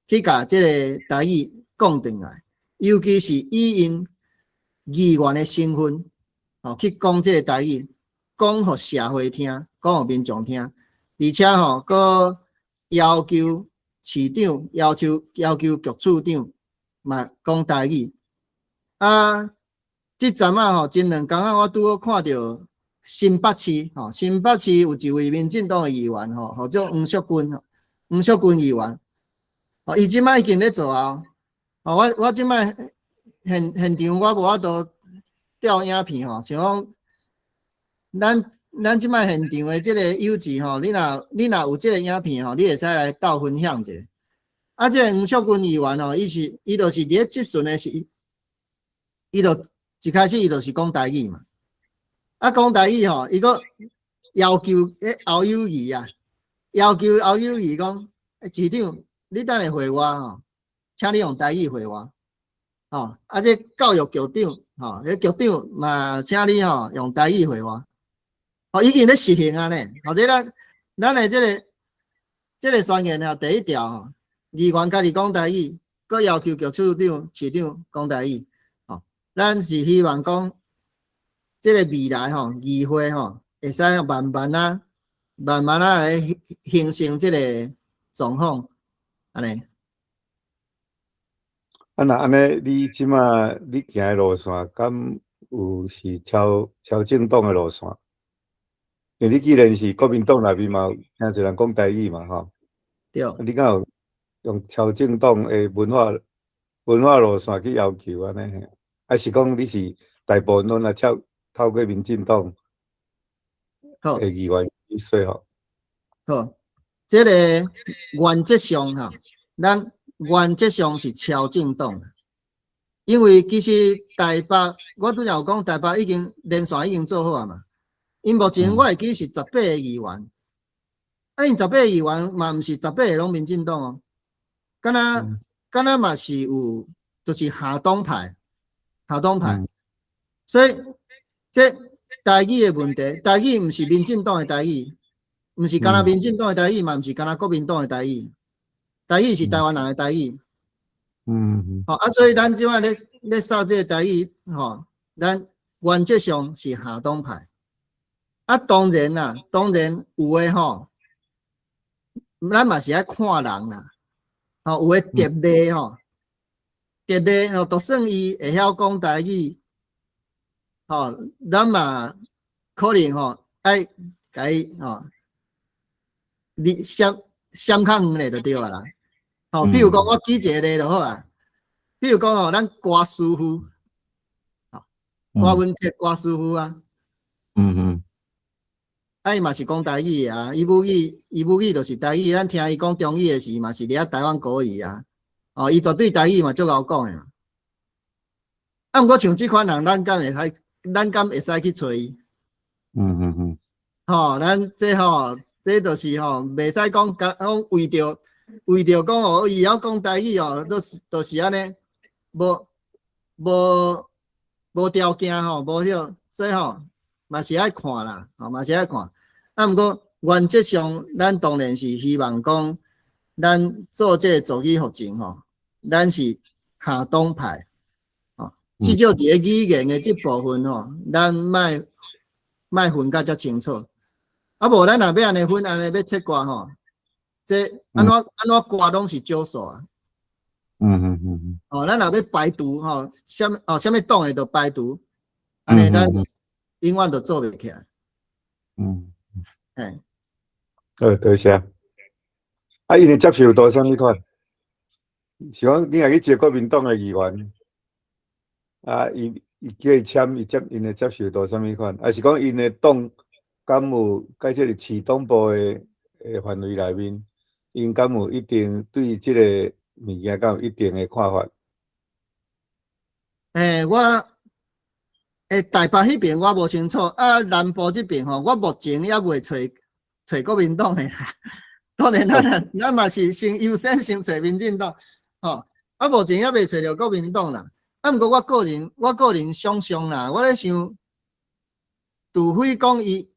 去共這個台語講轉來，尤其是以𪜶議員的身份，吼去講這個台語，講予社會聽，講予民眾聽，而且吼，閣要求市長，要求局處長嘛講台語。啊，這陣仔吼，前兩工仔我拄好看著新北市吼，新北市有一位民進黨的議員吼，號做黃淑君，黃淑君議員，吼，伊這擺已經咧做啊。吼，我這擺現場我無法度調影片吼，像講咱這擺現場的這個友智吼，你若有這個影片吼，你會使來鬥分享一下。啊，這個黃淑君議員吼，伊就是佇咧質詢的時，伊就一開始伊就是講台語嘛。啊，講台語吼，伊閣要求彼侯友宜啊，要求侯友宜講，市長，你等下回我吼，請你用台語回我。吼，啊，這教育局長吼，彼局長嘛，請你吼用台語回我。吼，已經咧實行啊呢。或者咱的這個宣言吼，第一條吼，議員家己講台語，閣要求局處長、市長講台語。吼，咱是希望講，這個未來吼，議會吼，會使慢慢啊、慢慢啊來形成這個狀況，按呢。啊，若按呢，你這馬你行的路線，敢有是超政黨的路線？因為你既然是國民黨內面嘛，有誠濟人講台語嘛，吼。對。你敢有用超政黨的文化路線去要求按呢？還是講你是大部分攏來透過民進黨的議員去說服？好，這個原則上吼，咱原則上是超政黨，因為其實台北，我拄才有講台北已經連線已經做好啊嘛。𪜶目前我會記是18個議員，啊，𪜶十八個議員嘛，毋是十八個攏民進黨哦，敢若嘛是有就是下黨派，下黨派。所以這台語的問題，台語毋是民進黨的台語，毋是干焦民進黨的台語，嘛毋是干焦國民黨的台語，台語是台灣人的台語。吼啊，所以咱這擺咧掃這個台語，吼，咱原則上是下黨派。啊，當然啦，當然有的吼，咱嘛是愛看人啦。吼，有的特例吼，特例吼，就算伊會曉講台語，吼，咱嘛可能吼愛共伊吼，你閃閃較遠咧就對啊啦。吼，比如講我舉一個例就好啊。比如講吼，咱郭師傅，吼，郭文哲郭師傅啊。啊，伊嘛是講台語啊，伊母語就是台語，咱聽伊講中語的時，嘛是掠台灣國語啊。哦，伊絕對台語嘛足𠢕講的嘛。啊，毋過像這款人，咱敢會使去揣伊？吼，咱這吼，這就是吼，袂使講講為著講哦，伊曉講台語哦，都是按呢，無條件吼，無彼，所以吼，嘛是愛看啦，吼，嘛是愛看。啊，毋過原則上，咱當然是希望講，咱做這個族語學程吼，咱是下黨派，吼，至少佇咧語言的這部分吼，咱莫分甲遮清楚。啊，無咱若欲按呢分，按呢欲切割吼，這按怎割攏是少數啊。哦，咱若欲排除吼，啥物黨的就排除，按呢咱永遠都做袂起來。嘿。好，多謝。啊，𪜶的接受度啥物款？是講你若去招國民黨的議員，啊，伊叫伊簽，𪜶的接受度啥物款？還是講𪜶的黨敢有佇這個市黨部的範圍內面，𪜶敢有一定對這個物件敢有一定的看法？欸，我台北彼邊我無清楚，啊，南部這邊吼，我目前猶未揣國民黨的啦。當然，咱嘛是先優先先揣民進黨，吼，啊，目前猶未揣著國民黨啦。啊，毋過我個人想象啦，我咧想，除非講伊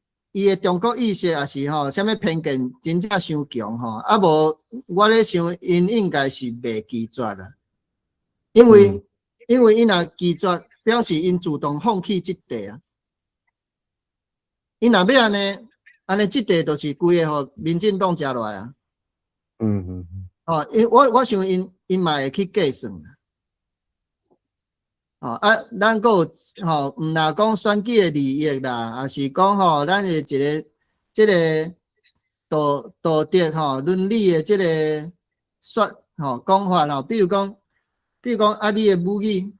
的中國意識抑是吼，啥物偏見真正傷強吼，啊無我咧想𪜶應該是袂拒絕啦，因為𪜶若拒絕，表示𪜶自動放棄這塊啊。𪜶若欲按呢，按呢這塊就是規个予民進黨食落來啊。哦，因我想𪜶嘛會去計算啦。哦啊，咱閣有吼，毋若講選舉的利益啦，抑是講吼，咱的一個這個道德吼倫理的這個說吼講法吼，比如講啊，你的母語，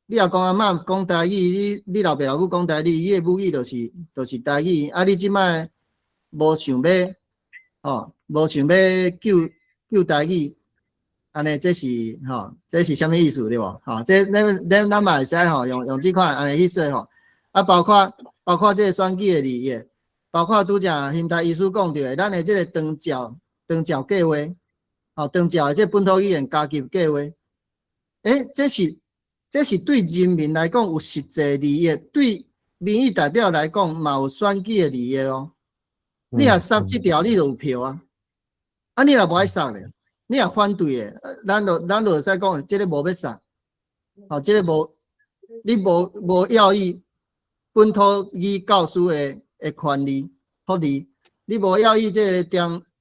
你若講阿嬤講台語，你老爸老母講台語，你的母語就是台語，啊，你這擺無想欲吼，無想欲救台語。按呢，這是吼，這是啥物意思對無？吼，這咱嘛會使吼，用這款按呢去說吼。啊，包括這個選舉的利益，包括拄才興台醫師講著的，咱的這個長照計畫，吼，長照的這本土語言加給計劃，欸，這是對人民來講有實際利益，對民意代表來講嘛有選舉的利益哦。你若殺這條，你就有票啊。啊，你若無愛殺咧？你若反對的，咱就會使講，這個無欲殺，吼，這個無，你無要伊本土語教師的權利福利，你無要伊這個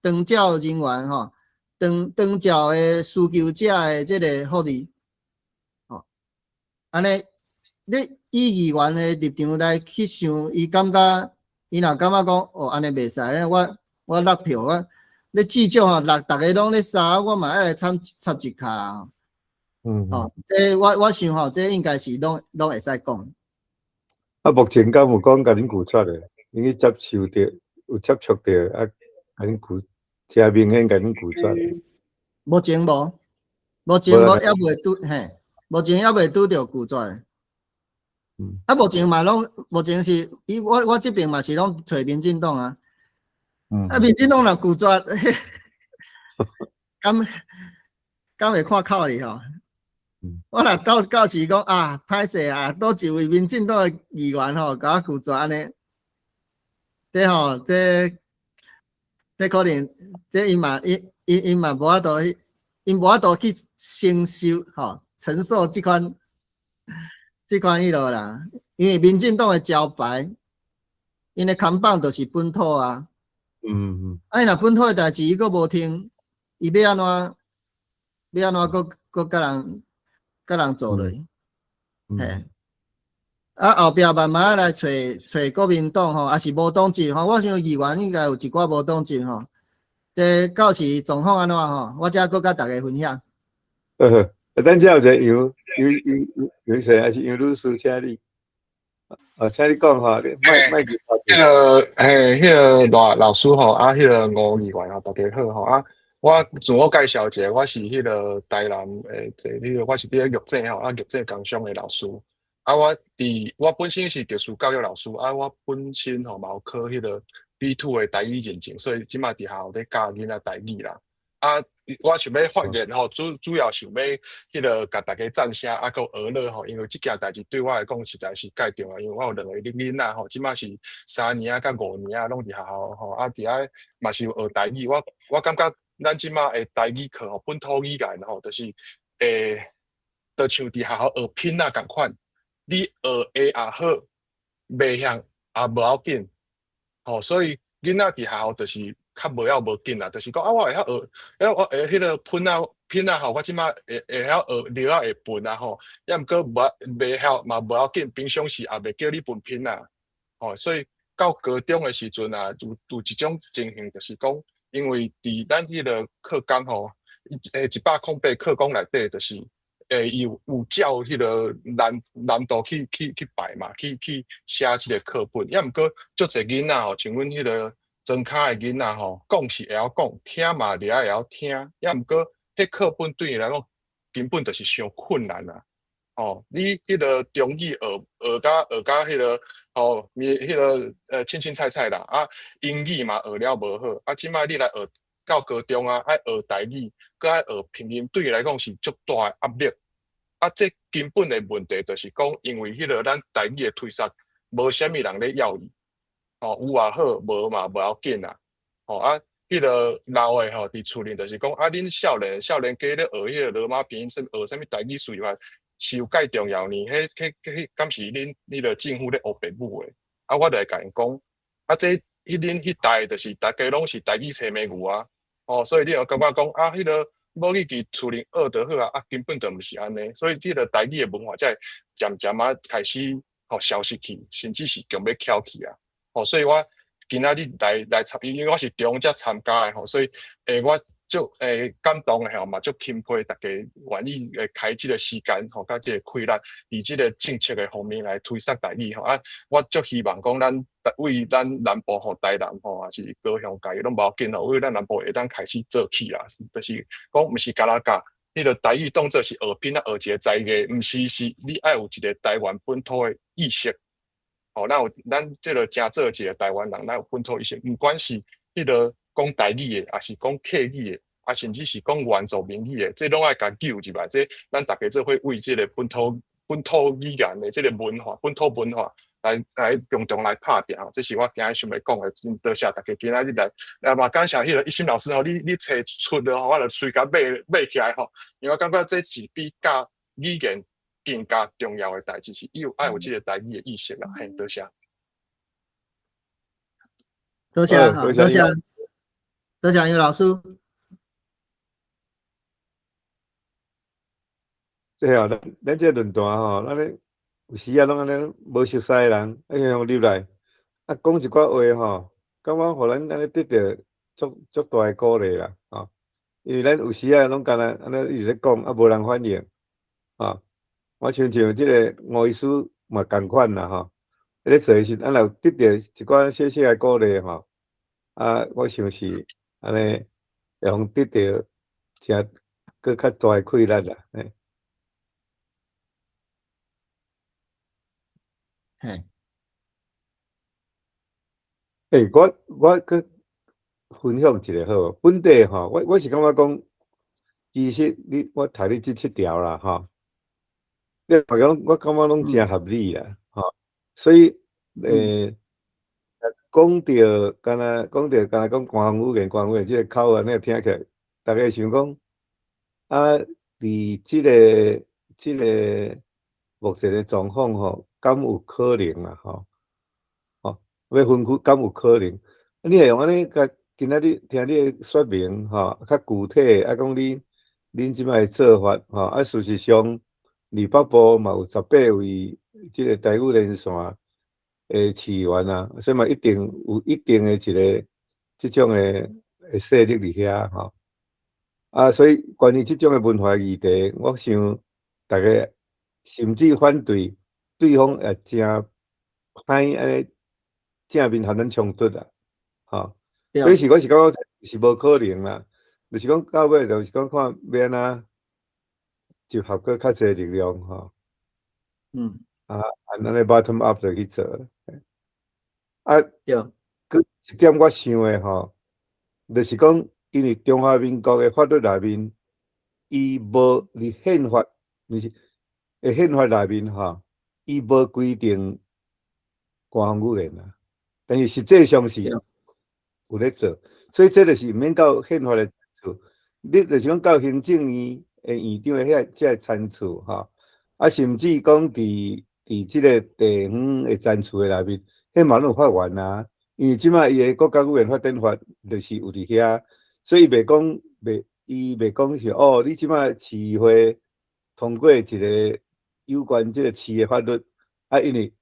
長照人員吼，長照的需求者的這個福利，吼，按呢，你以議員的立場來去想，伊感覺，伊若感覺講，哦，按呢袂使，我落票我。你至少吼，若逐个攏咧殺，我嘛愛來參插一跤。哦，這我想吼，這應該是攏會使講。啊，目前敢有講共恁拒絕的，恁去接受著，有接觸著啊，共恁拒，誠明顯共恁拒絕的。目前無，目前無猶未拄嘿，目前猶未拄著拒絕的。啊，目前嘛攏，目前是伊我這邊嘛是攏揣民進黨啊。啊，民進黨若拒絕，敢會看口哩吼？我若到時講啊，歹勢啊，佗一位民進黨的議員吼，共我拒絕按呢，這吼，這可能，這𪜶嘛，𪜶嘛無法度，𪜶無法度去承受吼，承受這款彼落啦，因為民進黨的招牌，𪜶的扛棒就是本土啊。啊，若本土的代誌伊閣無聽，伊欲按怎，欲按怎閣共人做落？嘿。啊，後壁慢慢來揣揣國民黨吼，抑是無黨籍吼，我想議員應該有一寡無黨籍吼。這到時狀況按怎吼？我才閣佮大家分享。呵，等下有一個楊楊楊楊抑是楊女士，請你，哦，請你講吼，你莫莫彼個嘿，彼個賴老師吼，啊，彼個吳議員吼，大家好吼，啊，我自我介紹一下，我是彼個台南的，這彼個我是佇咧玉井吼，啊，玉井工商的老師。啊，我本身是特殊教育老師，啊，我本身吼嘛有考彼個 B2 的台語認證，所以這擺佇學校咧教囡仔台語啦。啊，我想欲發言吼，主要想欲彼個共大家讚聲，啊，閣學樂吼，因為這件代誌對我來講實在是蓋重要，因為我有兩個囡仔吼，這擺是3年仔佮5年仔，攏佇學校吼，啊，佇遐嘛是有學台語。我感覺咱這擺的台語課吼，本土語言吼，就是就像佇學校學拼仔仝款，你學會也好，袂曉也無要緊，吼，所以囡仔佇學校就是較無要無緊啦，就是講啊，我會曉學，欸，我會彼個噴仔拼仔吼，我這擺會曉學蟯仔會笨啊吼，抑毋過無袂曉嘛無要緊，平常時也袂叫你笨拼仔，吼，所以到高中的時陣啊，有一種情形，就是講，因為佇咱彼個課綱吼，108課綱內底就是，伊有照彼個難度去排嘛，去寫這個課本，抑毋過足濟囡仔吼，像阮彼個莊跤的囡仔吼，講是會曉講，聽嘛掠會曉聽，抑毋過彼課本對伊來講根本就是傷困難啊！吼，你彼個中語學甲彼個吼，彼個凊凊彩彩啦，啊，英語嘛學了無好，啊，這擺你來學到高中啊，愛學台語，閣愛學拼音，對伊來講是足大的壓力。啊，這根本的問題就是講，因為彼個咱台語的推捒，無啥物人咧要伊。吼，有也好，無嘛無要緊啦。吼啊，彼個老的吼，佇厝裡就是講啊，恁少年家咧學彼個羅馬拼音，學啥物台語詞法，是有蓋重要呢？彼敢是恁彼個政府咧烏白舞的？啊，我就會共𪜶講，啊，這彼恁彼代就是大家攏是台語青牯牛啊。吼，所以你若感覺講啊，彼個母語佇厝裡學就好啊，啊，根本就毋是按呢。所以這個台語的文化才會漸漸仔開始吼消失去，甚至是強欲翹去啊。吼，所以我今仔日來參，因為我是中才參加的吼，所以我足感動的吼，嘛足欽佩大家願意開這個時間吼，佮這個氣力，佇這個政策的方面來推捒台語吼。啊，我足希望講咱為咱南部吼，台南吼，抑是高雄、嘉義攏無要緊吼，為咱南部會當開始做起啊，就是講毋是干焦教彼個台語當做是學拼仔學一個才藝，毋是，是你愛有一個台灣本土的意識。吼，咱這個誠做一個台灣人，咱有本土意識，毋管是彼個講台語的，抑是講客語的，啊，甚至是講原住民語的，這攏愛共揪入來。這咱逐家做伙為這個本土語言的這個文化、本土文化來共同來拍拚。這是我今日想欲講的，真多謝大家今仔日來。啊嘛感謝彼個一心老師吼，你揣出了吼，我就隨共買起來吼，因為我感覺這是比教語言更加重要的代誌，是伊有愛有這個台語的意識啦。嘿，多謝。多謝，多謝，多謝楊老師。這哦，咱這論壇吼，咱咧有時啊，攏按呢無熟似的人，愛向入來，啊，講一寡話吼，感覺予咱按呢得著足足大的鼓勵啦，吼。因為咱有時啊，攏干焦按呢一直咧講，啊，無人反應，吼。我親像這個吳醫師嘛仝款啦，吼。咧做的時陣，啊，若有得著一寡小小的鼓勵吼，啊，我想是按呢會予得著誠閣較大的氣力啦，嘿。嘿。欸，我閣分享一下好無？本地吼，我是感覺講，其實你我讀你這七條啦，吼。你大家攏我感覺攏誠合理啦，吼。所以，講著敢若講著敢若講官方語言，官方語言這個口號，你聽起來，逐家想講，啊，佇這個目前的狀況吼，敢有可能啊？吼，吼，欲分區敢有可能？你會用按呢共今仔日聽你的說明，吼，較具體，啊，講你恁這擺的做法，吼，啊，事實上，佇北部嘛有18位這個台語連線的市議員啊，所以嘛一定有一定的一個這種的勢力佇遐吼。啊，所以關於這種的文化議題，我想逐家甚至反對對方也誠歹按呢正面和咱衝突啦，吼。所以是我是感覺是無可能啦，就是講到尾就是講看欲按怎集合閣較濟力量吼。啊，按按呢 bottom up 就去做。啊，閣一點我想的吼，就是講因為中華民國的法律內面，伊無佇憲法，毋是憲法內面吼，伊無規定官方語言啊，但是實際上是有咧做，所以這就是毋免到憲法的層次，你就是講到行政院的院長的遐這個層次吼，啊，甚至講佇這個地方的層次的內面，彼嘛攏有法源啊，因為這擺伊的國家語言發展法就是有佇遐，所以伊袂講袂，伊袂講是哦，你這擺市議會通過一個有關這個市的法律，啊，因為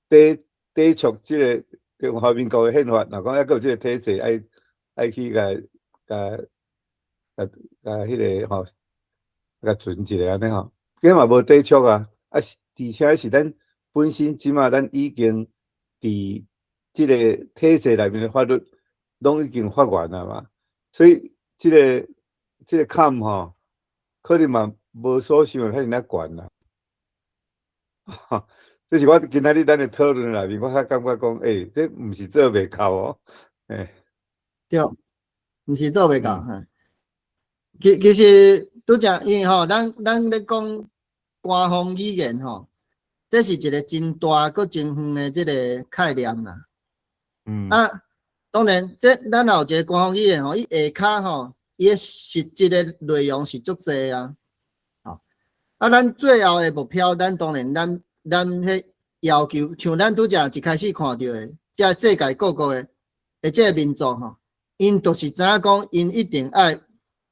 抵觸這個中華民國的憲法，若講猶閣有這個體制，愛去共彼個吼，共存一下按呢吼，這嘛無抵觸啊，啊，而且是咱本身這擺咱已經佇這個體制內面的法律，攏已經發源啊嘛，所以這個坎吼，可能嘛無所想的遐爾仔懸啦。這是我今仔日咱的討論內面，我較感覺講，欸，這毋是做袂到哦，欸。對，毋是做袂到，嘿。其實拄才因為吼，咱咧講官方語言吼，這是一個真大閣真遠的這個概念啦。啊，當然，這咱若有一個官方語言吼，伊下跤吼，伊的實質的內容是足濟啊。吼，啊，咱最後的目標，咱當然咱彼要求，像咱拄才一開始看著的，這世界各國的這個民族吼，𪜶就是知影講，𪜶一定愛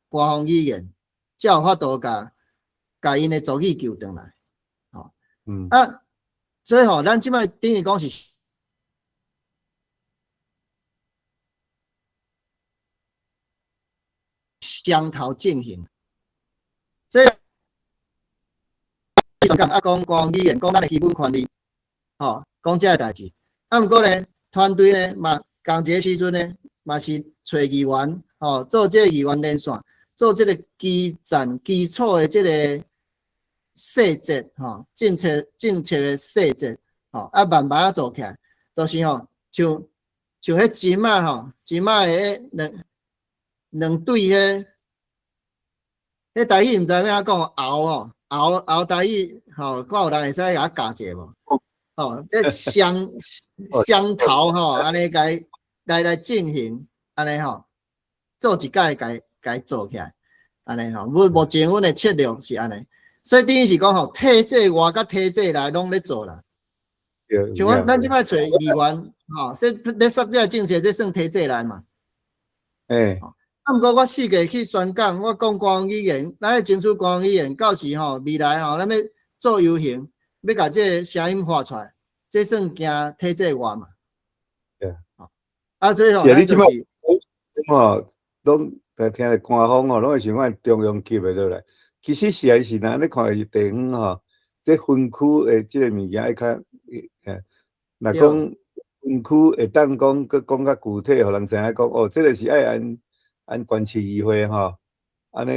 官方語言，才有法度共𪜶的族語救轉來。吼，啊，所以吼，咱這擺等於講是雙頭進行，所以啊，講官方語言，講咱的基本權利，吼，講這个代誌。啊，毋過呢，團隊呢嘛，仝一个時陣呢，嘛是揣議員，吼，做這個議員連線，做這個基層基礎的這個細節，吼，政策的細節，吼，啊，慢慢仔做起來，就是吼，像彼針仔吼，針仔的彼兩對彼台語毋知欲按怎講，喉吼，喉喉台語吼，看有人會使共我教者無？吼，這雙頭吼，按呢共來進行，按呢吼，做一擺共做起來，按呢吼，目前阮的策略是按呢，所以等於是講吼，體制外佮體制內攏咧做啦。像阮咱這擺揣議員，吼，說咧說這个政策，這算體制內嘛？啊，毋過我四界去宣講，我講官方語言，咱欲爭取官方語言，到時吼未來吼，咱欲做遊行，欲共這个聲音發出來，這算行體制外嘛？對。啊，所以吼，咱就是吼，攏聽著官方吼，攏會想講中央級的落來。其實是啊，是若你看是地方吼，佇分區的這个物件愛較，若講分區會當講，閣講較具體，予人知影講，哦，這个是愛按縣市議會吼，按呢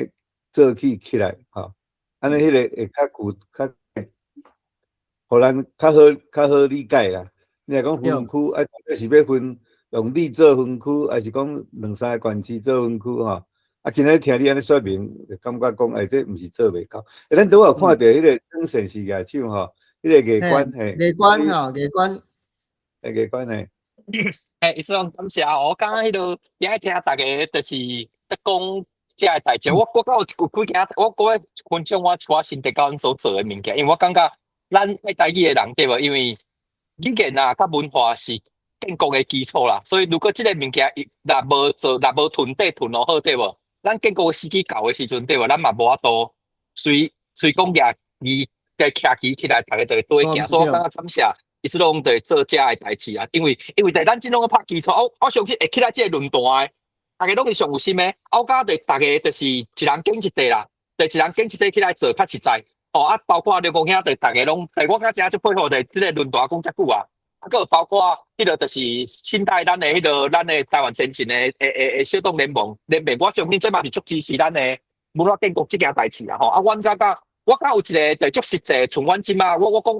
做起來吼，按呢彼个會較具較，予咱較好理解啦。你若講分區，啊，是欲分用里做分區，還是講兩三个縣市做分區吼？啊，今日聽你按呢說明，就感覺講，欸，這毋是做袂到。欸，咱拄有看著彼個曾善是舉手吼，彼個藝官嘿，藝官吼，藝官，欸，藝官嘿。欸，醫生感謝，我剛剛彼度也愛聽大家就是咧講這个代誌，我閣有有幾件，我閣欲分享我一寡心得佮阮所做的物件，因為我感覺咱愛台語的人對無？因為語言啊，佮文化是建國的基礎啦，所以如果這个物件若無做，若無囤底囤落好對無？咱建國的時機到的時陣對無？咱嘛無法度隨隨講舉旗的徛旗起來，逐家就會對行。所以我感覺感謝伊這攏佇做這个代誌啊，因為在咱這攏拍基礎，我相信會起來這个論壇的，逐家攏是上有心的。我感覺逐家就是一人揀一塊啦，就一人揀一塊起來做較實在。哦啊，包括劉公兄，就逐家攏，我感覺真足佩服的，這个論壇講遮久啊，啊，閣有包括彼个就是新代咱的彼个咱的台灣前進的的小黨聯盟聯盟，我相信這嘛是足支持咱的文化建國這件代誌啊吼。啊，阮感覺我敢有一个就足實際，像阮這馬，我講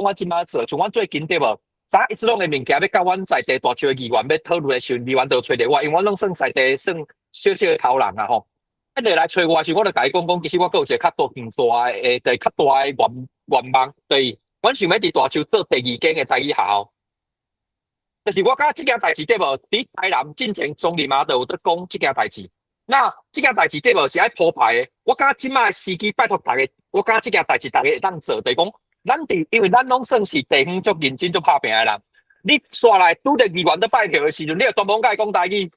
我這馬做，像阮最近對無？早一直攏的物件欲佮阮在地大樹的議員欲討論的時陣，議員就揣著我，因為阮攏算在地算小小的頭人啊吼。啊，就來揣我時，我就共伊講講，其實我閣有一个較大更大的，對較大的願望，對，阮想欲佇大樹做第二間的台語學校。就是我感覺這件代誌對無？佇台南進前總理嘛都有佇講這件代誌。那這件代誌對無是愛鋪排的。我感覺這擺時機拜託逐家，我感覺這件代誌逐家會當做，就是講咱佇，因為咱攏算是地方足認真足拍拚的人。你煞來拄著議員咧拜票的時陣，你就專門共伊講台語。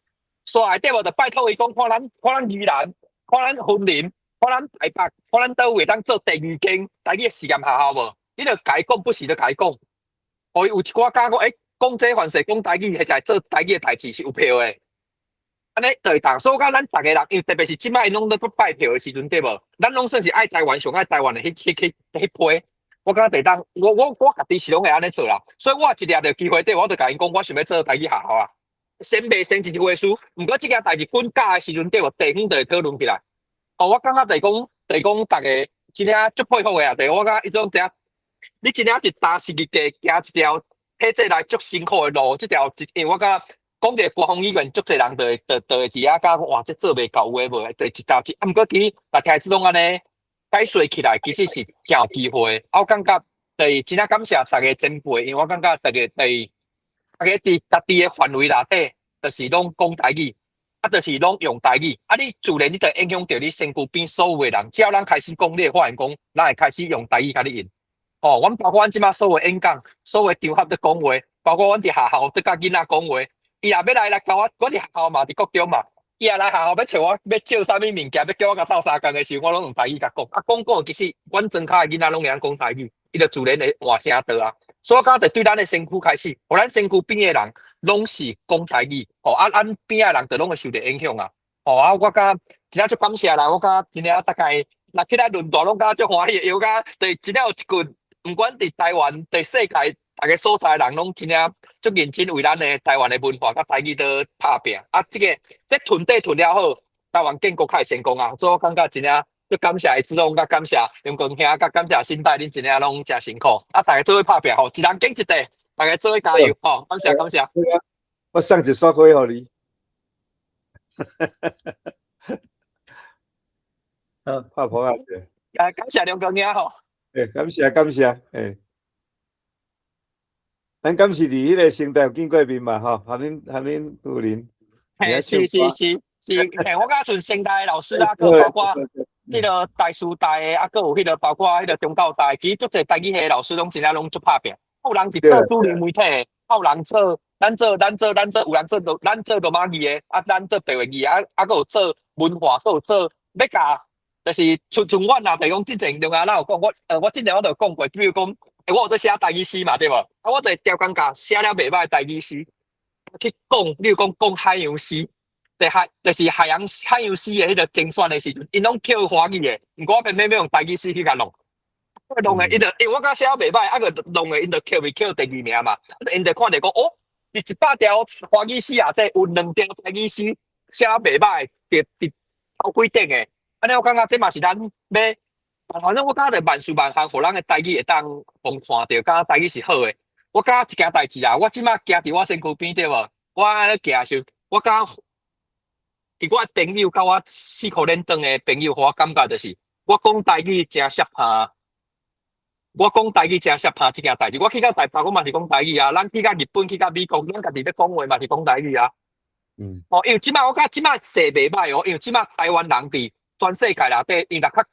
煞來對無？就拜託伊講，看咱看咱宜蘭，看咱雲林，看咱台北，看咱佗位會當做第二間台語的實驗學校無？你著共伊講，不時著共伊講。予伊有一寡感覺，欸，講這凡是講台語，或者做台語的代誌是有票的。按呢就會當，所以講咱逐个人，因為特別是這擺𪜶攏咧拜票的時陣，對無？咱攏算是愛台灣，上愛台灣的彼批。我感覺會當，我家己是攏會按呢做啦。所以我一掠著機會，對，我就共𪜶講，我想欲做台語學校啊。先袂成一回事，毋過這件代誌滾教的時陣，對無？地方就會討論起來。哦，我感覺就是講，就是講，逐个真正足佩服的啊！就是我感覺彼種這，你真正是踏實地行一條體制內足辛苦的路，這條因為我感覺講一個官方語言，足濟人就會佇遐講，哇，這做袂到有的無的，就一條一，啊，毋過其實大家這種按呢解說起來，其實是誠有機會。啊，我感覺就是真正感謝逐个前輩，因為我感覺逐个就是逐个佇家己的範圍內底，就是攏講台語，啊，就是攏用台語，啊，你自然你就影響著你身軀邊所有的人。只要咱開始講，你會發現講，咱會開始用台語共你應。哦，阮包括阮這馬所有演講、所有場合佇講話，包括阮佇學校佇佮囡仔講話，伊若欲來共我，阮佇學校嘛佇國中嘛，伊若來學校欲揣我，欲借啥物物件，欲叫我共鬥相共的時陣，我攏用台語共講。啊，講講其實阮莊跤的囡仔攏會曉講台語，伊就自然會換聲道啊。所以我感覺對咱的身軀開始，予咱身軀邊的人攏是講台語，哦，啊，咱邊的人就攏會受著影響啊。哦，啊，我感覺真正足感謝啦，我感覺真正逐家若起來論壇攏感覺足歡喜的，因為我感覺對真正有一群，毋管佇台灣、佇世界逐个所在的人，攏真正足認真為咱的台灣的文化佮台語咧拍拚。啊，這个這團隊團了好，台灣建國較會成功啊！所以我感覺真正足感謝伊子龍，佮感謝林光兄，佮感謝新代，恁真正攏誠辛苦。啊，逐家做伙拍拚吼，一人揀一塊，逐家做伙加油吼！感謝感謝。我送一束花予你。好，拍噗仔者。啊，感謝梁光兄吼。欸，感謝感謝，欸。咱敢是佇彼个聖誕有見過面嘛？吼，含恁夫人。嘿，是是是是，嘿，我感覺像聖大的老師啊，閣包括彼个台師大的，啊，閣有彼个包括彼个中教大，其實足濟台語系的老師攏真正攏足拍拚。有人是做主流媒體的，啊有人做，咱做，有人做羅，咱做羅馬語的，啊，咱做白話語，啊啊，閣有做文化，閣有做欲共，就是像像阮啊，就是講之前中阿咱有講，我之前我就講過，比如講，欸，我有咧寫台語詩嘛，對無？啊，我就會刁工共寫了袂䆀台語詩，去講，比如講講海洋詩，就海就是海洋詩的彼个精選的時陣，𪜶攏捡華語的，毋過我偏偏欲用台語詩去共弄。弄的，伊就因為我感覺寫袂䆀，啊閣弄的，𪜶就捡袂捡第二名嘛。𪜶就看著講，哦，佇100條華語詩內底有兩條台語詩寫袂䆀，佇頭幾頂的。按呢我感覺這嘛是咱欲，反正我感覺萬事萬項，予咱的台語會當予看著，感覺台語是好的。我感覺一件代誌啊，我這馬行佇我身軀邊對無？我按呢行時，我感覺伫我朋友佮我四箍連轉的朋友，予我感覺就是，我講台語誠適合。我講台語誠適合這件代誌。我去到台北，我嘛是講台語啊。咱去到日本，去到美國，咱家己咧講話嘛是講台語啊。哦，因為這擺我感覺這擺勢袂歹哦，因為這擺台灣人佇全世界內底，因若較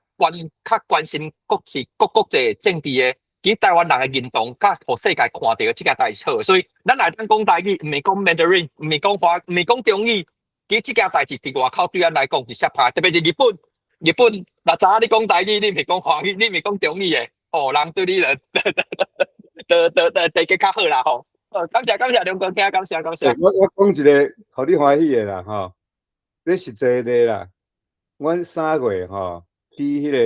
關心國際各國際政治的，其實台灣人的認同，佮予世界看著這件代誌好，所以咱若當講台語，毋是講 Mandarin，毋是講華，毋是講中語，其實這件代誌佇外口對咱來講是適合，特別是日本，日本若知影你講台語，你毋是講華語，你毋是講中語的，哦，人對你就就就就就較好啦吼。哦，感謝感謝梁哥兄，感謝感謝。我講一個予你歡喜的啦吼，這實際的啦。阮3月吼去彼個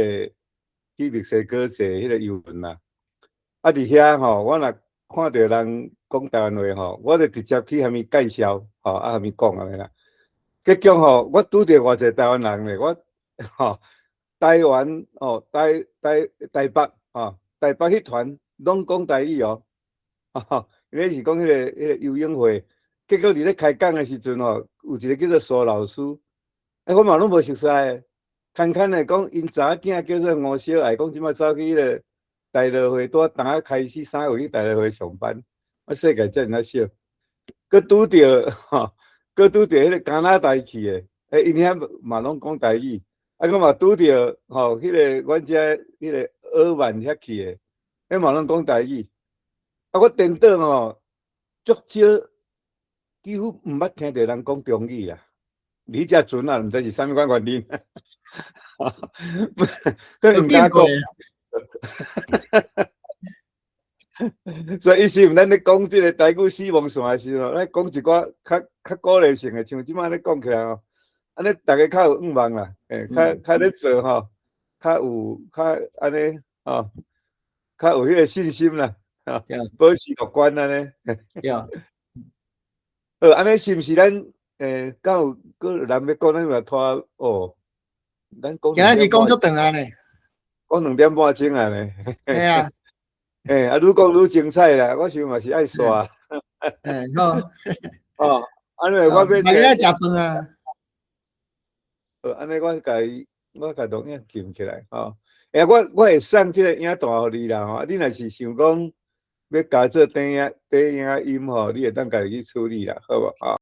去墨西哥坐彼個遊輪啦，啊佇遐吼，我若看著人講台灣話吼，我就直接去共伊介紹吼，啊共伊講按呢啦。結果吼，我拄著偌濟台灣人咧，我吼台灣哦，台台台北吼，台北彼團攏講台語哦，因為是講彼個游泳會，結果佇咧開講的時陣吼，有一個叫做蘇老師，欸，我嘛攏無熟似，牽牽的講，𪜶查某囝叫做吳小愛，講這擺走去彼個大樂會，拄仔冬仔開始3月去大樂會上班，啊世界遮爾仔小，閣拄著吼，閣拄著彼個加拿大去的，欸，𪜶遐嘛攏講台語，啊，閣嘛拄著吼，彼個阮遮彼個爾曼遐去的，彼嘛攏講台語，啊，我顛倒吼，足少，幾乎毋捌聽著人講中語啦。你這船啊，毋知是啥物款原因，閣毋敢講。所以意思，咱咧講這個台語死亡線的時陣，咱講一寡較較鼓勵性的，像這擺咧講起來吼，按呢逐家較有向望啦，欸，較較咧做吼，較有較按呢吼，較有彼個信心啦，吼，保持樂觀按呢。對。好，按呢是毋是咱？欸，敢有閣有人欲講，咱嘛拖哦。咱講今仔日講足長啊呢，講2點半鐘啊呢。嘿啊。欸，啊，愈講愈精彩啦，我想嘛是愛煞。欸，好。哦，按呢我欲。嘛是愛食飯啊。好，按呢我共伊，我共錄影撳起來吼。欸，我會送這個影帶予你啦吼。你若是想講欲加做短影短影音吼，你會當家己去處理啦，好無？吼。